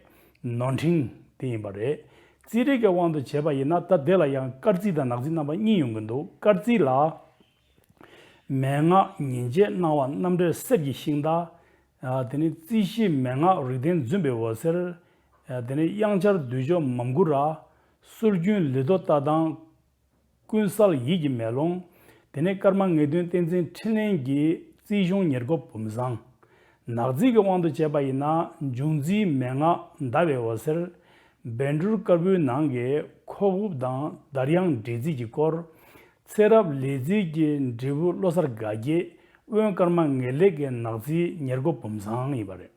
ནོར་འཕྲིན་དེ་ཡིན་པ་རེད། རྩིས་རིག་གི་དབང་དུ་བྱས་པ་ཡིན་ན། ད་དེ་ལ་ཡང་སྐར་རྩིས་དང་ནག་རྩིས་རྣམ་པ་གཉིས་ཡོང་གི་འདུག་སྐར་རྩིས་ལ། མན་ངག་ཉིན་བྱེད་སྣང་བ་རྣམ་འགྲེལ་གསེར་གྱི་ཤིང་རྟ། ཨ། དེ་ནས་རྩིས་གཞི་མན་ངག་རིགས་ལྡན་རྫུན་པའི་འོད་ཟེར། ཨ། དེ་ནས་དབྱངས་འཆར་བསྡུས་སྦྱོར་མམ་མགུར་ར། སྲོལ་རྒྱུན་ལི་ཐོ་ལྟ་སྟངས་ཀུན་གསལ་ཡིད་ཀྱི་མེ་ལོང་། དེ་ནས་ཀརྨ་ངེས་དོན་བསྟན་འཛིན་འཕྲིན་ལས་ཀྱི་རྩིས་གཞུང་ཉེར་མགོ་བུམ་བཟང་། ནག་རྩིས་ཀྱི་དབང་དུ་བྱས་པ་ཡིན་ན། འབྱུང་རྩིས་མན་ངག་ཟླ་བའི་འོད་ཟེར། བཻ་ཌཱུརྱ་དཀར་པོའི་ནང་གི་ཁོག་དབུབ་དང་འདར་དབྱངས་འགྲེལ་རྩིས་ཀྱི་སྐོར། ཚེ་རབས་ལས་རྩིས་ཀྱི་འབྲས་བུ་བློ་གསར་དགའ་རྒྱས། དབོན་ཀརྨ་ངེས་ལེགས་ཀྱི་ནག་རྩིས་ཉེར་མགོ་བུམ་བཟང་ཡིན་པ་རེད།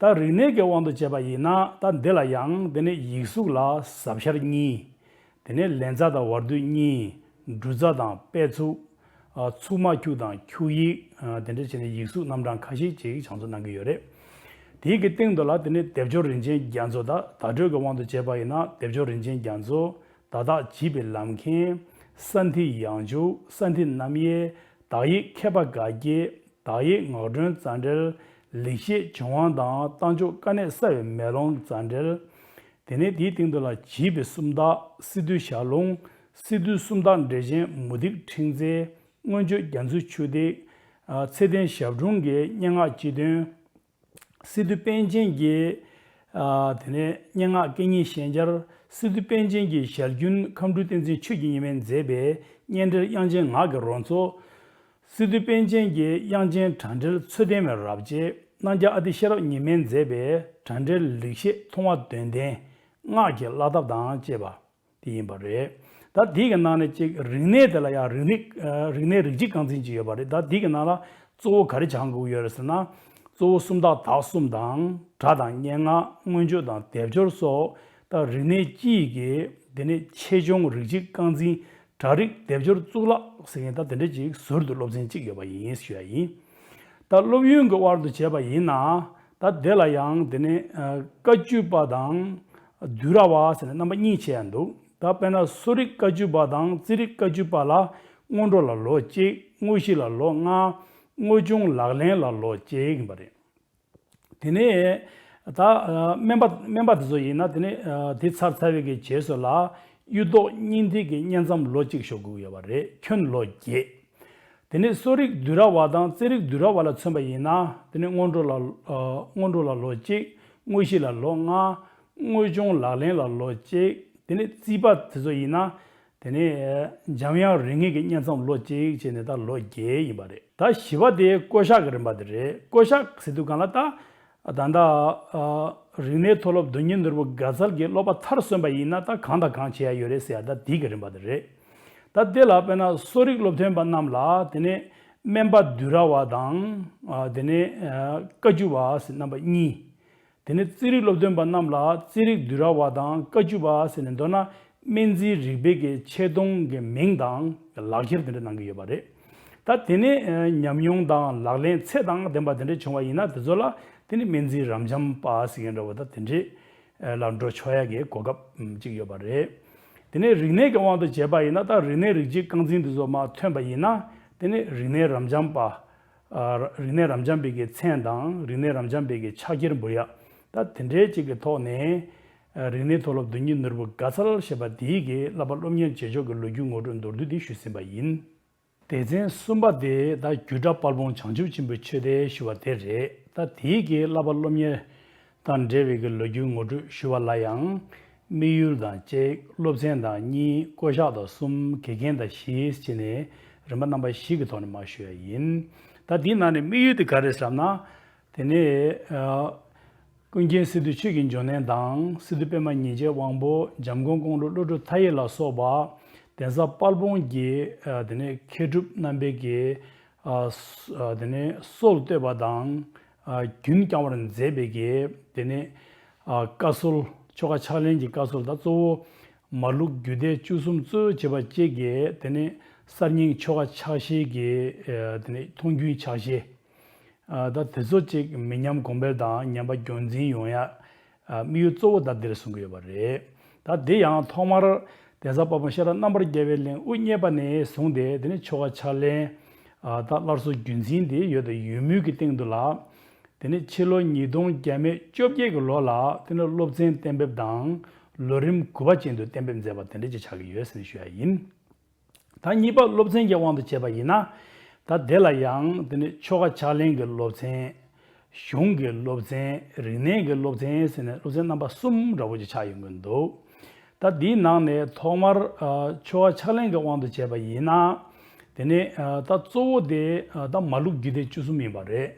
ད་རིག་གནས་ཀྱི་དབང་དུ་བྱས་པ་ཡིན་ན། ད་འདི་ལ་ཡང་དེ་ནས་ཡིག་གཟུགས་ལ་ཟབ་ཤར་གཉིས། དེ་ནས་ལན་ཚ་དང་བར་དོ་གཉིས། འབྲུ་ཚ་དང་དཔེ་ཚུགས། ཨ། ཚུགས་མ་འཁྱུག་དང་འཁྱུག་ཡིག་ཨ། དེ་འདྲ་བྱས་ནས་ཡིག་གཟུགས་རྣམ་གྲངས་ཁ་ཤས་ཅིག་ཕྱག་མཛོད་གནང་གི་ཡོད་རེད། དེའི་གི་སྟེང་དུ་ལ་དེ་ནས་སྡེབ་སྦྱོར་རིན་ཆེན་རྒྱ་མཚོ། ད་བརྡ་སྤྲོད་ཀྱི་དབང་དུ་བྱས་པ་ཡིན་ན། སྡེབ་སྦྱོར་རིན་ཆེན་རྒྱ་མཚོ། བརྡ་དག་བྱིས་པའི་ལམ་མཁན། ས་འཐིབས་ཡང་འཇུག་ས་འཐིབས་རྣམ་དབྱེ། དག་ཡིག་མཁས་པ་དགའ་རྒྱས། དག་ཡིག་ངག་སྒྲོན་རྩ་འགྲེལ། ལེགས་བཤད་ལྗོན་དབང་དང་རྟ་མཆོག་དཀའ་གནད་གསལ་བའི་མེ་ལོང་རྩ་འགྲེལ། དེ་ནས་དེའི་སྟེང་དུ་ལ་བྱིས་པའི་སུམ་རྟགས། སི་ཏུའི་ཞལ་ལུང་། སི་ཏུའི་སུམ་རྟགས་འགྲེལ་ཆེན་མུ་སྟེགས་འཕྲེང་རྩལ། མངོན་བརྗོད་རྒྱ་མཚོའི་ཆུ་ཐིགས། ཨ། ཚེ་བརྟན་ཞབས་དྲུང་གི་སྙན་ངག་སྤྱི་དོན། སི་ཏུ་པཎ་ཆེན་གྱི། ཨ། དེ་ནས་སྙན་ངག་སྐད་གཉིས་ཤན་སྦྱར། སི་ཏུ་པཎ་ཆེན་གྱི་ཞལ་རྒྱུན་ཁམས་སྤྲུལ་བསྟན་འཛིན་ཆོས་ཀྱི་ཉི་མས་མཛད་པའི་སྙན་འགྲེལ་དབྱངས་ཅན་ངག་གི་རོལ་མཚོ། སི་ཏུ་པཎ་ཆེན་གྱི་དབྱངས་ཅན་བྲག་འགྲེལ་ཚུལ་ལྡན་མའི་རབ་བྱེད། རྣམ་རྒྱལ་ཨ་ཏི་ཤེས་རབ་ཉི་མས་མཛད་པའི་བྲག་འགྲེལ་ལེགས་བཤད་མཐོང་བ་དོན་ལྡན་སྔགས་ཀྱི་བསླབ་ཐབས་དང་བཅས་པ། དེ་ཡིན་པ་རེད། ད་དེའི་གི་ནང་ནས་གཅིག་རིག་གནས་དེ་ལ་ཡང་རིག་གནས། ཨ། རིག་གནས་རིགས་གཅིག་རྐང་འཛིན་གཅིག་ཡོད་པ་རེད། ད་དེའི་གི་ནང་ལ་གཙོ་བོ་ག་རེ་སྦྱང་དགོས་ཡོད་རེད་ཟེར་ན། གཙོ་བོ་སུམ་རྟགས་དག་གསུམ་དང་། སྒྲ་དང་སྙན་ངག་སྔོན་འཇུག་དང་སྡེབ་སྦྱོར་སོགས། ད་རིག་གནས་སྤྱི་ཡི་གི་དེ་ནས་ཆེ་ཆུང་རིགས་གཅིག་རྐང་འཛིན། སྒྲ་རིག་སྡེབ་སྦྱོར་གཙུག་ལག་ཟེར་མཁན་ད་དེ་འདྲ་ཅིག་ཟུར་དུ་སློབ་ཚན་གཅིག་ཡོད་པ་ཡིན་ཞུ་ཡ་ཡིན། ད་སློབ་ཡོན་གྱི་དབང་དུ་བྱས་པ་ཡིན་ན། ད་དེ་ལ་ཡང་དེ་ནས། ཨ། བཀའ་བརྒྱུད་པ་དང་བསྡུས་ར་བ་ཟེར་ནས་རྣམ་པ་གཉིས་ཕྱེ་ཡ་འདུག་ད་དཔེར་ན་གསོ་རིག་བཀའ་བརྒྱུད་པ་དང་རྩིས་རིག་བཀའ་བརྒྱུད་པ་ལ་སྔོན་འགྲོ་ལ་ལོ་གཅིག་དངོས་གཞི་ལ་ལོ་ལྔ། དངོས་སྦྱོང་ལག་ལེན་ལ་ལོ་གཅིག་ཡིན་པ་རེད། དེ་ནས་ད། ཨ། སྨན་པ། སྨན་པ་དེ་ཚོ་ཡིན་ན། དེ་ནས། ཨ། དེ་ཚར་ཚར་བའི་གི་རྗེས་སུ་ལ་གཡུ་ཐོག་སྙིང་ཐིག་གི་བསྙེན་མཚམས་ལོ་གཅིག་ཞོག་དགོས་ཡོད་པ་རེད། ཁྱོན་ལོ་བརྒྱད། དེ་ནས་གསོ་རིག་བསྡུས་ར་བ་དང་རྩིས་རིག་བསྡུས་ར་བ་ལ་མཚོན་པ་ཡིན་ན། དེ་ནས་སྔོན་འགྲོ་ལ། ཨ། སྔོན་འགྲོ་ལ་ལོ་གཅིག་དངོས་གཞི་ལ་ལོ་ལྔ། དངོས་སྦྱོང་ལག་ལེན་ལ་ལོ་གཅིག་དེ་ནས་རྩིས་པ་དེ་ཚོ་ཡིན་ན། དེ་ནས་འཇམ་དབྱངས་རིགས་ངེས་ཀྱི་བསྙེན་མཚམས་ལོ་གཅིག་བྱས་ནས་ད་ལོ་བརྒྱད་ཡིན་པ་རེད། ད་བཞི་པ་དེ་བསྐོ་བཞག་གི་རིམ་པ་དེ་རེད། བསྐོ་བཞག་ཟེར་དུས་སྒང་ལ་ད། ད་ལྟ། ཨ། རིག་གནས་མཐོ་སློབ་མདོ་སྨད་ནོར་བུ་དགའ་ཚལ་གྱི་སློབ་པ་མཐར་སོན་པ་ཡིན་ན། ད་གང་དང་གང་བྱེད་ཡ་ཡོད་རེད་ཟེར་ཡ། ད་འདི་གི་རིམ་པ་དེ་རེད། ད་དེ་ལ་དཔེར་ན་གསོ་རིག་སློབ་ཐོན་པ་རྣམས་ལ་དེ་ནས་སྨན་པ་བསྡུས་ར་བ་དང་། ཨ། དེ་ནས། ཨ། བཀའ་བརྒྱུད་པ་ཟེར་རྣམ་པ་གཉིས། དེ་ནས་རྩིས་རིག་སློབ་ཐོན་པ་རྣམས་ལ་རྩིས་རིག་བསྡུས་ར་བ་དང་བཀའ་བརྒྱུད་པ་ཟེར་ནས། མདོར་ན་སྨན་རྩིས་རིག་པའི་གི་ཆེ་མཐོང་གི་མིང་དང་ལག་ཁྱེར་དེ་འདྲ་གནང་གི་ཡོད་པ་རེད། ད་དེ་ནས་ཉམས་མྱོང་དང་ལག་ལེན་ཚད་དང་ལྡན་པ་དེ་འདྲ་བྱུང་བ་ཡིན་ན། དེ་ཚོ་ལ་དེ་ནས་སྨན་རྩིས་རབ་འབྱམས་པ་ཟེར་མཁན་འདྲ་བོ་ད་དེ་འདྲས་ལ་འགྲོ་ཆོག་ཡ་གི་གོ་སྐབས་ཅིག་ཡོད་པ་རེད། དེ་ནས་རིག་གནས་ཀྱི་དབང་དུ་བྱས་པ་ཡིན་ན། ད་རིག་གནས་རིགས་གཅིག་རྐང་འཛིན་དེ་ཚོ་མར་ཐོན་པ་ཡིན་ན། དེ་ནས་རིག་གནས་རབ་འབྱམས་པ། ཨ། རིག་གནས་རབ་འབྱམས་པའི་གི་མཚན་དང་རིག་གནས་རབ་འབྱམས་པའི་གི་ཕྱག་འཁྱེར་འབུལ་ཡ། ད་དེ་འདྲའི་ཅིག་གི་ཐོག་ནས། ཨ། རིག་གནས་མཐོ་སློབ་མདོ་སྨད་ནོར་བུ་དགའ་ཚལ་ཞེས་པ་དེའི་གི་བསླབ་པ་སློབ་གཉེར་བྱེད་ཕྱོགས་ཀྱི་ལོ་རྒྱུས་ངོ་སྤྲོད་མདོར་བསྡུས་འདི་ཞུས་ཟིན་པ་ཡིན། སྡེ་ཚན་གསུམ་པ་དེ་ད་རྒྱུད་གྲྭ་དཔལ་སྤུངས་བྱང་ཆུབ་ཆེན་པོའི་ཆོས་སྡེ་ཞུ་བ་དེ་རེད། ད་དེའི་གི་བསླབ་པ་སློབ་གཉེར་དང་འབྲེལ་བའི་གི་ལོ་རྒྱུས་ངོ་སྤྲོད་ཞུ་བ་ལ་ཡང་། དམིགས་ཡུལ་དང་གཅིག་སློབ་ཚན་དང་གཉིས། བསྐོ་བཞག་དང་གསུམ། དགེ་རྒན་དང་བཞི་བྱས་ནས་རིམ་པ་རྣམ་པ་བཞི་གི་ཐོག་ནས་མར་ཞུ་ཡ་ཡིན། ད་འདིའི་ནང་ནས་དམིགས་ཡུལ་དེ་ག་རེ་ཟེར་ན། དེ་ནས། ཨ། ཀུན་མཁྱེན་སི་ཏུ་ཆོས་ཀྱི་འབྱུང་གནས་དང་སི་ཏུ་པད་མ་ཉིན་བྱེད་དབང་པོ། འཇམ་མགོན་ཀོང་སྤྲུལ་བློ་གྲོས་མཐའ་ཡས་ལ་སོགས་པ་གདན་ས་དཔལ་སྤུངས་ཀྱི་ཨ་དེ་ནས་མཁས་གྲུབ་རྣམ་པའི་གི་ཨ་སོ་ཨ་དེ་ནས་སྲོལ་བཏོད་པ་དང་ཨ་རྒྱུན་བསྐྱང་བར་མཛད་པའི་གི་དེ་ནས་ཨ་བཀའ་སྲོལ། ཆོ་ག་ཕྱག་ལེན་གྱི་བཀའ་སྲོལ་ད་གཙོ་བོ་མ་ལུག་རྒྱུད་སྡེ་བཅུ་གསུམ་གཙོ་བྱས་པ་བཅས་ཀྱི་དེ་ནས་གསར་རྙིང་ཆོ་ག་ཕྱག་བཞེས་ཀྱི་ཨ་དེ་ནས་མཐོང་རྒྱུན་ཕྱག་བཞེས། ཨ་ད་དེ་ཚོ་གཅིག་མི་ཉམས་གོང་འཕེལ་དང་ཉམས་པ་རྒྱུན་འཛིན་ཡོང་ཡ་ཨ་དམིགས་ཡུལ་གཙོ་བོ་ད་འདིར་གསུང་གི་ཡོད་པ་རེད། ད་འདི་ཡང་ཐོག་མར་གདན་ས་དཔལ་སྤུངས་ཤེས་རབ་རྣམ་པར་རྒྱལ་བའི་གླིང་དབུ་བརྙེས་པ་ནས་བཟུང་སྟེ་དེ་ནས་ཆོ་ག་ཕྱག་ལེན་ཨ་ད་སླར་གསོ་རྒྱུན་འཛིན་དེ་ཡོད་དང་ཡོད་མུས་ཀྱི་སྟེང་དུ་ལ། དེ་ནས་ཕྱི་ལོ་ཉིས་སྟོང་བརྒྱ་མེད་བཅོ་བརྒྱད་ཀྱི་ལོ་ལ་དེ་ནས་སློབ་ཚན་གཏན་འབེབས་དང་ལོ་རིམ་དགུ་པ་ཅན་དུ་གཏན་འབེབས་མཛད་པ་དེ་འདྲ་ཅིག་ཆགས་ཀྱི་ཡོད་ཟེར་ནས་ཞུ་ཡ་ཡིན། ད་གཉིས་པ་སློབ་ཚན་གྱི་དབང་དུ་བྱས་པ་ཡིན་ན། ད་དེ་ལ་ཡང་དེ་ནི་ཆོ་ག་ཕྱག་ལེན་གྱི་སློབ་ཚན། གཞུང་གི་སློབ་ཚན། རིག་གནས་ཀྱི་སློབ་ཚན་ཟེར་ནས་སློབ་ཚན་རྣམ་པ་གསུམ་འདྲ་བོ་ཅིག་ཆགས་ཡོང་གི་འདུག་ད་འདིའི་ནང་ནས་ཐོག་མར་ཨ་ཆོ་ག་ཕྱག་ལེན་གྱི་དབང་དུ་བྱས་པ་ཡིན་ན། དེ་ནི་ཨ་ད་གཙོ་བོ་དེ་ཨ་ད་མ་ལུག་རྒྱུད་སྡེ་བཅུ་གསུམ་ཡིན་པ་རེད།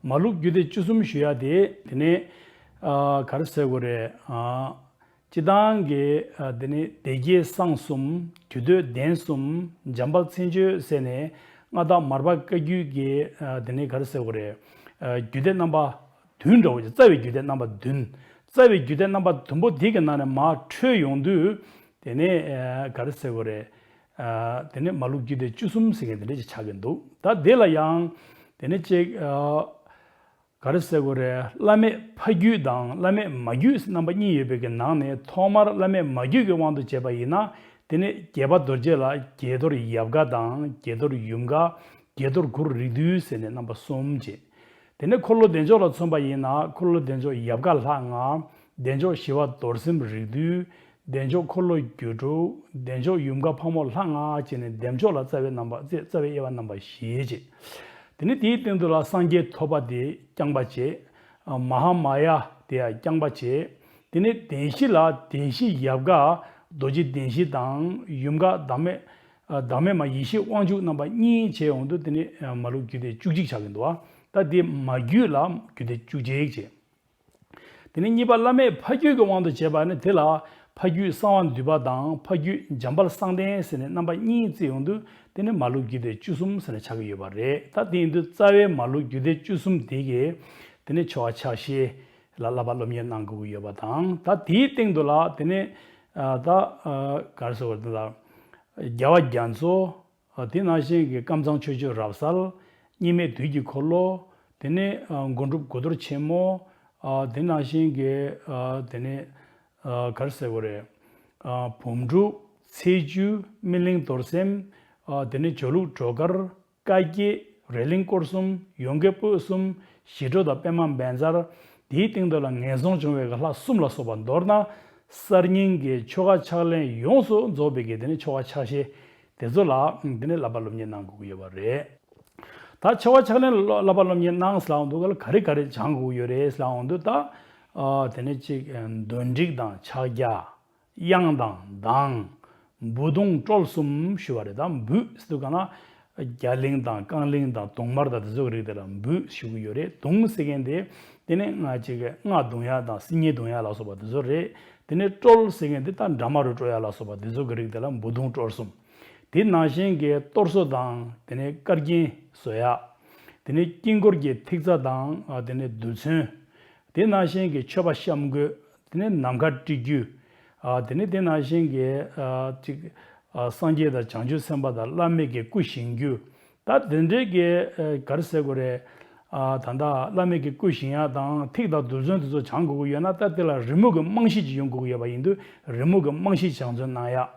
མ་ལུག་རྒྱུད་སྡེ་བཅུ་གསུམ་ཞུ་ཡ་དེ་དེ་ནི་ཨ་ག་རེ་ཟེར་དགོས་རེད། ཨ། སྤྱི་བཏང་གི་ཨ་དེ་ནི་སྡེ་བརྒྱད་གསང་གསུམ། རྒྱུད་སྟོད་གདན་གསུམ། འཇམ་དཔལ་མཚན་བརྗོད་ཟེར་ནས་མངའ་བདག་མར་པ་བཀའ་བརྒྱུད་ཀྱི་ཨ་དེ་ནི་ག་རེ་ཟེར་དགོས་རེད། ཨ་རྒྱུད་སྡེ་རྣམ་པ་བདུན་འདྲ་བོ་ཅིག་རྩ་བའི་རྒྱུད་སྡེ་རྣམ་པ་བདུན། རྩ་བའི་རྒྱུད་སྡེ་རྣམ་པ་བདུན་པོ་དེ་གི་ནང་ནས་མར་འཕྲོས་ཡོང་དུས་དེ་ནི་ཨ་ག་རེ་ཟེར་དགོས་རེད། ཨ་དེ་ནི་མ་ལུག་རྒྱུད་སྡེ་བཅུ་གསུམ་ཟེར་མཁན་དེ་འདྲ་ཅིག་ཆགས་ཀྱི་འདུག་ད་དེ་ལ་ཡང་དེ་ནི་ཅིག་ཨ། ག་རེ་ཟེར་དགོས་རེད། བླ་མེད་ཕ་རྒྱུད་དང་བླ་མེད་མ་རྒྱུད་རྣམ་པ་གཉིས་ཡོད་པའི་གི་ནང་ནས་ཐོག་མར་བླ་མེད་མ་རྒྱུད་ཀྱི་དབང་དུ་བྱས་པ་ཡིན་ན། དེ་ནི་དགྱེས་པ་རྡོ་རྗེ་ལ་དགྱེས་རྡོར་ཡབ་དགའ་དང་དགྱེས་རྡོར་ཡུམ་དགའ། དགྱེས་རྡོར་གུ་རུ་རིགས་འདུས་ཟེར་ནས་རྣམ་པ་གསུམ་བྱས། དེ་ནི་འཁོར་ལོ་བདེ་མཆོག་ལ་མཚོན་པ་ཡིན་ན་འཁོར་ལོ་བདེ་མཆོག་ཡབ་དགའ་ལྷ་ལྔ། བདེ་མཆོག་ཞི་བ་རྡོར་སེམས་རིགས་འདུས། བདེ་མཆོག་འཁོར་ལོ་སྒྱུ་འཕྲུལ། བདེ་མཆོག་ཡུམ་དགའ་ཕག་མོ་ལྷ་ལྔ་བྱས་ནས་བདེ་མཆོག་ལ་རྩ་བའི་རྣམ་པ་རྩ་རྩ་བའི་དབྱེ་བ་རྣམ་པ་བཞི་བྱས། དེ་ནི་དེའི་སྟེང་དུ་ལ་སངས་རྒྱས་ཐོད་པ་དེ་བརྐྱང་པ་བྱས། མ་ཧཱ་མ་ཡ་དེ་ཡང་བརྐྱང་པ་བྱས། དེ་ནི་བདེན་བཞི་ལ་བདེན་བཞི་ཡབ་དགའ་རྡོ་རྗེ་བདེན་བཞི་དང་ཡུམ་དགའ་བདག་མེད་བདག་མེད་མ་ཡེ་ཤེས་དབང་ཕྱུག་རྣམ་པ་གཉིས་བྱས་ཡོང་དུས་དེ་ནི་མ་ལུག་རྒྱུད་སྡེ་བཅུ་གཅིག་ཆགས་ཀྱི་འདུག་ད་དེ་མ་རྒྱུད་ལ་རྒྱུད་སྡེ་བཅུ་གཅིག་བྱས། དེ་ནས་གཉིས་པ་བླ་མེད་ཕ་རྒྱུད་ཀྱི་དབང་དུ་བྱས་པ་ནི་དེ་ལ་ཕ་རྒྱུད་གསང་བ་འདུས་པ་དང་ཕ་རྒྱུད་འཇམ་དཔལ་གསང་བརྟན་ཟེར་ནས་རྣམ་པ་གཉིས་བརྩིས་ཡོང་དུས་དེ་ནི་མ་ལུག་རྒྱུད་སྡེ་བཅུ་གསུམ་ཟེར་ནས་ཆགས་ཀྱི་ཡོད་པ་རེད། ད་དེ་ཡིན་དུས་རྩ་བའི་མ་ལུག་རྒྱུད་སྡེ་བཅུ་གསུམ་དེ་གའི་དེ་ནི་ཆོ་ག་ཕྱག་བཞེས་ལ་བསླབ་པ་སློབ་གཉེར་གནང་དགོས་ཀྱི་ཡོད་པ་དང་། ད་དེའི་སྟེང་དུ་ལ་དེ་ནི་ཨ་ད་ཨ་ག་རེ་ཟེར་བ་དེ་ལ་རྒྱལ་བ་རྒྱ་མཚོ། ཨ་དེ་ནང་བཞིན་གྱི་ཀམ་ཚང་ཆོས་སྤྱོད་རབ་གསལ། གཉིས་མེད་དུས་ཀྱི་འཁོར་ལོ། དེ་ནས་ཨ་མགོན་གྲུབ་གོས་དོར་ཆེན་མོ། ཨ་དེ་ནང་བཞིན་གྱི་ཨ་དེ་ནས་ཨ་ག་རེ་ཟེར་དགོས་རེད། ཨ་བུམ་སྒྲུབ། ཚེས་བཅུ། སྨིན་གླིང་རྡོར་སེམས། ཨ་དེ་ནས་ཇོ་ལུགས་སྒྲོལ་དཀར། བཀའ་བརྒྱད། རོ་ལངས་སྐོར་གསུམ། ཡོ་གའི་སྤོས་གསུམ། ཞི་ཁྲོ་དང་པདྨ་བཛྲ། དེའི་སྟེང་དུ་ལ་ངན་སོང་སྦྱོང་བའི་ལྷ་གསུམ་ལ་སོགས་པ། མདོར་ན་གསར་རྙིང་གི་ཆོ་ག་ཕྱག་ལེན་ཡོངས་སུ་རྫོགས་པའི་གི་དེ་ནི་ཆོ་ག་ཕྱག་བཞེས་དེ་ཚོ་ལ་དེ་ནི་བསླབ་པ་སློབ་གཉེར་གནང་དགོས་ཀྱི་ཡོད་པ་རེད། ད་ཆོ་ག་ཕྱག་ལེན་ལ་བསླབ་པ་སློབ་གཉེར་གནང་ཟེར་ལབ་ཡོང་དུས་ག་ལ་ག་རེ་ག་རེ་སྦྱང་དགོས་ཀྱི་ཡོད་རེད་ཟེར་ལབ་ཡོང་དུས། ད་ཨ་དེ་ནི་གཅིག་འདོན་འགྲིགས་དང་ཕྱག་རྒྱ། དབྱངས་དང་གདངས། འབུད་དུང་དཀྲོལ་གསུམ་ཞུ་བ་རེད། ད་འབུད་ཟེར་དུས་ག་ན་རྒྱ་གླིང་དང་རྐང་གླིང་དང་དུང་དམར་དང་དེ་ཚོ་གི་རིགས་དེ་ལ་འབུད་ཞུ་གི་ཡོད་རེད། དུང་ཟེར་མཁན་དེ་དེ་ནི་ང་ཅིག་གི་རྔ་བརྡུང་ཡ་དང་སིལ་སྙན་བརྡུང་ཡ་ལ་སོགས་པ་དེ་ཚོ་རེད། དེ་ནི་དཀྲོལ་ཟེར་མཁན་དེ་ད་འདྲ་མ་རུ་དཀྲོལ་ཡ་ལ་སོགས་པ་དེ་ཚོ་གི་རིགས་དེ་ལ་འབུད་དུང་དཀྲོལ་གསུམ། དེ་ནང་བཞིན་གྱི་གཏོར་བཟོ་དང་དེ་ནི་དཀར་རྒྱན་བཟོ་ཡ། དེ་ནི་དཀྱིལ་འཁོར་གྱི་ཐིག་རྩ་དང་ཨ་དེ་ནི་རྡུལ་ཚོན། དེ་ནང་བཞིན་གྱི་མཆོད་པ་བཤམས་དགོས། དེ་ནས་ནམ་མཁའ་དཀྲིས་རྒྱུ། ཨ་དེ་ནས་དེ་ནང་བཞིན་གྱི་ཨ་ཅིག་ཨ་སངས་རྒྱས་དང་བྱང་ཆུབ་སེམས་དཔའ་དང་བླ་མེད་ཀྱི་སྐུ་བཞེངས་རྒྱུ། ད་དེ་འདྲའི་གི་ཨ་ག་རེ་ཟེར་དགོས་རེད། ཨ་ད་ལྟ་བླ་མེད་ཀྱི་སྐུ་བཞེངས་ཡ་དང་ཐིག་དང་རྡུལ་ཚོན་དེ་ཚོ་སྦྱང་དགོས་ཀྱི་ཡོད་ན། ད་དེ་ལ་རི་མོ་གི་རྨང་གཞི་ཅིག་ཡོང་དགོས་ཀྱི་ཡོད་པ་ཡིན་དུས་རི་མོ་གི་རྨང་གཞི་སྦྱང་བརྩོན་གནང་ཡ།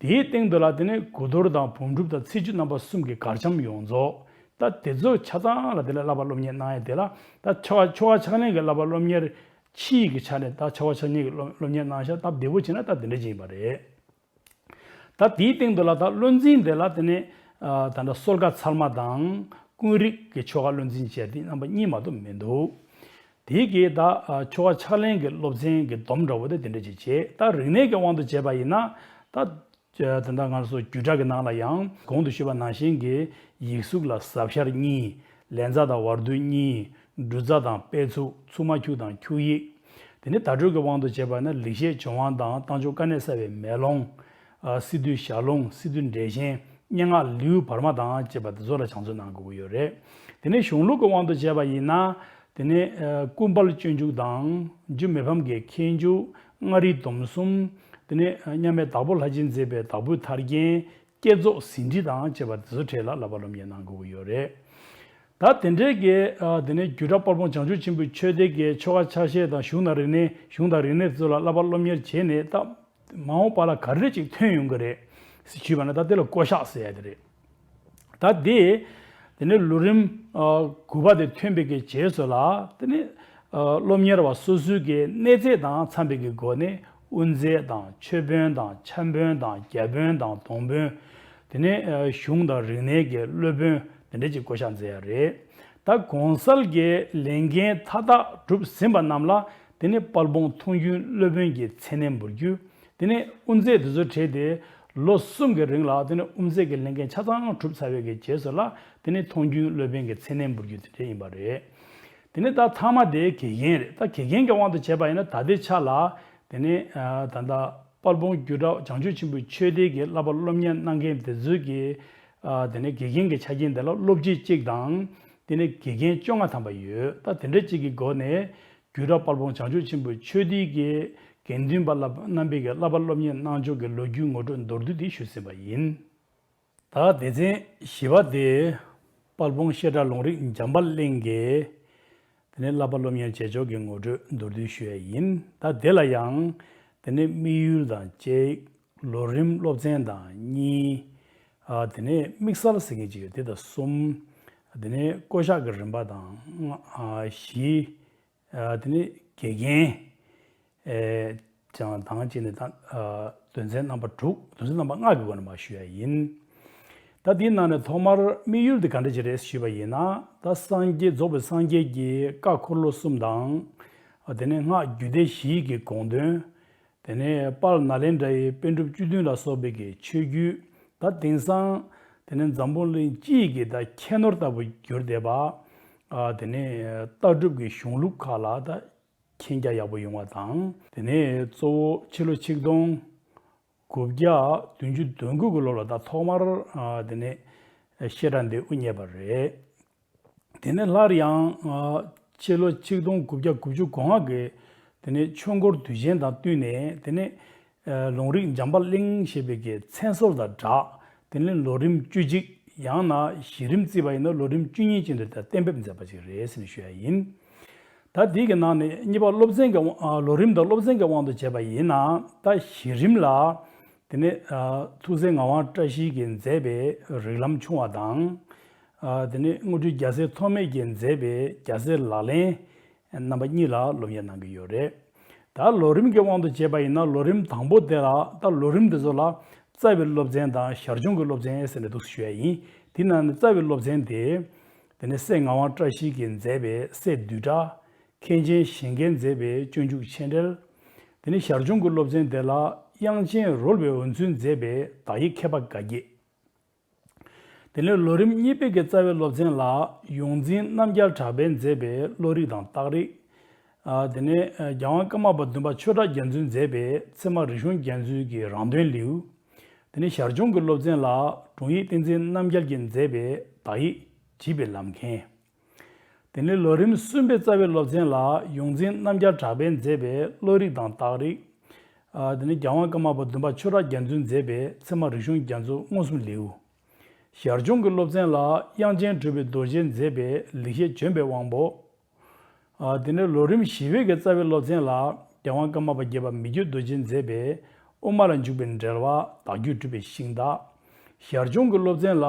དེའི་སྟེང་དུ་ལ་དེ་ནས་གོས་དོར་དང་བུམ་སྒྲུབ་དང་ཚེས་བཅུ་རྣམ་པ་གསུམ་གྱི་གར་འཆམ་ཡོངས་རྫོགས། ད་དེ་ཚོ་ཆ་ཚང་ལ་དེ་ལ་བསླབ་པ་སློབ་གཉེར་གནང་ཡ་དེ་ལ་ད་ཆོ་ག་ཆོ་ག་ཕྱག་ལེན་གྱི་བསླབ་པ་སློབ་གཉེར་ཕྱིའི་གི་ཆ་ནས་ད་ཆོ་ག་ཕྱག་ལེན་གྱི་སློབ་སློབ་གཉེར་གནང་ཤག་སྟབས་བདེ་པོ་བྱས་ན་ད་དེ་འདྲ་ཅིག་ཡིན་པ་རེད། ད་དེའི་སྟེང་དུ་ལ་ད་བློ་འཛིན་དེ་ལ་དེ་ནས་ཨ་ད་ལྟ་གསོལ་ཁ་ཚར་མ་དང་ཀུན་རིག་གི་ཆོ་ག་བློ་འཛིན་བྱས་དེ་རྣམ་པ་གཉིས་མ་གཏོགས་མི་འདུག་དེའི་གི་ད་ཨ་ཆོ་ག་ཕྱག་ལེན་གྱི་སློབ་ཚན་གྱི་སྡོམ་འདྲ་བོ་དེ་དེ་འདྲ་ཅིག་བྱས། ད་རིག་གནས་ཀྱི་དབང་དུ་བྱས་པ་ཡིན་ན་ད། ད་ལྟ་ང་ཚོ་རྒྱུད་གྲྭ་གི་ནང་ལ་ཡང་གོང་དུ་ཞུས་པ་ནང་བཞིན་གྱི་ཡིག་གཟུགས་ལ་ཟབ་ཤར་གཉིས། ལན་ཚ་དང་བར་དོའི་གཉིས། འབྲུ་རྩ་དང་པད་ཚུགས། ཚུགས་མ་ཁྱུག་དང་ཁྱུག་ཡིག། དེ་ནས་བརྡ་སྤྲོད་ཀྱི་དབང་དུ་བྱས་པ་ན་ལེགས་བཤད་ལྗོན་དབང་དང་རྟགས་འཇུག་དཀའ་གནད་གསལ་བའི་མེ་ལོང་། ཨ། སི་ཏུའི་ཞལ་ལུང་། སི་ཏུ་འགྲེལ་ཆེན། སྙན་ངག་ལེའུ་བར་མ་དང་བཅས་པ་དེ་ཚོ་ལ་སྦྱང་བརྩོན་གནང་དགོས་ཀྱི་ཡོད་རེད། དེ་ནས་གཞུང་ལུགས་ཀྱི་དབང་དུ་བྱས་པ་ཡིན་ན། དེ་ནས་ཨ། ཀུན་དཔལ་སྤྱོད་འཇུག་དང་། འཇུ་མི་ཕམ་གྱི་མཁས་འཇུག་མངའ་རིས་སྡོམ་གསུམ། དེ་ནས་ཨ། མཉམ་མེད་དྭགས་པོ་ལྷ་རྗེས་མཛད་པའི་དྭགས་པོའི་ཐར་རྒྱན། བསྐྱེད་རྫོགས་ཟིན་བྲིས་དང་བཅས་པ་དེ་ཚོ་གྲས་ལ་བསླབ་པ་སློབ་གཉེར་གནང་དགོས་ཀྱི་ཡོད་རེད། ད་དེ་འདྲའི་གི་ཨ། དེ་ནས་སྒྱུ་འཕྲུལ་དཔལ་སྤུངས་བྱང་ཆུབ་ཆེན་པོའི་ཆོས་སྡེ་གི་ཆོ་ག་ཆ་ཤས་དང་གཞུང་དང་རིག་གནས། གཞུང་དང་རིག་གནས་དེ་ཚོ་ལ་བསླབ་པ་སློབ་གཉེར་བྱས་ནས། ད་མ་འོངས་པ་ལ་ག་རེ་ཅིག་ཐོན་ཡོང་གི་རེད་ཞུས་པ་ན། ད་དེ་ལ་བསྐོ་བཞག་ཟེར་ཡ་དེ་རེད། ད་དེ། དེ་ནས་ལོ་རིམ་ཨ། དགུ་པ་དེ་ཐོན་པའི་གི་རྗེས་སུ་ལ། དེ་ནས་ཨ། སློབ་གཉེར་བ་སོ་སོའི་གི་གནས་ཚད་དང་འཚམ་པའི་གི་སྒོ་ནས་དབུ་མཛད་དང་། མཆོད་དཔོན་དང་། འཆམ་དཔོན་དང་། རྒྱ་དཔོན་དང་། སྡོང་དཔོན། དེ་ནས་ཨ། གཞུང་དང་རིག་གནས་ཀྱི་སློབ་དཔོན་དེ་འདྲ་ཅིག་བསྐོ་བཞག་མཛད་ཡ་རེད། ད་གོང་གསལ་གྱི་ལས་འགན་མཐའ་དག་གྲུབ་ཟིན་པ་རྣམས་ལ། དེ་ནས་དཔལ་སྤུངས་མཐོང་ཆུང་སློབ་དཔོན་གྱི་མཚན་གནས་འབུལ་རྒྱུ། དེ་ནས་དབུ་མཛད་དེ་ཚོ་གྲས་དེ་ལོ་གསུམ་གྱི་རིང་ལ། དེ་ནས་དབུ་མཛད་ཀྱི་ལས་འགན་ཆ་ཚང་གྲུབ་ཚར་བའི་གི་རྗེས་སུ་ལ། དེ་ནས་མཐོང་ཆུང་སློབ་དཔོན་གྱི་མཚན་གནས་འབུལ་རྒྱུ་དེ་འདྲ་ཡིན་པ་རེད། དེ་ནས་ད་མཐའ་མ་དེ་དགེ་རྒན་རེད། ད་དགེ་རྒན་གྱི་དབང་དུ་བྱས་པ་ཡིན་ན། ད་ལྟའི་ཆ་ལ་དེ་ནས་ཨ། ད་ལྟ་དཔལ་སྤུངས་སྒྱུ་འཕྲུལ་བྱང་ཆུབ་ཆེན་པོའི་ཆོས་སྡེ་གི་བསླབ་པ་སློབ་གཉེར་གནང་མཁན་དེ་ཚོའི་གི་ཨ། དེ་ནས་དགེ་རྒན་གྱི་ཆ་རྐྱེན་དེ་ལ་སློབ་སྤྱི་གཅིག་དང་། དེ་ནས་དགེ་རྒན་བཅོ་ལྔ་ཐམ་པ་ཡོད། ད་དེ་འདྲ་གཅིག་གི་སྒོ་ནས་སྒྱུ་འཕྲུལ་དཔལ་སྤུངས་བྱང་ཆུབ་ཆེན་པོའི་ཆོས་སྡེ་གི་དགེ་འདུན་པ་ལ་རྣམ་པའི་གི་བསླབ་པ་སློབ་གཉེར་གནང་ཕྱོགས་ཀྱི་ལོ་རྒྱུས་ངོ་སྤྲོད་མདོར་བསྡུས་དེ་ཞུས་ཟིན་པ་ཡིན། ད་སྡེ་ཚན་བཞི་པ་དེ་དཔལ་སྤུངས་བཤད་གྲྭ་ལུང་རིགས་འཇམ་དཔལ་གླིང་གི་དེ་ནས་བསླབ་པ་སློབ་གཉེར་བྱེད་ཕྱོགས་ཀྱི་ངོ་སྤྲོད་མདོར་བསྡུས་ཞུ་ཡ་ཡིན། ད་དེ་ལ་ཡང་དེ་ནས་དམིགས་ཡུལ་དང་གཅིག། ལོ་རིམ་སློབ་ཚན་དང་གཉིས། ཨ། དེ་ནས་དམིགས་བསལ་ཟེར་མཁན་ཅིག་ཡོད། དེ་དང་གསུམ། དེ་ནས་བསྐོ་བཞག་གི་རིམ་པ་དང་ལྔ། ཨ། བཞི། ཨ། དེ་ནས་དགེ་རྒན། ཨེ། ཅང་དང་བཅས་ནས་ད། ཨ། དོན་ཚན་རྣམ་པ་དྲུག། དོན་ཚན་རྣམ་པ་ལྔ་གི་སྒོ་ནས་མར་ཞུ་ཡ་ཡིན། ད་དེའི་ནང་ནས་ཐོག་མར་དམིགས་ཡུལ་དེ་ག་འདྲ་ཅིག་རེད་ཞུས་པ་ཡིན་ན། ད་སངས་རྒྱས་རྫོགས་པའི་སངས་རྒྱས་ཀྱི་བཀའ་འཁོར་ལོ་གསུམ་དང་། ཨ། དེ་ནས་སྔགས་རྒྱུད་སྡེ་བཞིའི་གི་དགོངས་དོན། དེ་ནས་དཔལ་ནཱ་ལེནྡྲ་ཡི་པཎ་གྲུབ་བཅུ་བདུན་ལ་སོགས་པའི་གི་ཆོས་བརྒྱུད། ད་དེང་སང་དེ་ནས་འཛམ་བུ་གླིང་སྤྱི་ཡི་གི་ད་ཁྱད་ནོར་ལྟ་བུ་གྱུར་བསྡད་པ། ཨ། དེ་ནས་ལྟ་གྲུབ་ཀྱི་གཞུང་ལུགས་ཁག་ལ་ད་མཁྱེན་རྒྱ་ཡག་པོ་ཡོང་བ་དང་། དེ་ནས་གཙོ་བོ་ཕྱི་ལོ་ཆིག་སྟོང་དགུ་བརྒྱ་བདུན་ཅུ་དོན་དགུ་གི་ལོ་ལ་ད་ཐོག་མར། ཨ། དེ་ནས་བཤད་གྲྭ་འདི་དབུ་བརྙེས་པ་རེད། དེ་ནས་སླར་ཡང་། ཨ། ཕྱི་ལོ་ཆིག་སྟོང་དགུ་བརྒྱ་དགུ་བཅུ་གོ་ལྔ་གི་དེ་ནས་ཆོས་འཁོར་དུས་ཆེན་དང་བསྟུན་ནས། དེ་ནས་ཨ། ལུང་རིགས་འཇམ་དཔལ་གླིང་ཞེས་པའི་གི་མཚན་གསོལ་དང་སྦྲགས། དེ་ནས་ལོ་རིམ་བཅུ་གཅིག། ཡང་ན་གཞི་རིམ་བརྩིས་པ་ཡིན་ན་ལོ་རིམ་བཅུ་གཉིས་ཅན་དུ་ད་གཏན་འབེབས་མཛད་པ་ཅིག་རེད་ཟེར་ནས་ཞུ་ཡ་ཡིན། ད་དེའི་གི་ནང་ནས་གཉིས་པ་སློབ་ཚན་གྱི་དབང་། ཨ། ལོ་རིམ་དང་སློབ་ཚན་གྱི་དབང་དུ་བྱས་པ་ཡིན་ན། ད་གཞི་རིམ་ལ། དེ་ནས། ཨ། ཐུགས་སྲས་ངག་དབང་བཀྲ་ཤིས་ཀྱིས་མཛད་པའི་རིགས་ལམ་ཆུང་བ་དང་། ཨ། དེ་ནས་དངོས་སྤྲུལ་རྒྱལ་སྲས་ཐོགས་མེད་ཀྱིས་མཛད་པའི་རྒྱལ་སྲས་ལག་ལེན་རྣམ་པ་གཉིས་ལ་སློབ་གཉེར་གནང་གི་ཡོད་རེད། ད་ལོ་རིམ་གྱི་དབང་དུ་བྱས་པ་ཡིན་ན། ལོ་རིམ་དང་པོ་དེ་ལ། ད་ལོ་རིམ་དེ་ཚོ་ལ་རྩ་བའི་སློབ་ཚན་དང་ཞར་བྱུང་གི་སློབ་ཚན་ཟེར་ནས་འདུག་ཞུ་ཡ་ཡིན། དེ་ནང་ནས་རྩ་བའི་སློབ་ཚན་དེ། དེ་ནས་སྲས་ངག་དབང་བཀྲ་ཤིས་ཀྱིས་མཛད་པའི་སྲས་བདུད་གྲགས། མཁན་ཆེན་ཞིང་གེས་མཛད་པའི་སྤྱོད་འཇུག་མཆན་འགྲེལ། དེ་ནས་ཞར་བྱུང་གི་སློབ་ཚན་དེ་ལ་དབྱངས་ཅན་རོལ་པའི་འོད་མཚོས་མཛད་པའི་དག་ཡིག་མཁས་པ་འགའ་བརྒྱད། དེ་ནས་ལོ་རིམ་གཉིས་པའི་གི་རྩ་བའི་སློབ་ཚན་ལ་ཡོངས་འཛིན་རྣམ་རྒྱལ་གྲགས་པས་མཛད་པའི་བློ་རིག་དང་རྟགས་རིགས། ཨ། དེ་ནས་རྒྱལ་དབང་ཀརྨ་པ་བདུན་པ་ཆོས་གྲགས་རྒྱ་མཚོས་མཛད་པའི་ཚད་མ་རིག་གཞུང་རྒྱ་མཚོའི་གི་རང་དོན་ལེའུ། དེ་ནས་ཞར་བྱུང་གི་སློབ་ཚན་ལ་དྲུང་ཡིག་བསྟན་འཛིན་རྣམ་རྒྱལ་གྱིས་མཛད་པའི་དག་ཡིག་བྱིས་པའི་ལམ་མཁན། དེ་ནས་ལོ་རིམ་གསུམ་པའི་རྩ་བའི་སློབ་ཚན་ལ་ཡོངས་འཛིན་རྣམ་རྒྱལ་གྲགས་པས་མཛད་པའི་བློ་རིག་དང་རྟགས་རིགས། ཨ། དེ་ནས་རྒྱལ་དབང་ཀརྨ་པ་བདུན་པ་ཆོས་གྲགས་རྒྱ་མཚོས་མཛད་པའི་ཚད་མ་རིག་གཞུང་རྒྱ་མཚོ་མངོན་སུམ་ལེའུ། ཞར་བྱུང་གི་སློབ་ཚན་ལ་དབྱངས་ཅན་གྲུབ་པའི་རྡོ་རྗེས་མཛད་པའི་ལེགས་བཤད་ལྗོན་པའི་དབང་པོ། ཨ། དེ་ནས་ལོ་རིམ་བཞི་པའི་གི་རྩ་བའི་སློབ་ཚན་ལ་རྒྱལ་དབང་ཀརྨ་པ་བརྒྱད་པ་མི་བསྐྱོད་རྡོ་རྗེས་མཛད་པའི་དབུ་མ་ལ་འཇུག་པའི་འགྲེལ་པ། བརྡ་བརྒྱུད་གྲུབ་པའི་ཤིང་རྟ། ཞར་བྱུང་གི་སློབ་ཚན་ལ་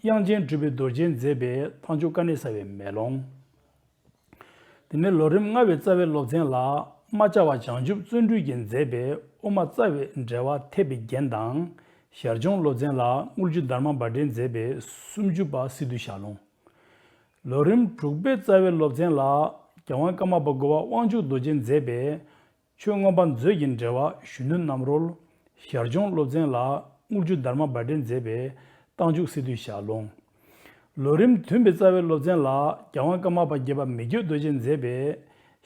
དབྱངས་ཅན་གྲུབ་པའི་རྡོ་རྗེས་མཛད་པའི་རྟགས་འཇུག་དཀའ་གནད་གསལ་བའི་མེ་ལོང་། དེ་ནས་ལོ་རིམ་ལྔ་པའི་རྩ་བའི་སློབ་ཚན་ལ་རྨ་བྱ་བ་བྱང་ཆུབ་བརྩོན་འགྲུས་ཀྱིས་མཛད་པའི་དབུ་མ་རྩ་བའི་འགྲེལ་པ་ཐེག་པའི་རྒྱན་དང་། ཞར་བྱུང་སློབ་ཚན་ལ་དངུལ་ཆུ་དར་མ་བྷ་དྲས་མཛད་པའི་སུམ་ཅུ་པ་སི་ཏུ་ཞལ་ལུང་། ལོ་རིམ་དྲུག་པའི་རྩ་བའི་སློབ་ཚན་ལ་རྒྱལ་དབང་ཀརྨ་པ་དགུ་པ་དབང་ཕྱུག་རྡོ་རྗེས་མཛད་པའི་ཆོས་མངོན་པ་མཛོད་ཀྱི་འགྲེལ་པ་གཞོན་ནུ་རྣམ་རོལ། ཞར་བྱུང་སློབ་ཚན་ལ་དངུལ་ཆུ་དར་མ་བྷ་དྲས་མཛད་པའི་རྟགས་འཇུག་སི་ཏུ་ཞལ་ལུང་། ལོ་རིམ་བདུན་པའི་རྩ་བའི་སློབ་ཚན་ལ་རྒྱལ་དབང་ཀརྨ་པ་བརྒྱད་པ་མི་བསྐྱོད་རྡོ་རྗེས་མཛད་པའི་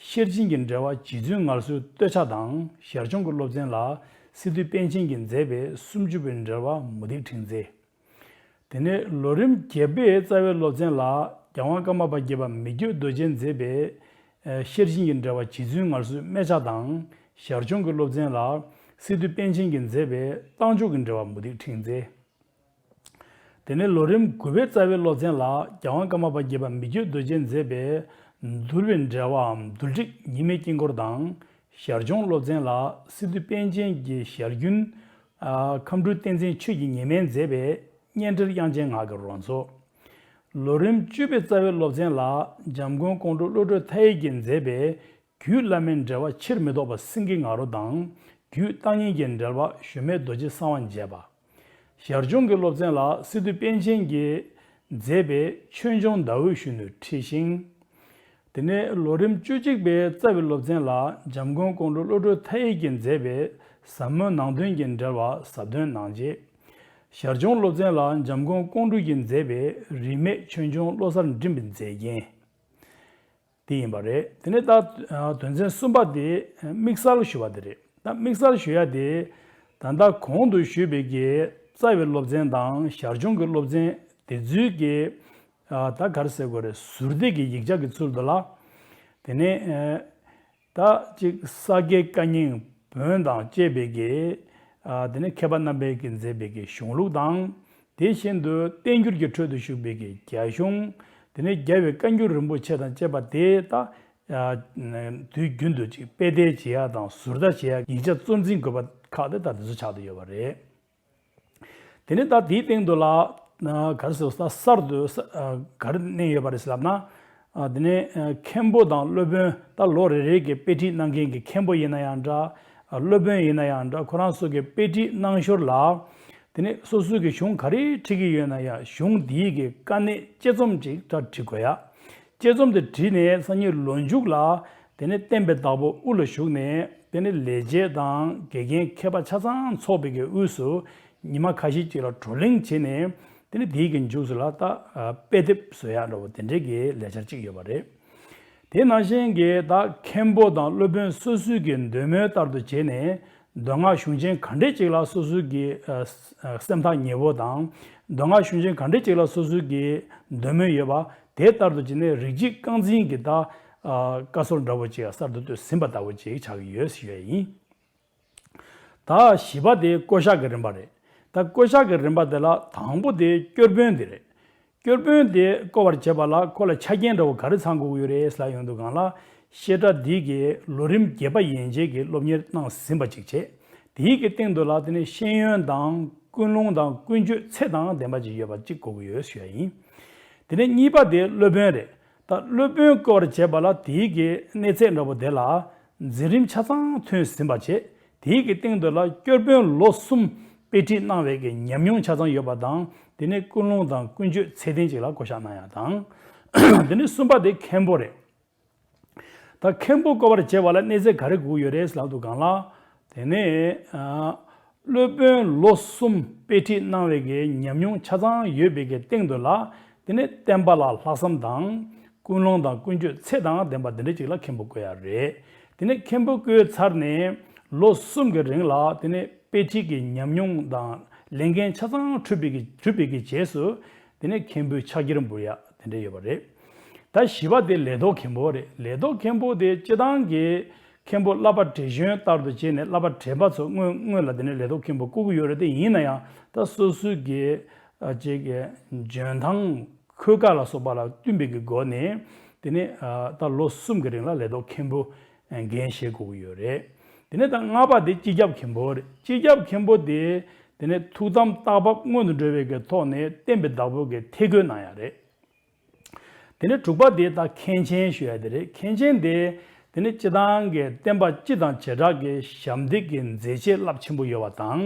ཤེར་ཕྱིན་གྱི་འགྲེལ་པ་རྗེ་བཙུན་ངལ་གསོའི་བསྟོད་ཕྱག་དང་། ཞར་བྱུང་གི་སློབ་ཚན་ལ་སི་ཏུ་པཎ་ཆེན་གྱིས་མཛད་པའི་སུམ་ཅུ་པའི་འགྲེལ་པ་མུ་ཏིག་ཕྲེང་མཛེས། དེ་ནས་ལོ་རིམ་བརྒྱད་པའི་རྩ་བའི་སློབ་ཚན་ལ་རྒྱལ་དབང་ཀརྨ་པ་བརྒྱད་པ་མི་བསྐྱོད་རྡོ་རྗེས་མཛད་པའི་ཨ་ཤེར་ཕྱིན་གྱི་འགྲེལ་པ་རྗེ་བཙུན་ངལ་གསོའི་སྨད་ཆ་དང་། ཞར་བྱུང་གི་སློབ་ཚན་ལ་སི་ཏུ་པཎ་ཆེན་གྱིས་མཛད་པའི་རྟགས་འཇུག་གི་འགྲེལ་པ་མུ་ཏིག་ཕྲེང་མཛེས། དེ་ནས་ལོ་རིམ་དགུ་པའི་རྩ་བའི་སློབ་ཚན་ལ་རྒྱལ་དབང་ཀརྨ་པ་བརྒྱད་པ་མི་བསྐྱོད་རྡོ་རྗེས་མཛད་པའི་འདུལ་བའི་འགྲེལ་པའམ་འདུལ་ཁྲིད་ཉི་མའི་དཀྱིལ་འཁོར་དང་། ཞར་བྱུང་སློབ་ཚན་ལ་སི་ཏུ་པཎ་ཆེན་གྱི་ཞལ་རྒྱུན། ཨ་ཁམས་སྤྲུལ་བསྟན་འཛིན་ཆོས་ཀྱི་ཉི་མས་མཛད་པའི་སྙན་འགྲེལ་དབྱངས་ཅན་ངག་གི་རོལ་མཚོ། ལོ་རིམ་བཅུ་པའི་རྩ་བའི་སློབ་ཚན་ལ་འཇམ་མགོན་ཀོང་སྤྲུལ་བློ་གྲོས་མཐའ་ཡས་ཀྱིས་མཛད་པའི་རྒྱུད་བླ་མའི་འགྲེལ་པ་ཕྱིར་མི་ལྡོག་པ་སེང་གེའི་ང་རོ་དང་། རྒྱུད་བརྟག་གཉིས་ཀྱི་འགྲེལ་པ་ཞུམ་མེད་རྡོ་རྗེ་གསང་བ་མཇལ་བ། ཞར་བྱུང་གི་སློབ་ཚན་ལ་སི་ཏུ་པཎ་ཆེན་གྱིས་མཛད་པའི་ཆོས་འབྱུང་ཟླ་འོད་གཞོན་ནུའི་འཁྲི་ཤིང་། དེ་ནས་ལོ་རིམ་བཅུ་གཅིག་པའི་རྩ་བའི་སློབ་ཚན་ལ་འཇམ་མགོན་ཀོང་སྤྲུལ་བློ་གྲོས་མཐའ་ཡས་ཀྱིས་མཛད་པའི་ཟབ་མོ་ནང་དོན་གྱི་འགྲེལ་པ་ཟབ་དོན་ནང་རྗེ། ཞར་བྱུང་སློབ་ཚན་ལ་འཇམ་མགོན་ཀོང་སྤྲུལ་གྱིས་མཛད་པའི་རིས་མེད་ཆོས་འབྱུང་བློ་གསར་འགྲིམ་པའི་མཛེས་རྒྱན། དེ་ཡིན་པ་རེད། དེ་ནས་ད་ཨ་དོན་ཚན་གསུམ་པ་དེ་དམིགས་བསལ་ཞུ་བ་དེ་རེད། ད་དམིགས་བསལ་ཞུ་ཡ་དེ་ད་ལྟ་གོང་དུ་ཞུས་པའི་གི་རྩ་བའི་སློབ་ཚན་དང་ཞར་བྱུང་གི་སློབ་ཚན་དེ་ཚོའི་གི་ཨ་ད་ག་རེ་ཟེར་དགོས་རེད། ཟུར་བལྟས་ཀྱི་ཡིག་ཆ་གི་ཚུལ་དུ་ལ། དེ་ནས་ཨ་ད་ཅིག་ས་དགེ་བཀའ་རྙིང་བོན་དང་བཅས་པའི་གི་ཨ་དེ་ནས་མཁས་པ་རྣམ་པས་ཀྱིས་མཛད་པའི་གི་གཞུང་ལུགས་དང་། དེ་བཞིན་དུ་བསྟན་འགྱུར་གྱི་ཁྲོད་དུ་བཞུགས་པའི་གི་རྒྱ་གཞུང་། དེ་ནས་རྒྱལ་བའི་བཀའ་འགྱུར་རིན་པོ་ཆེ་དང་བཅས་པ་དེ་ད་ཨ་དུས་རྒྱུན་དུ་ཅིག་དཔེ་དེབ་བྱེད་ཡ་དང་ཟུར་ལྟ་བྱེད་ཡ་ཡིག་ཆ་གཙོར་འཛིན་དགོས་པ་ཁག་དེ་ད་དེ་ཚོ་ཆགས་བསྡད་ཡོད་པ་རེད། དེ་ནས་ད་དེའི་སྟེང་དུ་ལ་ཨ་ག་རེ་ཟེར་ས་གསར་དུ་ས་ཨ་ག་རེ་གནང་ཡོད་པ་རེད་ཟེར་ལབ་ན། ཨ་དེ་ནས་ཨ་མཁན་པོ་དང་སློབ་དཔོན་ད་ལོ་རེ་རེ་གི་དཔེ་ཁྲིད་གནང་མཁན་གྱི་མཁན་པོ་ཡིན་ན་ཡང་འདྲ། ཨ་སློབ་དཔོན་ཡིན་ན་ཡང་འདྲ། ཁོ་རང་ཚོ་གི་དཔེ་ཁྲིད་གནང་ཞོར་ལ། དེ་ནས་སོ་སོའི་གི་གཞུང་ག་རེ་ཁྲིད་ཀྱི་ཡོད་ན་ཡང་གཞུང་དེའི་གི་དཀའ་གནད་དཔྱད་རྩོམ་ཅིག་ད་བྲི་དགོས་ཡ། དཔྱད་རྩོམ་དེ་བྲིས་ནས་སང་ཉིན་ལོ་མཇུག་ལ་དེ་ནས་བསྟན་པའི་བདག་པོ་དབུ་ལ་བཞུགས་ནས། དེ་ནས་ལས་བྱེད་དང་དགེ་རྒན་མཁས་པ་ཆ་ཚང་ཚོགས་པའི་གི་དབུས་སུ་ཉི་མ་ཁ་ཤས་ཅིག་ལ་བགྲོ་གླེང་བྱས་ནས། དེ་ནས་དེའི་གི་མཇུག་སུ་ལ་ད་ཨ་དཔེ་དེབ་བཟོ་ཡག་འདྲ་བོ་དེ་འདྲའི་གི་ལས་འཆར་ཅིག་ཡོད་པ་རེད། དེ་ནང་བཞིན་གྱི་ད་མཁན་པོ་དང་སློབ་དཔོན་སོ་སོའི་གི་འདོད་མོས་ལྟར་དུ་བྱས་ནས། མདོ་སྔགས་གཞུང་ཆེན་ག་འདྲས་ཅིག་ལ་སོ་སོའི་གི་ཨ་ཨ་སེམས་ཐག་ཉེ་བོ་དང་། མདོ་སྔགས་གཞུང་ཆེན་ག་འདྲས་ཅིག་ལ་སོ་སོའི་གི་འདོད་མོས་ཡོད་པ་དེ་ལྟར་དུ་བྱས་ནས། རིགས་གཅིག་རྐང་འཛིན་གྱི་ད་ཨ་བཀའ་སྲོལ་འདྲ་བོ་ཅིག་གསར་དུ་བཏོད་ཟིན་པ་ལྟ་བུ་ཅིག་ཆགས་ཀྱི་ཡོད་ཞུ་ཡ་ཡིན། ད་བཞི་པ་དེ་བསྐོ་བཞག་གི་རིམ་པ་རེད། ད་བསྐོ་བཞག་གི་རིམ་པ་དེ་ལ་དང་པོ་དེ་སྐྱོར་དཔོན་དེ་རེད། སྐྱོར་དཔོན་དེ་བསྐོ་བར་བྱེད་པ་ལ་ཁོ་ལ་ཆ་རྐྱེན་འདྲ་བོ་ག་རེ་ཚང་དགོས་ཀྱི་ཡོད་རེད་ལབ་ཡོང་དུས་སྒང་ལ། བཤད་གྲྭ་འདི་གི་ལོ་རིམ་བརྒྱད་པ་ཡན་ཆད་ཀྱི་སློབ་གཉེར་གནང་ཟིན་པ་ཅིག་བྱས། དེའི་གི་སྟེང་དུ་ལ་དེ་ནས་ཤེས་ཡོན་དང་ཀུན་སློང་དང་ཀུན་སྤྱོད་ཚད་དང་ལྡན་པ་ཅིག་ཡོད་པ་ཅིག་དགོས་ཀྱི་ཡོད་ཞུ་ཡ་ཡིན། དེ་ནས་གཉིས་པ་དེ་སློབ་དཔོན་རེད། ད་སློབ་དཔོན་བསྐོ་བར་བྱེད་པ་ལ་དེའི་གི་གནས་ཚད་འདྲ་བོ་དེ་ལ་འཛིན་རིམ་ཆ་ཚང་ཐོན་ཟིན་པ་བྱས། དེའི་གི་སྟེང་དུ་ལ་སྐྱོར་དཔོན་ལོ་གསུམ་དཔེ་ཁྲིད་གནང་བའི་གི་ཉམས་མྱོང་ཆ་ཚང་ཡོད་པ་དང་། དེ་ནས་ཀུན་སློང་དང་ཀུན་སྤྱོད་ཚད་ལྡན་ཅིག་ལ་བསྐོ་བཞག་གནང་ཡ་དང་། དེ་ནས་གསུམ་པ་དེ་མཁན་པོ་རེད། ད་མཁན་པོ་བསྐོ་བར་བྱེད་པ་ལ་གནས་ཚད་ག་རེ་དགོས་ཡོད་རེད་ལབ་དུས་སྒང་ལ། དེ་ནས་ཨ་སློབ་དཔོན་ལོ་གསུམ་དཔེ་ཁྲིད་གནང་བའི་གི་ཉམས་མྱོང་ཆ་ཚང་ཡོད་པའི་གི་སྟེང་དུ་ལ། དེ་ནས་བསྟན་པ་ལ་ལྷག་བསམ་དང་། ཀུན་སློང་དང་ཀུན་སྤྱོད་ཚད་དང་ལྡན་པ་དེ་འདྲ་ཅིག་ལ་མཁན་པོ་བསྐོ་ཡ་རེད། དེ་ནས་མཁན་པོ་བསྐོས་ཚར་ནས་ལོ་གསུམ་གི་རིང་ལ་དེ་ནས་དཔེ་ཁྲིད་ཀྱི་ཉམས་མྱོང་དང་ལས་འགན་ཆ་ཚང་གྲུབ་པའི་གི་གྲུབ་པའི་གི་རྗེས་སུ། དེ་ནས་མཁན་པོའི་ཕྱག་འཁྱེར་འབུལ་ཡ་དེ་འདྲ་ཡོད་པ་རེད། ད་བཞི་པ་དེ་ལས་ཐོག་མཁན་པོ་རེད། ལས་ཐོག་མཁན་པོ་དེ་སྤྱི་བཏང་གི་མཁན་པོ་བསླབ་པ་བགྲེས་གཞོན་ལྟར་དུ་བྱས་ནས་བསླབ་པ་བགྲེས་པ་ཚོ་སྔོན་སྔོན་ལ་དེ་ནས་ལས་ཐོག་མཁན་པོ་བསྐོ་གི་ཡོད་རེད། དེ་ཡིན་ན་ཡང་ད་སོ་སོའི་གི་ཨ་ཅིག་གི་འཇོན་ཐང་ཁོལ་ཁ་ལ་སོགས་པ་ལ་བསྟུན་པའི་གི་སྒོ་ནས། དེ་ནས་ཨ་ད་ལོ་གསུམ་གི་རིང་ལ་ལས་ཐོག་མཁན་པོ་འགན་བཞེས་དགོས་ཀྱི་ཡོད་རེད། དེ་ནས་ད་ལྔ་པ་དེ་སྤྱི་ཁྱབ་མཁན་པོ་རེད། སྤྱི་ཁྱབ་མཁན་པོ་དེ་དེ་ནས་ཐུགས་དམ་བརྟག་བབས་སྔོན་དུ་འགྲོ་བའི་གི་ཐོག་ནས་བསྟན་པའི་བདག་པོ་གི་ཐད་བསྐོས་གནང་ཡ་རེད། དེ་ནས་དྲུག་པ་དེ་ད་མཁན་ཆེན་ཞུ་ཡ་དེ་རེད། མཁན་ཆེན་དེ་དེ་ནས་སྤྱི་བཏང་གི་བསྟན་པ་སྤྱི་དང་བྱེ་བྲག་གི་ཞབས་འདེགས་ཀྱི་མཛད་རྗེས་རླབས་ཆེན་པོ་ཡོད་པ་དང་།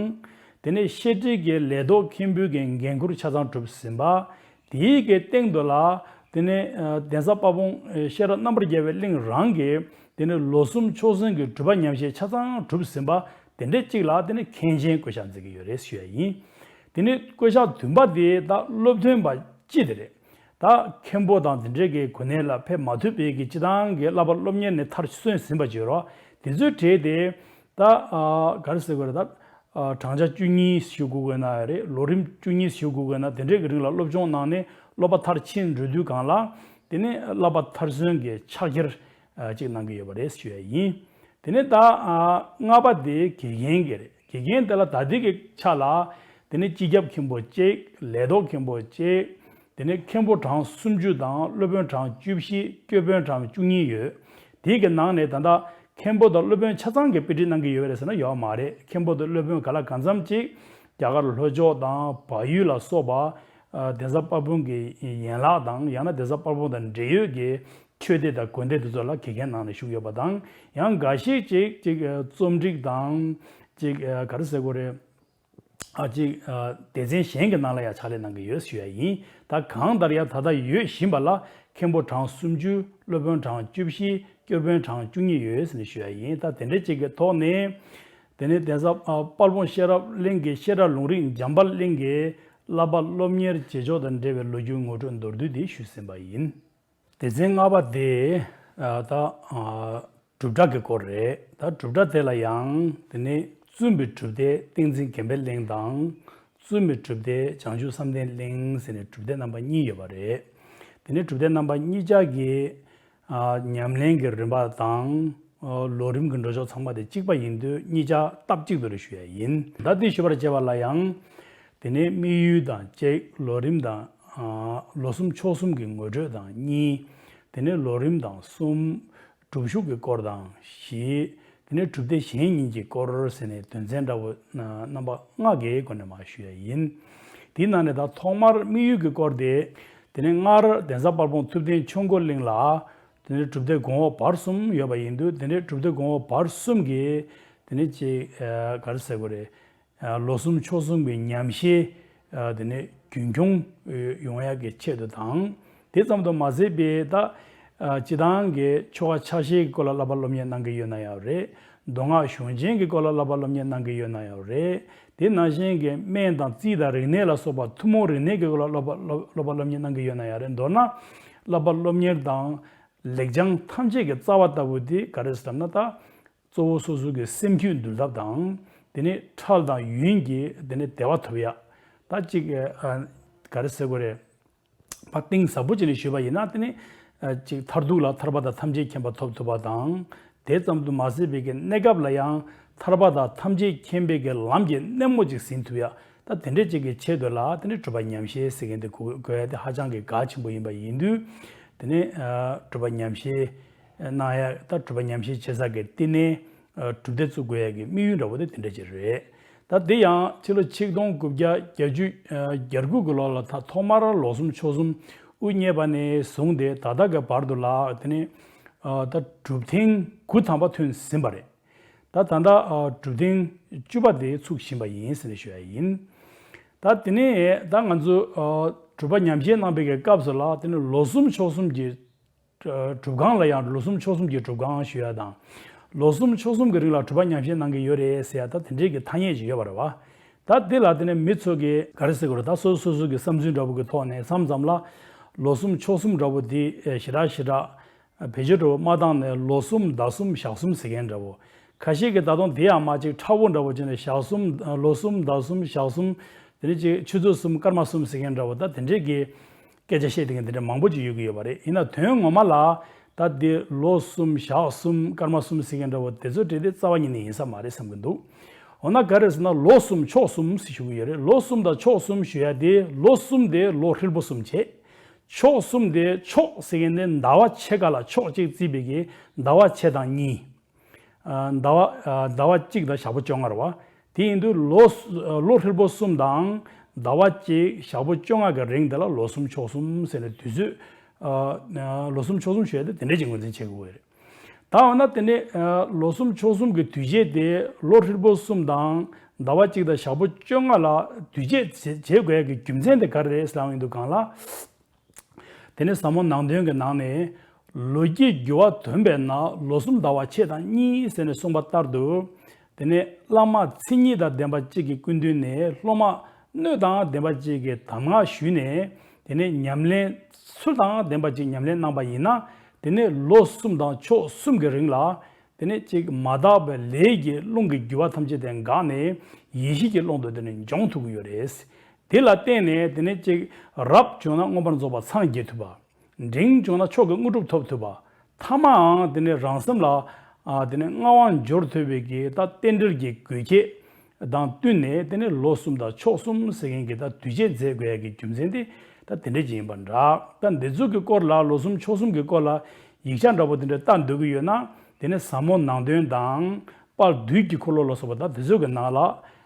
དེ་ནས་བཤད་ཁྲིད་ཀྱི་ལས་ཐོག་མཁན་པོའི་གི་འགན་ཁུར་ཆ་ཚང་གྲུབ་ཟིན་པ། དེའི་གི་སྟེང་དུ་ལ་དེ་ནས་ཨ་གདན་ས་དཔལ་སྤུངས་ཨ་བཤད་གྲྭ་རྣམ་པར་རྒྱལ་བའི་གླིང་རང་གི་དེ་ནས་ལོ་གསུམ་ཆོས་གསུམ་གྱི་སྒྲུབ་པ་ཉམས་བཞེས་ཆ་ཚང་གྲུབ་ཟིན་པ་དེ་འདྲས་གཅིག་ལ་དེ་ནས་མཁན་ཆེན་བསྐོ་བཞག་མཛད་ཀྱི་ཡོད་རེད་ཞུ་ཡ་ཡིན། དེ་ནས་བསྐོ་བཞག་བདུན་པ་དེ་ད་སློབ་ཐོན་པ་སྤྱི་དེ་རེད། ད་མཁན་པོ་དང་དེ་འདྲའི་གི་གོ་གནས་ལ་ཕེབས་མ་ཐུབ་པའི་གི་སྤྱིར་བཏང་གི་བསླབ་པ་སློབ་གཉེར་ནས་མཐར་སོན་ཟིན་པ་བརྗོད་རོགས་དེ་ཚོའི་གྲས་དེ་ད་ག་རེ་ཟེར་དགོས་རེད། ད་བགྲང་བྱ་བཅུ་གཉིས་ཞུ་དགོས་དགོས་ན་རེད། ལོ་རིམ་བཅུ་གཉིས་ཞུ་དགོས་དགོས་ན་དེ་འདྲའི་གི་རིང་ལ་སློབ་སྦྱོང་གནང་ནས་སློབ་པ་མཐར་ཕྱིན་འགྲོ་དུས་སྒང་ལ་དེ་ནས་བསླབ་པ་མཐར་སོན་གྱི་ཕྱག་འཁྱེར་ཅིག་གནང་གི་ཡོད་པ་རེད་ཞུ་ཡ་ཡིན། དེ་ནས་ད་ཨ་ལྔ་པ་དེ་དགེ་རྒན་གྱི་རེད། དགེ་རྒན་དེ་ལ་ད་ལྟའི་གི་ཆ་ལ་དེ་ནས་སྤྱི་ཁྱབ་མཁན་པོ་གཅིག་ལས་ཐོག་མཁན་པོ་གཅིག་དེ་ནས་མཁན་པོ་གྲངས་སུམ་ཅུ་དང་སློབ་དཔོན་གྲངས་བཅུ་བཞི་སྐྱོར་དཔོན་གྲངས་བཅུ་གཉིས་ཡོད། དེའི་གི་ནང་ནས་ད་ལྟ་མཁན་པོ་དང་སློབ་དཔོན་ཆ་ཚང་གི་དཔེ་ཁྲིད་གནང་གི་ཡོད་རེད་ཟེར་ན་ཡོད་མ་རེད། མཁན་པོ་དང་སློབ་དཔོན་ག་ལ་གང་འཚམ་གཅིག་རྒྱ་གར་ལྷོ་ཕྱོགས་དང་བལ་ཡུལ་ལ་སོགས་པ་གདན་ས་དཔལ་སྤུངས་ཀྱི་ཡན་ལག་དང་ཡང་ན་གདན་ས་དཔལ་སྤུངས་དང་འབྲེལ་ཡོད་ཀྱི་ཆོས་སྡེ་དང་དགོན་སྡེ་དེ་ཚོ་ལ་དགེ་རྒན་ནང་ནས་བཞུགས་ཡོད་པ་དང་། ཡང་འགའ་ཤས་ཅིག་ཅིག་རྩོམ་སྒྲིག་དང་ཅིག་ག་རེ་ཟེར་དགོས་རེད། ཨ་ཅིག་སྡེ་ཚན་གཞན་གྱི་ནང་ལ་ཡང་ཕྱག་ལས་གནང་གི་ཡོད་ཞུ་ཡ་ཡིན། ད་གང་ལྟར་ཡང་ད་ལྟ་ཡོད་བཞིན་པ་ལ་མཁན་པོ་གྲངས་སུམ་ཅུ་སློབ་དཔོན་གྲངས་བཅུ་བཞི་སྐྱོར་དཔོན་གྲངས་བཅུ་གཉིས་ཡོད་ཟེར་ནས་ཞུ་ཡ་ཡིན། ད་དེ་འདྲ་ཅིག་གི་ཐོག་ནས་དེ་ནས་གདན་ས་དཔལ་སྤུངས་ཤེས་རབ་གླིང་གི་བཤད་གྲྭ་ལུང་རིགས་འཇམ་དཔལ་གླིང་གི་བསླབ་པ་སློབ་གཉེར་བྱེད་ཕྱོགས་དང་འབྲེལ་བའི་ལོ་རྒྱུས་ངོ་སྤྲོད་མདོར་བསྡུས་འདི་ཞུས་ཟིན་པ་ཡིན། སྡེ་ཚན་ལྔ་པ་དེ་ད་གྲུབ་མཐའ་གི་སྐོར་རེད། ད་གྲུབ་མཐའ་དེ་ལ་ཡང་དེ་ནས་བཙུན་པའི་གྲུབ་སྡེ་ཏིང་འཛིན་དགེ་འཕེལ་གླིང་དང་བཙུན་མའི་གྲུབ་སྡེ་བྱང་ཆུབ་བསམ་གཏན་གླིང་ཟེར་ནས་གྲུབ་སྡེ་རྣམ་པ་གཉིས་ཡོད་པ་རེད། དེ་ནས་གྲུབ་སྡེ་རྣམ་པ་གཉིས་ཆ་གི་ཨ་ཉམས་ལེན་གྱི་རིམ་པ་དང་ཨ་ལོ་རིམ་གྱི་འགྲོ་ཕྱོགས་ཚང་མ་དེ་གཅིག་པ་ཡིན་དུས་གཉིས་ཆ་སྟབས་གཅིག་ཏུ་རེད་ཞུ་ཡ་ཡིན། ད་འདི་ཞུ་བར་བྱེད་པ་ལ་ཡང་དེ་ནས་དམིགས་ཡུལ་དང་གཅིག་ལོ་རིམ་དང་ཨ་ལོ་གསུམ་ཕྱོགས་གསུམ་གྱི་ངོ་སྤྲོད་དང་གཉིས། དེ་ནས་ལོ་རིམ་དང་གསུམ། སྒྲུབ་ཞུགས་ཀྱི་སྐོར་དང་བཞི། དེ་ནས་གྲུབ་སྡེ་གཞན་གཉིས་ཀྱི་སྐོར་ཟེར་ནས་དོན་ཚན་འདྲ་བོ་རྣམ་པ་ལྔ་གི་སྒོ་ནས་མར་ཞུ་ཡ་ཡིན། དེའི་ནང་ནས་ད་ཐོག་མར་དམིགས་ཡུལ་གྱི་སྐོར་དེ། དེ་ནས་སྔར་གདན་ས་དཔལ་སྤུངས་ཐུབ་བསྟན་ཆོས་འཁོར་གླིང་ལ། དེ་ནས་གྲུབ་སྡེ་གོང་འོག་བར་གསུམ་ཡོད་པ་ཡིན་དུས་དེ་ནས་གྲུབ་སྡེ་གོང་འོག་བར་གསུམ་གྱི། དེ་ནས་ཅིག་ག་རེ་ཟེར་དགོས་རེད། ལོ་གསུམ་ཕྱོགས་གསུམ་གྱི་ཉམས་བཞེས་དེ་ནས་རྒྱུན་འཁྱོངས་ཡོང་ཡག་གི་ཆེད་དུ་དང་། དེ་ཙམ་དུ་མ་ཟད་པའི་ད་སྤྱི་བཏང་གི་ཆོ་ག་ཕྱག་བཞེས་ཀྱི་སྐོར་ལ་བསླབ་པ་སློབ་གཉེར་གནང་གི་ཡོད་ན་ཡང་རེད། མདོ་སྔགས་གཞུང་ཆེན་གྱི་སྐོར་ལ་བསླབ་པ་སློབ་གཉེར་གནང་གི་ཡོད་ན་ཡང་རེད། དེ་ནང་བཞིན་གྱི་སྨན་དང་རྩིས་དང་རིག་གནས་ལ་སོགས་པ་ཐུན་མོང་རིག་གནས་ཀྱི་སྐོར་ལ་བསླབ་པ་སློབ་པ་སློབ་གཉེར་གནང་གི་ཡོད་ན་ཡང་རེད། མདོར་ན་བསླབ་པ་སློབ་གཉེར་དང་ལེགས་བྱང་ཐམས་ཅད་ཀྱི་རྩ་བ་ལྟ་བུ་དེ་ག་རེ་ཟེར་ན་ད། གཙོ་བོ་སོ་སོ་གི་སེམས་རྒྱུད་འདུལ་ཐབས་དང་། དེ་ནས་ཁྲག་དང་ཡུན་གྱི་དེ་ནས་བདེ་བ་ཐོབ་ཡ། ད་ཅིག་ཨ་ག་རེ་ཟེར་དགོས་རེད། ཕར་གཏིང་ཟབ་པོ་བྱས་ནས་ཞུས་པ་ཡིན་ན་དེ་ནས་ཨ་ཅིག་མཐར་ཐུག་ལ་ཐར་པ་དང་ཐམས་ཅད་མཁྱེན་པ་ཐོབ་ཐུབ་པ་དང་། དེ་ཙམ་དུ་མ་ཟད་པའི་གི་གནས་སྐབས་ལ་ཡང་ཐར་པ་དང་ཐམས་ཅད་མཁྱེན་པའི་གི་ལམ་གྱི་སྣེ་མོ་ཅིག་ཟིན་ཐུབ་ཡ། ད་དེ་འདྲས་ཅིག་གི་ཆེད་དུ་ལ་དེ་ནས་གྲུབ་པ་ཉམས་བཞེས་ཟེར་མཁན་དེ་དགོས་དགོས་ཡ་དེ་ཧ་ཅང་གི་གལ་ཆེན་པོ་ཡིན་པ་ཡིན་དུས། དེ་ནས་ཨ་གྲུབ་པ་ཉམས་བཞེས་གནང་ཡ། ད་གྲུབ་པ་ཉམས་བཞེས་བྱེད་ས་གི་བསྟི་གནས་ཨ་གྲུབ་སྡེ་བཙུགས་དགོས་ཡ་གི་དམིགས་ཡུལ་འདྲ་བོ་དེ་དེ་འདྲ་ཅིག་རེད། ད་དེ་ཡང་ཕྱི་ལོ་ཆིག་སྟོང་དགུ་བརྒྱ་བརྒྱད་ཅུ་ཨ་གྱ་དགུ་གི་ལོ་ལ་ད་ཐོག་མར་ལོ་གསུམ་ཕྱོགས་གསུམ་དབུ་བརྙེས་པ་ནས་བཟུང་སྟེ་ད་ལྟ་གི་བར་དུ་ལ་དེ་ནས་ཨ་ད་གྲུབ་ཐེངས་དགུ་ཐམ་པ་ཐོན་ཟིན་པ་རེད། ད་ད་ལྟ་ཨ་གྲུབ་ཐེངས་བཅུ་པ་དེ་ཚུགས་བཞིན་པ་ཡིན་ཟེར་ནས་ཞུ་ཡ་ཡིན། ད་དེ་ནས་ད་ང་ཚོ་ཨ་གྲུབ་པ་ཉམས་བཞེས་གནང་པའི་གི་སྐབས་སུ་ལ་དེ་ནས་ལོ་གསུམ་ཕྱོགས་གསུམ་གྱི་ཨ་སྒྲུབ་ཁང་ལ་ཡང་ལོ་གསུམ་ཕྱོགས་གསུམ་གྱི་སྒྲུབ་ཁང་ཞུ་ཡ་དང་། ལོ་གསུམ་ཕྱོགས་གསུམ་གྱི་རིང་ལ་གྲུབ་པ་ཉམས་བཞེས་གནང་གི་ཡོད་རེད་ཟེར་ཡ་ད་དེ་འདྲའི་གི་ཐ་སྙད་ཅིག་ཡོད་པ་རེད་བ། ད་དེ་ལ་དེ་ནས་མི་ཚོ་གི་ག་རེ་ཟེར་དགོས་རེད། ད་སོ་སོ་སོ་སོ་གི་བསམ་ཚུལ་འདྲ་བོ་གི་ཐོག་ནས་མཚམས་མཚམས་ལ་ལོ་གསུམ་ཕྱོགས་གསུམ་འདྲ་བོ་དེ་ཨ་ཞེ་དྲག་ཞེ་དྲག་བེད་སྤྱོད་འགྲོ་བ་མ་བཏང་ནས་ལོ་གསུམ་ཟླ་གསུམ་ཞག་གསུམ་ཟེར་མཁན་འདྲ་བོ། ཁ་ཤས་ཀྱིས་ད་དུང་དེ་ཡང་མ་གཅིག་ཕྲ་བོ་འདྲ་བོ་བྱས་ནས་ཞག་གསུམ་ལོ་གསུམ་ཟླ་གསུམ་ཞག་གསུམ། དེ་ནས་ཅིག་ཆུ་ཚོད་གསུམ་སྐར་མ་གསུམ་ཟེར་མཁན་འདྲ་བོ། ད་དེ་འདྲས་ཀྱི་སྐད་ཆ་བཤད་བསྡད་མཁན་དེ་འདྲ་མང་པོ་ཅིག་ཡོད་ཀྱི་ཡོད་པ་རེད། ཡིན་ན་དོན་ངོ་མ་ལ་ད་དེ་ལོ་གསུམ་ཞག་གསུམ་སྐར་མ་གསུམ་ཟེར་མཁན་འདྲ་བོ་དེ་ཚོ་འདྲ་དེ་རྩ་བ་ཉིད་ནས་ཡིན་ས་མ་རེད་བསམ་གྱི་འདུག་འོ་ན་ག་རེ་ཟེར་ན་ལོ་གསུམ་ཕྱོགས་གསུམ་ཟེར་ཞུ་གི་ཡོད་རེད། ལོ་གསུམ་དང་ཕྱོགས་གསུམ་ཞུ་ཡ་དེ་ལོ་གསུམ་དེ་ལོ་ཧྲིལ་པོ་གསུམ་བྱས། ཕྱོགས་གསུམ་དེ་ཕྱོགས་ཟེར་མཁན་དེ་ཟླ་བ་ཕྱེད་ཀ་ལ་ཕྱོགས་གཅིག་བརྩིས་པའི་གི་ཟླ་བ་ཕྱེད་དང་གཉིས། ཨ་ཟླ་བ་ཨ་ཟླ་བ་གཅིག་དང་ཞག་པོ་བཅོ་ལྔ་རེད་བ། དེ་ཡིན་དུས་ལོ་ལོ་ཧྲིལ་པོ་གསུམ་དང་ཟླ་བ་གཅིག་ཞག་པོ་བཅོ་ལྔ་གི་རིང་དེ་ལ་ལོ་གསུམ་ཕྱོགས་གསུམ་ཟེར་ནས་དུས་ཚོད་ཨ་ལོ་གསུམ་ཕྱོགས་གསུམ་ཞུ་ཡ་དེ་དེ་འདྲས་ཀྱི་ངོས་འཛིན་བྱེད་དགོས་རེད། ད་འོ་ན་དེ་ནས་ཨ་ལོ་གསུམ་ཕྱོགས་གསུམ་གྱི་དུས་ཆེན་དེ་ལོ་ཧྲིལ་པོ་གསུམ་དང་ཟླ་བ་གཅིག་དང་ཞག་པོ་བཅོ་ལྔ་ལ་དུས་ཆེན་བྱེད་བྱེད་དགོས་ཡ་གི་རྒྱུ་མཚན་དེ་ག་རེ་རེད་ཟེར་ལབ་ཡོང་དུས་སྒང་ལ། དེ་ནས་ཟབ་མོ་ནང་དོན་གྱི་ནང་ནས། ལོ་རྒྱུས་འགྱུར་བ་ཐོན་པས་ན་ལོ་གསུམ་ཟླ་བ་ཕྱེད་དང་གཉིས་ཟེར་ནས་གསུངས་པ་ལྟར་དུ། དེ་ནས་བླ་མ་མཚན་ཉིད་དང་ལྡན་པ་གཅིག་གི་སྐུ་མདུན་ནས་སློབ་མ་སྣོད་དང་ལྡན་པ་གཅིག་གི་གདམས་ངག་ཞུས་ནས། དེ་ནས་ཉམས་ལེན་ཚུལ་དང་ལྡན་པ་ཅིག་ཉམས་ལེན་གནང་པ་ཡིན་ན། དེ་ནས་ལོ་གསུམ་དང་ཕྱོགས་གསུམ་གྱི་རིང་ལ། དེ་ནས་ཅིག་མ་དག་པའི་ལས་ཀྱི་རླུང་གི་རྒྱུ་བ་ཐམས་ཅད་དེ་འགགས་ནས་ཡེ་ཤེས་ཀྱི་ཀློང་དུ་དེ་ནས་འབྱོངས་ཐུབ་ཀྱི་ཡོད་རེད། དེ་ལ་བརྟེན་ནས་དེ་ནས་ཅིག་རབ་བྱུང་ན་མངོན་པར་རྫོགས་པར་སངས་རྒྱས་ཐུབ་པ། འབྲིང་བྱུང་ན་མཆོག་གི་དངོས་གྲུབ་ཐོབ་ཐུབ་པ། ཐ་མའང་དེ་ནས་རང་སེམས་ལ་ཨ་དེ་ནས་མངའ་དབང་འབྱོར་ཐུབ་པའི་གི་ད་རྟེན་འབྲེལ་གྱི་དགོས་ཆེད་དང་བསྟུན་ནས། དེ་ནས་ལོ་གསུམ་དང་ཕྱོགས་གསུམ་ཟེར་མཁན་གྱི་ད་དུས་ཆེན་མཛད་དགོས་ཡ་གི་རྒྱུ་མཚན་དེ་ད་དེ་འདྲ་ཅིག་ཡིན་པ་འདྲ། ད་འདི་ཚོ་གི་སྐོར་ལ་ལོ་གསུམ་ཕྱོགས་གསུམ་གྱི་སྐོར་ལ་ཡིག་ཆ་འདྲ་པོ་དེ་འདྲ་ལྟ་འདོད་ཀྱི་ཡོད་ན། དེ་ནས་ཟབ་མོ་ནང་དོན་དང་། དཔལ་དུས་ཀྱི་འཁོར་ལོ་ལ་སོགས་པ་ད་དེ་ཚོ་གི་ནང་ལ།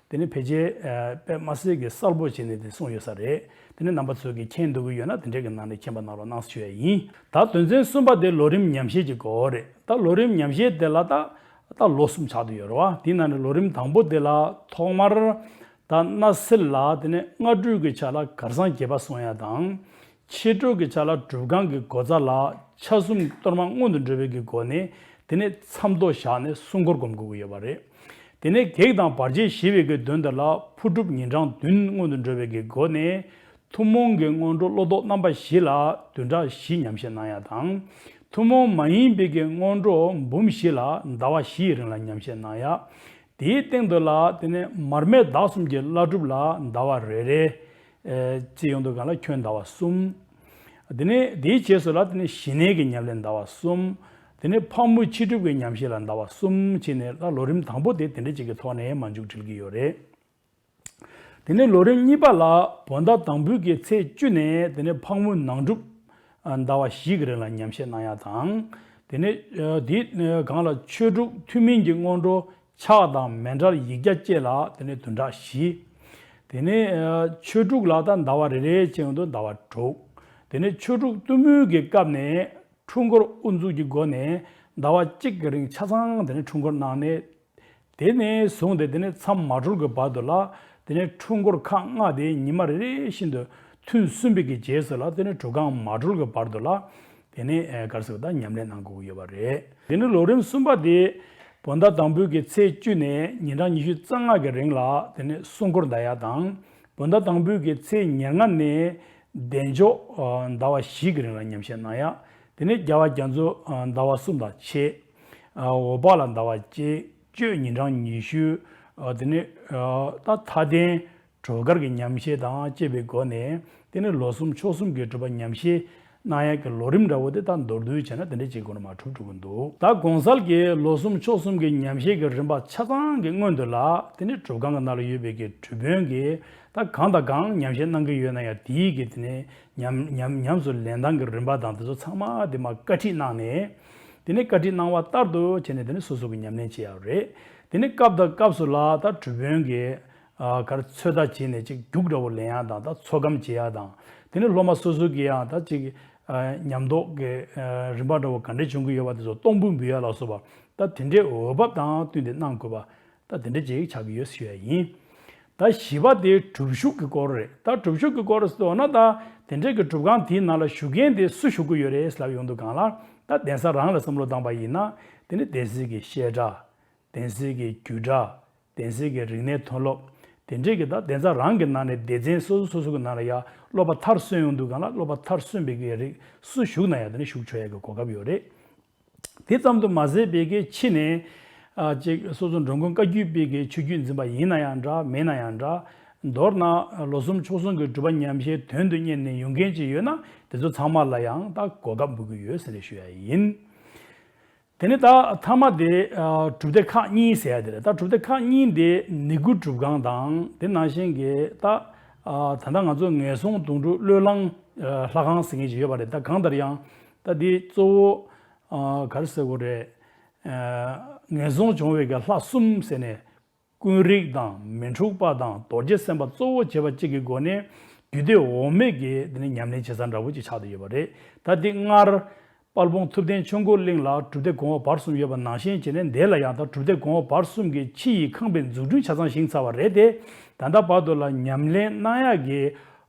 དེ་ནི་ཕལ་ཆེར་ཨ་དཔེ་མ་སྲིད་ཀྱི་གསལ་པོ་བྱས་ནས་དེ་གསུངས་ཡོད་ས་རེད། དེ་ནི་རྣམ་པ་ཚོས་ཀྱི་མཁྱེན་འདོད་ཀྱི་ཡོད་ན། དེ་འདྲས་ཀྱི་ནང་ནས་མཁྱེན་པ་གནང་རོགས་གནང་ཞུ་ཡ་ཡིན། ད་དོན་ཚན་གསུམ་པ་དེ་ལོ་རིམ་ཉམས་བཞེས་ཀྱི་སྐོར་རེད། ད་ལོ་རིམ་ཉམས་བཞེས་དེ་ལ་ད་ད་ལོ་གསུམ་ཆགས་བསྡད་ཡོད་རེད་བ། དེའི་ནང་ནས་ལོ་རིམ་དང་པོ་དེ་ལ་ཐོག་མར་ད་སྣ་སེལ་ལ་དེ་ནས་སྔ་དྲོའི་གི་ཆ་ལ་གར་སང་རྒྱས་པ་གསུང་ཡ་དང་། ཕྱི་དྲོ་གི་ཆ་ལ་སྒྲུབ་ཁང་གི་སྒོ་རྩ་ལ་ཆ་གསུམ་གཏོར་མ་སྔོན་དུ་འགྲོ་བའི་གི་སྒོ་ནས། དེ་ནས་མཚམས་ཐོ་བཞག་ནས་སྲུང་འཁོར་སྒོམ་དགོས་ཀྱི་ཡོད་པ་རེད། དེ་ནས་བགེགས་དང་བར་ཆད་ཞི་བའི་གི་དོན་དེ་ལ་ཕུར་སྒྲུབ་ཉིན་གྲངས་བདུན་སྔོན་དུ་འགྲོ་བའི་གི་སྒོ་ནས། ཐུན་མོང་གི་སྔོན་འགྲོ་བློ་ལྡོག་རྣམ་པ་བཞི་ལ་བདུན་ཕྲག་བཞི་ཉམས་བཞེས་གནང་ཡ་དང་། ཐུན་མོང་མ་ཡིན་པའི་གི་སྔོན་འགྲོ་འབུམ་བཞི་ལ་ཟླ་བ་བཞི་ཡི་རིང་ལ་ཉམས་བཞེས་གནང་ཡ། དེའི་སྟེང་དུ་ལ་དེ་ནས་མར་མེ་དག་གསུམ་གྱི་བླ་སྒྲུབ་ལ་ཟླ་བ་རེ་རེ། ཨེ་ཅི་ཡོང་དུས་སྒང་ལ་ཁྱོན་ཟླ་བ་གསུམ། དེ་ནས་དེའི་རྗེས་སུ་ལ་དེ་ནས་ཞི་གནས་ཀྱི་ཉམས་ལེན་ཟླ་བ་གསུམ། དེ་ནས་ཕག་མོ་ཕྱི་སྒྲུབ་ཀྱི་ཉམས་བཞེས་ལ་ཟླ་བ་གསུམ་བྱས་ནས། ལ་ལོ་རིམ་དང་པོ་དེ་དེ་འདྲ་ཅིག་གི་ཐོག་ནས་མ་མཇུག་སྒྲིལ་གྱི་ཡོད་རེད། དེ་ནས་ལོ་རིམ་གཉིས་པ་ལ་བོད་ཟླ་དང་པོའི་གི་ཚེས་བཅུ་ནས་དེ་ནས་ཕག་མོ་ནང་སྒྲུབ་ཟླ་བ་བཞི་གི་རིང་ལ་ཉམས་བཞེས་གནང་ཡ་དང་། དེ་ནས་དེའི་སྒང་ལ་ཆོས་དྲུག་ཐུན་མིན་གྱི་སྔོན་འགྲོ་ཕྱག་དང་མཎྜལ་ཡིག་བརྒྱ་བཅས་ལ་དེ་ནས་བདུན་ཕྲག་བཞི། དེ་ནས་ཆོས་དྲུག་ལ་ད་ཟླ་བ་རེ་རེ་བྱས་ཡོང་དུས་ཟླ་བ་དྲུག། དེ་ནས་ཆོས་དྲུག་གཏུམ་མོའི་གི་སྐབས་ནས་འཁྲུལ་འཁོར་དབུ་འཛུགས་ཀྱི་སྒོ་ནས་ཟླ་བ་གཅིག་གི་རིང་ཆ་ཚང་དེ་ནས་འཁྲུལ་འཁོར་གནང་ནས། དེ་ནས་བཟུང་སྟེ་དེ་ནས་མཚམས་མ་གྲོལ་གྱི་བར་དུ་ལ་དེ་ནས་འཁྲུལ་འཁོར་ཁག་ལྔ་དེ་ཉི་མ་རེ་རེ་བཞིན་དུ་ཐུན་གསུམ་པའི་གི་རྗེས་སུ་ལ་དེ་ནས་སྒྲུབ་ཁང་མ་གྲོལ་གྱི་བར་དུ་ལ་དེ་ནས་ག་རེ་ཟེར་བ་ད་ཉམས་ལེན་གནང་དགོས་ཀྱི་ཡོད་པ་རེད། དེ་ནས་ལོ་རིམ་གསུམ་པ་དེ་བོད་ཟླ་དང་པོའི་གི་ཚེས་བཅུ་ནས་ཉིན་གྲངས་ཉི་ཤུ་རྩ་ལྔ་གི་རིང་ལ་དེ་ནས་སྲུང་འཁོར་བཟླ་ཡ་དང་། བོད་ཟླ་དང་པོའི་གི་ཚེས་ཉེར་ལྔ་ནས་བདེ་མཆོག་ཟླ་བ་བཞི་གི་རིང་ལ་ཉམས་བཞེས་གནང་ཡ། དེ་ནས་རྒྱལ་བ་རྒྱ་མཚོ་ཟླ་བ་གསུམ་དང་ཕྱེད། འོད་དཔག་ལ་ཟླ་བ་གཅིག། གཅོད་ཉིན་གྲངས་ཉི་ཤུ། དེ་ནས་ད་མཐའ་རྟེན་གྲོལ་གར་གྱི་ཉམས་བཞེས་དང་བཅས་པའི་སྒོ་ནས། དེ་ནས་ལོ་གསུམ་ཕྱོགས་གསུམ་གྱི་སྒྲུབ་པ་ཉམས་བཞེས་གནང་ཡག་གི་ལོ་རིམ་འདྲ་བོ་དེ་ད་མདོར་བསྡུས་བྱས་ན་དེ་འདྲ་ཅིག་སྒོ་ནས་མར་གྲུབ་འགྲོ་གི་འདུག་ད་གོང་གསལ་གྱི་ལོ་གསུམ་ཕྱོགས་གསུམ་གྱི་ཉམས་བཞེས་ཀྱི་རིམ་པ་ཆ་ཚང་གི་སྔོན་དུ་ལ། དེ་ནས་སྒྲུབ་ཁང་གི་ནང་ལ་ཡོད་པའི་གི་སྒྲུབ་དཔོན་གྱིས་ད་གང་དང་གང་ཉམས་བཞེས་གནང་གི་ཡོད་ན་ཡང་། དེའི་གི་དེ་ནས་ཉམས་ཉམས་ཉམས་སུ་ལེན་སྟངས་ཀྱི་རིམ་པ་དང་དེ་ཚོ་ཚང་མ་དེ་མར་བཀའ་ཁྲིད་གནང་ནས། དེ་ནས་བཀའ་ཁྲིད་གནང་བ་ལྟར་དུ་བྱས་ནས་དེ་ནས་སོ་སོ་གི་ཉམས་ལེན་བྱེད་ཡག་རེད། དེ་ནས་སྐབས་དང་སྐབས་སུ་ལ་ད་སྒྲུབ་དཔོན་གྱིས་ཨ་ག་རེ་ཚོད་ལྟ་བྱས་ནས་ཅིག་རྒྱུགས་འདྲ་བོ་ལེན་ཡག་དང་། ད་ཚོད་བགམ་བྱེད་ཡག་དང་། དེ་ནས་སློབ་མ་སོ་སོ་གིས་ཡང་ད་ཅིག་ཨ་ཉམས་རྟོགས་ཀྱི་ཨ་རིམ་པ་འདྲ་བོ་ག་འདྲས་བྱུང་གི་ཡོད་པ་དེ་ཚོ་གཏོང་ཕོད་འབུལ་ཡག་ལ་སོགས་པ། ད་དེ་འདྲའི་འོས་བབ་དང་བསྟུན་ཏེ་གནང་དགོས་པ། ད་དེ་འདྲ་ཅིག་ཆགས་ཀྱི་ཡོད་ཞུ་ཡ་ཡིན། ད་བཞི་པ་དེ་སྒྲུབ་ཞུགས་ཀྱི་སྐོར་རེད། ད་སྒྲུབ་ཞུགས་ཀྱི་སྐོར་ཟེར་བ་ན། ད་དེ་འདྲའི་གི་སྒྲུབ་ཁང་དེའི་ནང་ལ་བཞུགས་མཁན་དེ་སུ་བཞུགས་ཀྱི་ཡོད་རེད་ལབ་ཡོང་དུས་སྒང་ལ། ད་གདན་ས་རང་ལ་བསམ་བློ་བཏང་པ་ཡིན་ན། དེ་ནི་གདན་སའི་གི་བཤད་གྲྭ། གདན་སའི་གི་རྒྱུད་གྲྭ། གདན་སའི་གི་རིག་གནས་མཐོ་སློབ། དེ་འདྲའི་གི་ད་གདན་ས་རང་གི་ནང་ནས་སྡེ་ཚན་སོ་སོ་སོ་སོ་གི་ནང་ལ་ཡ་སློབ་པ་མཐར་སོན་ཡོང་དུས་སྒང་ལ། སློབ་པ་མཐར་སོན་པའི་གི་རིགས་སུ་བཞུགས་ན་ཡང་དེ་ནི་བཞུགས་ཆོག་ཡ་གི་གོ་སྐབས་ཡོད་རེད། དེ་ཙམ་དུ་མ་ཟད་པའི་གི་ཕྱི་ནས་ཨ་ཅིག་སོ་སོ་འགྲོ་མགོན་བཀའ་བརྒྱུད་པའི་གི་ཆོས་བརྒྱུད་འཛིན་པ་ཡིན་ན་ཡང་འདྲ། མིན་ན་ཡང་འདྲ། མདོར་ན་ལོ་གསུམ་ཕྱོགས་གསུམ་གྱི་སྒྲུབ་པ་ཉམས་བཞེས་དོན་དུ་གཉེར་ནས་ཡོང་མཁན་ཅིག་ཡོད་ན། དེ་ཚོ་ཚང་མ་ལ་ཡང་ད་གོ་སྐབས་འབུལ་གྱི་ཡོད་ཟེར་ནས་ཞུ་ཡ་ཡིན། དེ་ནས་ད་མཐའ་མ་དེ་ཨ་སྒྲུབ་སྡེ་ཁག་གཉིས་ཟེར་ཡ་དེ་རེད། ད་སྒྲུབ་སྡེ་ཁག་གཉིས་དེ་ནི་གུ་སྒྲུབ་ཁང་དང་། དེ་ནང་བཞིན་གྱི་ད་ཨ་ད་ལྟ་ང་ཚོ་ངན་སོང་དུག་སྦྲུལ་བློས་བསླང་ཨ་ལྷ་ཁང་ཟེར་མཁན་ཅིག་ཡོད་པ་རེད། ད་གང་ལྟར་ཡང་ད་དེ་གཙོ་བོ་ཨ་ག་རེ་ཟེར་དགོས་རེད། ཨ་ངན་སོང་སྦྱོང་བའི་གི་ལྷ་གསུམ་ཟེར་ནས། ཀུན་རིག་དང་། མི་འཁྲུགས་པ་དང་། རྡོ་རྗེ་སེམས་དཔའ་གཙོ་བོ་བྱས་པ་གཅིག་གི་སྒོ་ནས་རྒྱུད་སྡེ་འོག་མའི་གི་དེ་ནས་ཉམས་ལེན་བྱེད་ས་འདྲ་བོ་ཅིག་ཆགས་བསྡད་ཡོད་པ་རེད། ད་འདི་སྔར་དཔལ་སྤུངས་ཐུབ་བསྟན་ཆོས་འཁོར་གླིང་ལ་སྒྲུབ་སྡེ་གོང་འོག་བར་གསུམ་ཡོད་པ་ནང་བཞིན་བྱས་ནས། འདི་ལ་ཡང་ད་སྒྲུབ་སྡེ་གོང་འོག་བར་གསུམ་གྱི་ཕྱི་ཡི་ཁང་པའི་འཛུགས་སྐྲུན་ཆ་ཚང་བཞེངས་ཚར་བ་རེད་དེ། ད་ལྟ་བར་དུ་ལ་ཉམས་ལེན་གནང་ཡག་གི་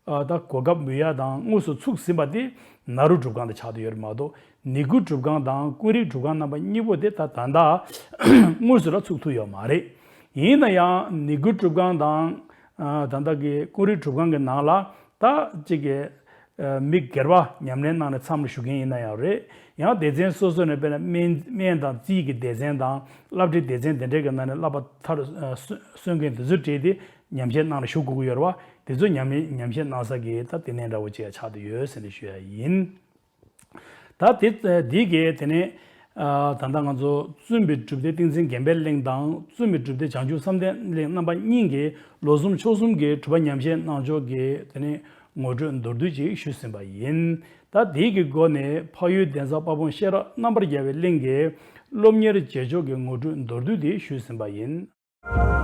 ཨ་ད་གོ་སྐབས་འབུལ་ཡ་དང་དངོས་སུ་ཚུགས་ཟིན་པ་དེ་ནཱ་རོ་སྒྲུབ་ཁང་དེ་ཆགས་བསྡད་ཡོད་རེད་མ་གཏོགས། ནི་གུ་སྒྲུབ་ཁང་དང་ཀུན་རིག་སྒྲུབ་ཁང་རྣམ་པ་གཉིས་པོ་དེ་ད་ད་ལྟ་དངོས་སུ་ལ་ཚུགས་ཐུབ་ཡོད་མ་རེད། ཡིན་ན་ཡང་ནི་གུ་སྒྲུབ་ཁང་དང་ཨ་ད་ལྟ་གི་ཀུན་རིག་སྒྲུབ་ཁང་གི་ནང་ལ་ད་ཅིག་གི་ མི་སྒེར་བ་ཉམས་ལེན་གནང་ནས་མཚམས་རེ་ཞུ་མཁན་ཡིན་ན་ཡང་རེད། ཡང་སྡེ་ཚན་སོ་སོ་ནས་དཔེར་ན་སྨན་སྨན་དང་རྩིས་ཀྱི་སྡེ་ཚན་དང་སློབ་ཁྲིད་སྡེ་ཚན་དེ་འདྲའི་གི་ནང་ནས་བསླབ་པ་མཐར་སོན་སོན་མཁན་དེ་ཚོའི་གྲས་དེ་ཉམས་བཞེས་གནང་ནས་ཞུ་དགོས་ཀྱི་ཡོད་རེད་བ། དེ་ཚོ་ཉམས་ཉམས་བཞེས་གནང་ས་གི་ད་ལྟེ་གནས་འདྲ་བོ་ཅིག་ཆགས་བསྡད་ཡོད་ཟེར་ནས་ཞུ་ཡ་ཡིན། ད་དེ་འདི་གས་དེ་ནས་ད་ལྟ་ང་ཚོ་བཙུན་པའི་སྒྲུབ་སྡེ་ཏིང་འཛིན་བརྒྱན་པའི་གླིང་དང་བཙུན་པའི་སྒྲུབ་སྡེ་བྱང་ཆུབ་བསམ་གཏན་གླིང་རྣམ་པ་གཉིས་ཀྱིས་ལོ་གསུམ་ཕྱོགས་གསུམ་གྱི་སྒྲུབ་པ་ཉམས་བཞེས་གནང་ཕྱོགས་ཀྱི་དེ་ནས་ངོ་སྤྲོད་མདོར་བསྡུས་ཅིག་ཞུས་ཟིན་པ་ཡིན། ད་དེའི་གི་སྒོ་ནས་འཕགས་ཡུལ་གདན་ས་དཔལ་སྤུངས་ཤེས་རབ་རྣམ་པར་རྒྱལ་བའི་གླིང་གི་སློབ་གཉེར་བྱེད་ཕྱོགས་ཀྱི་ངོ་སྤྲོད་མདོར་བསྡུས་དེ་ཞུས་ཟིན་པ་ཡིན།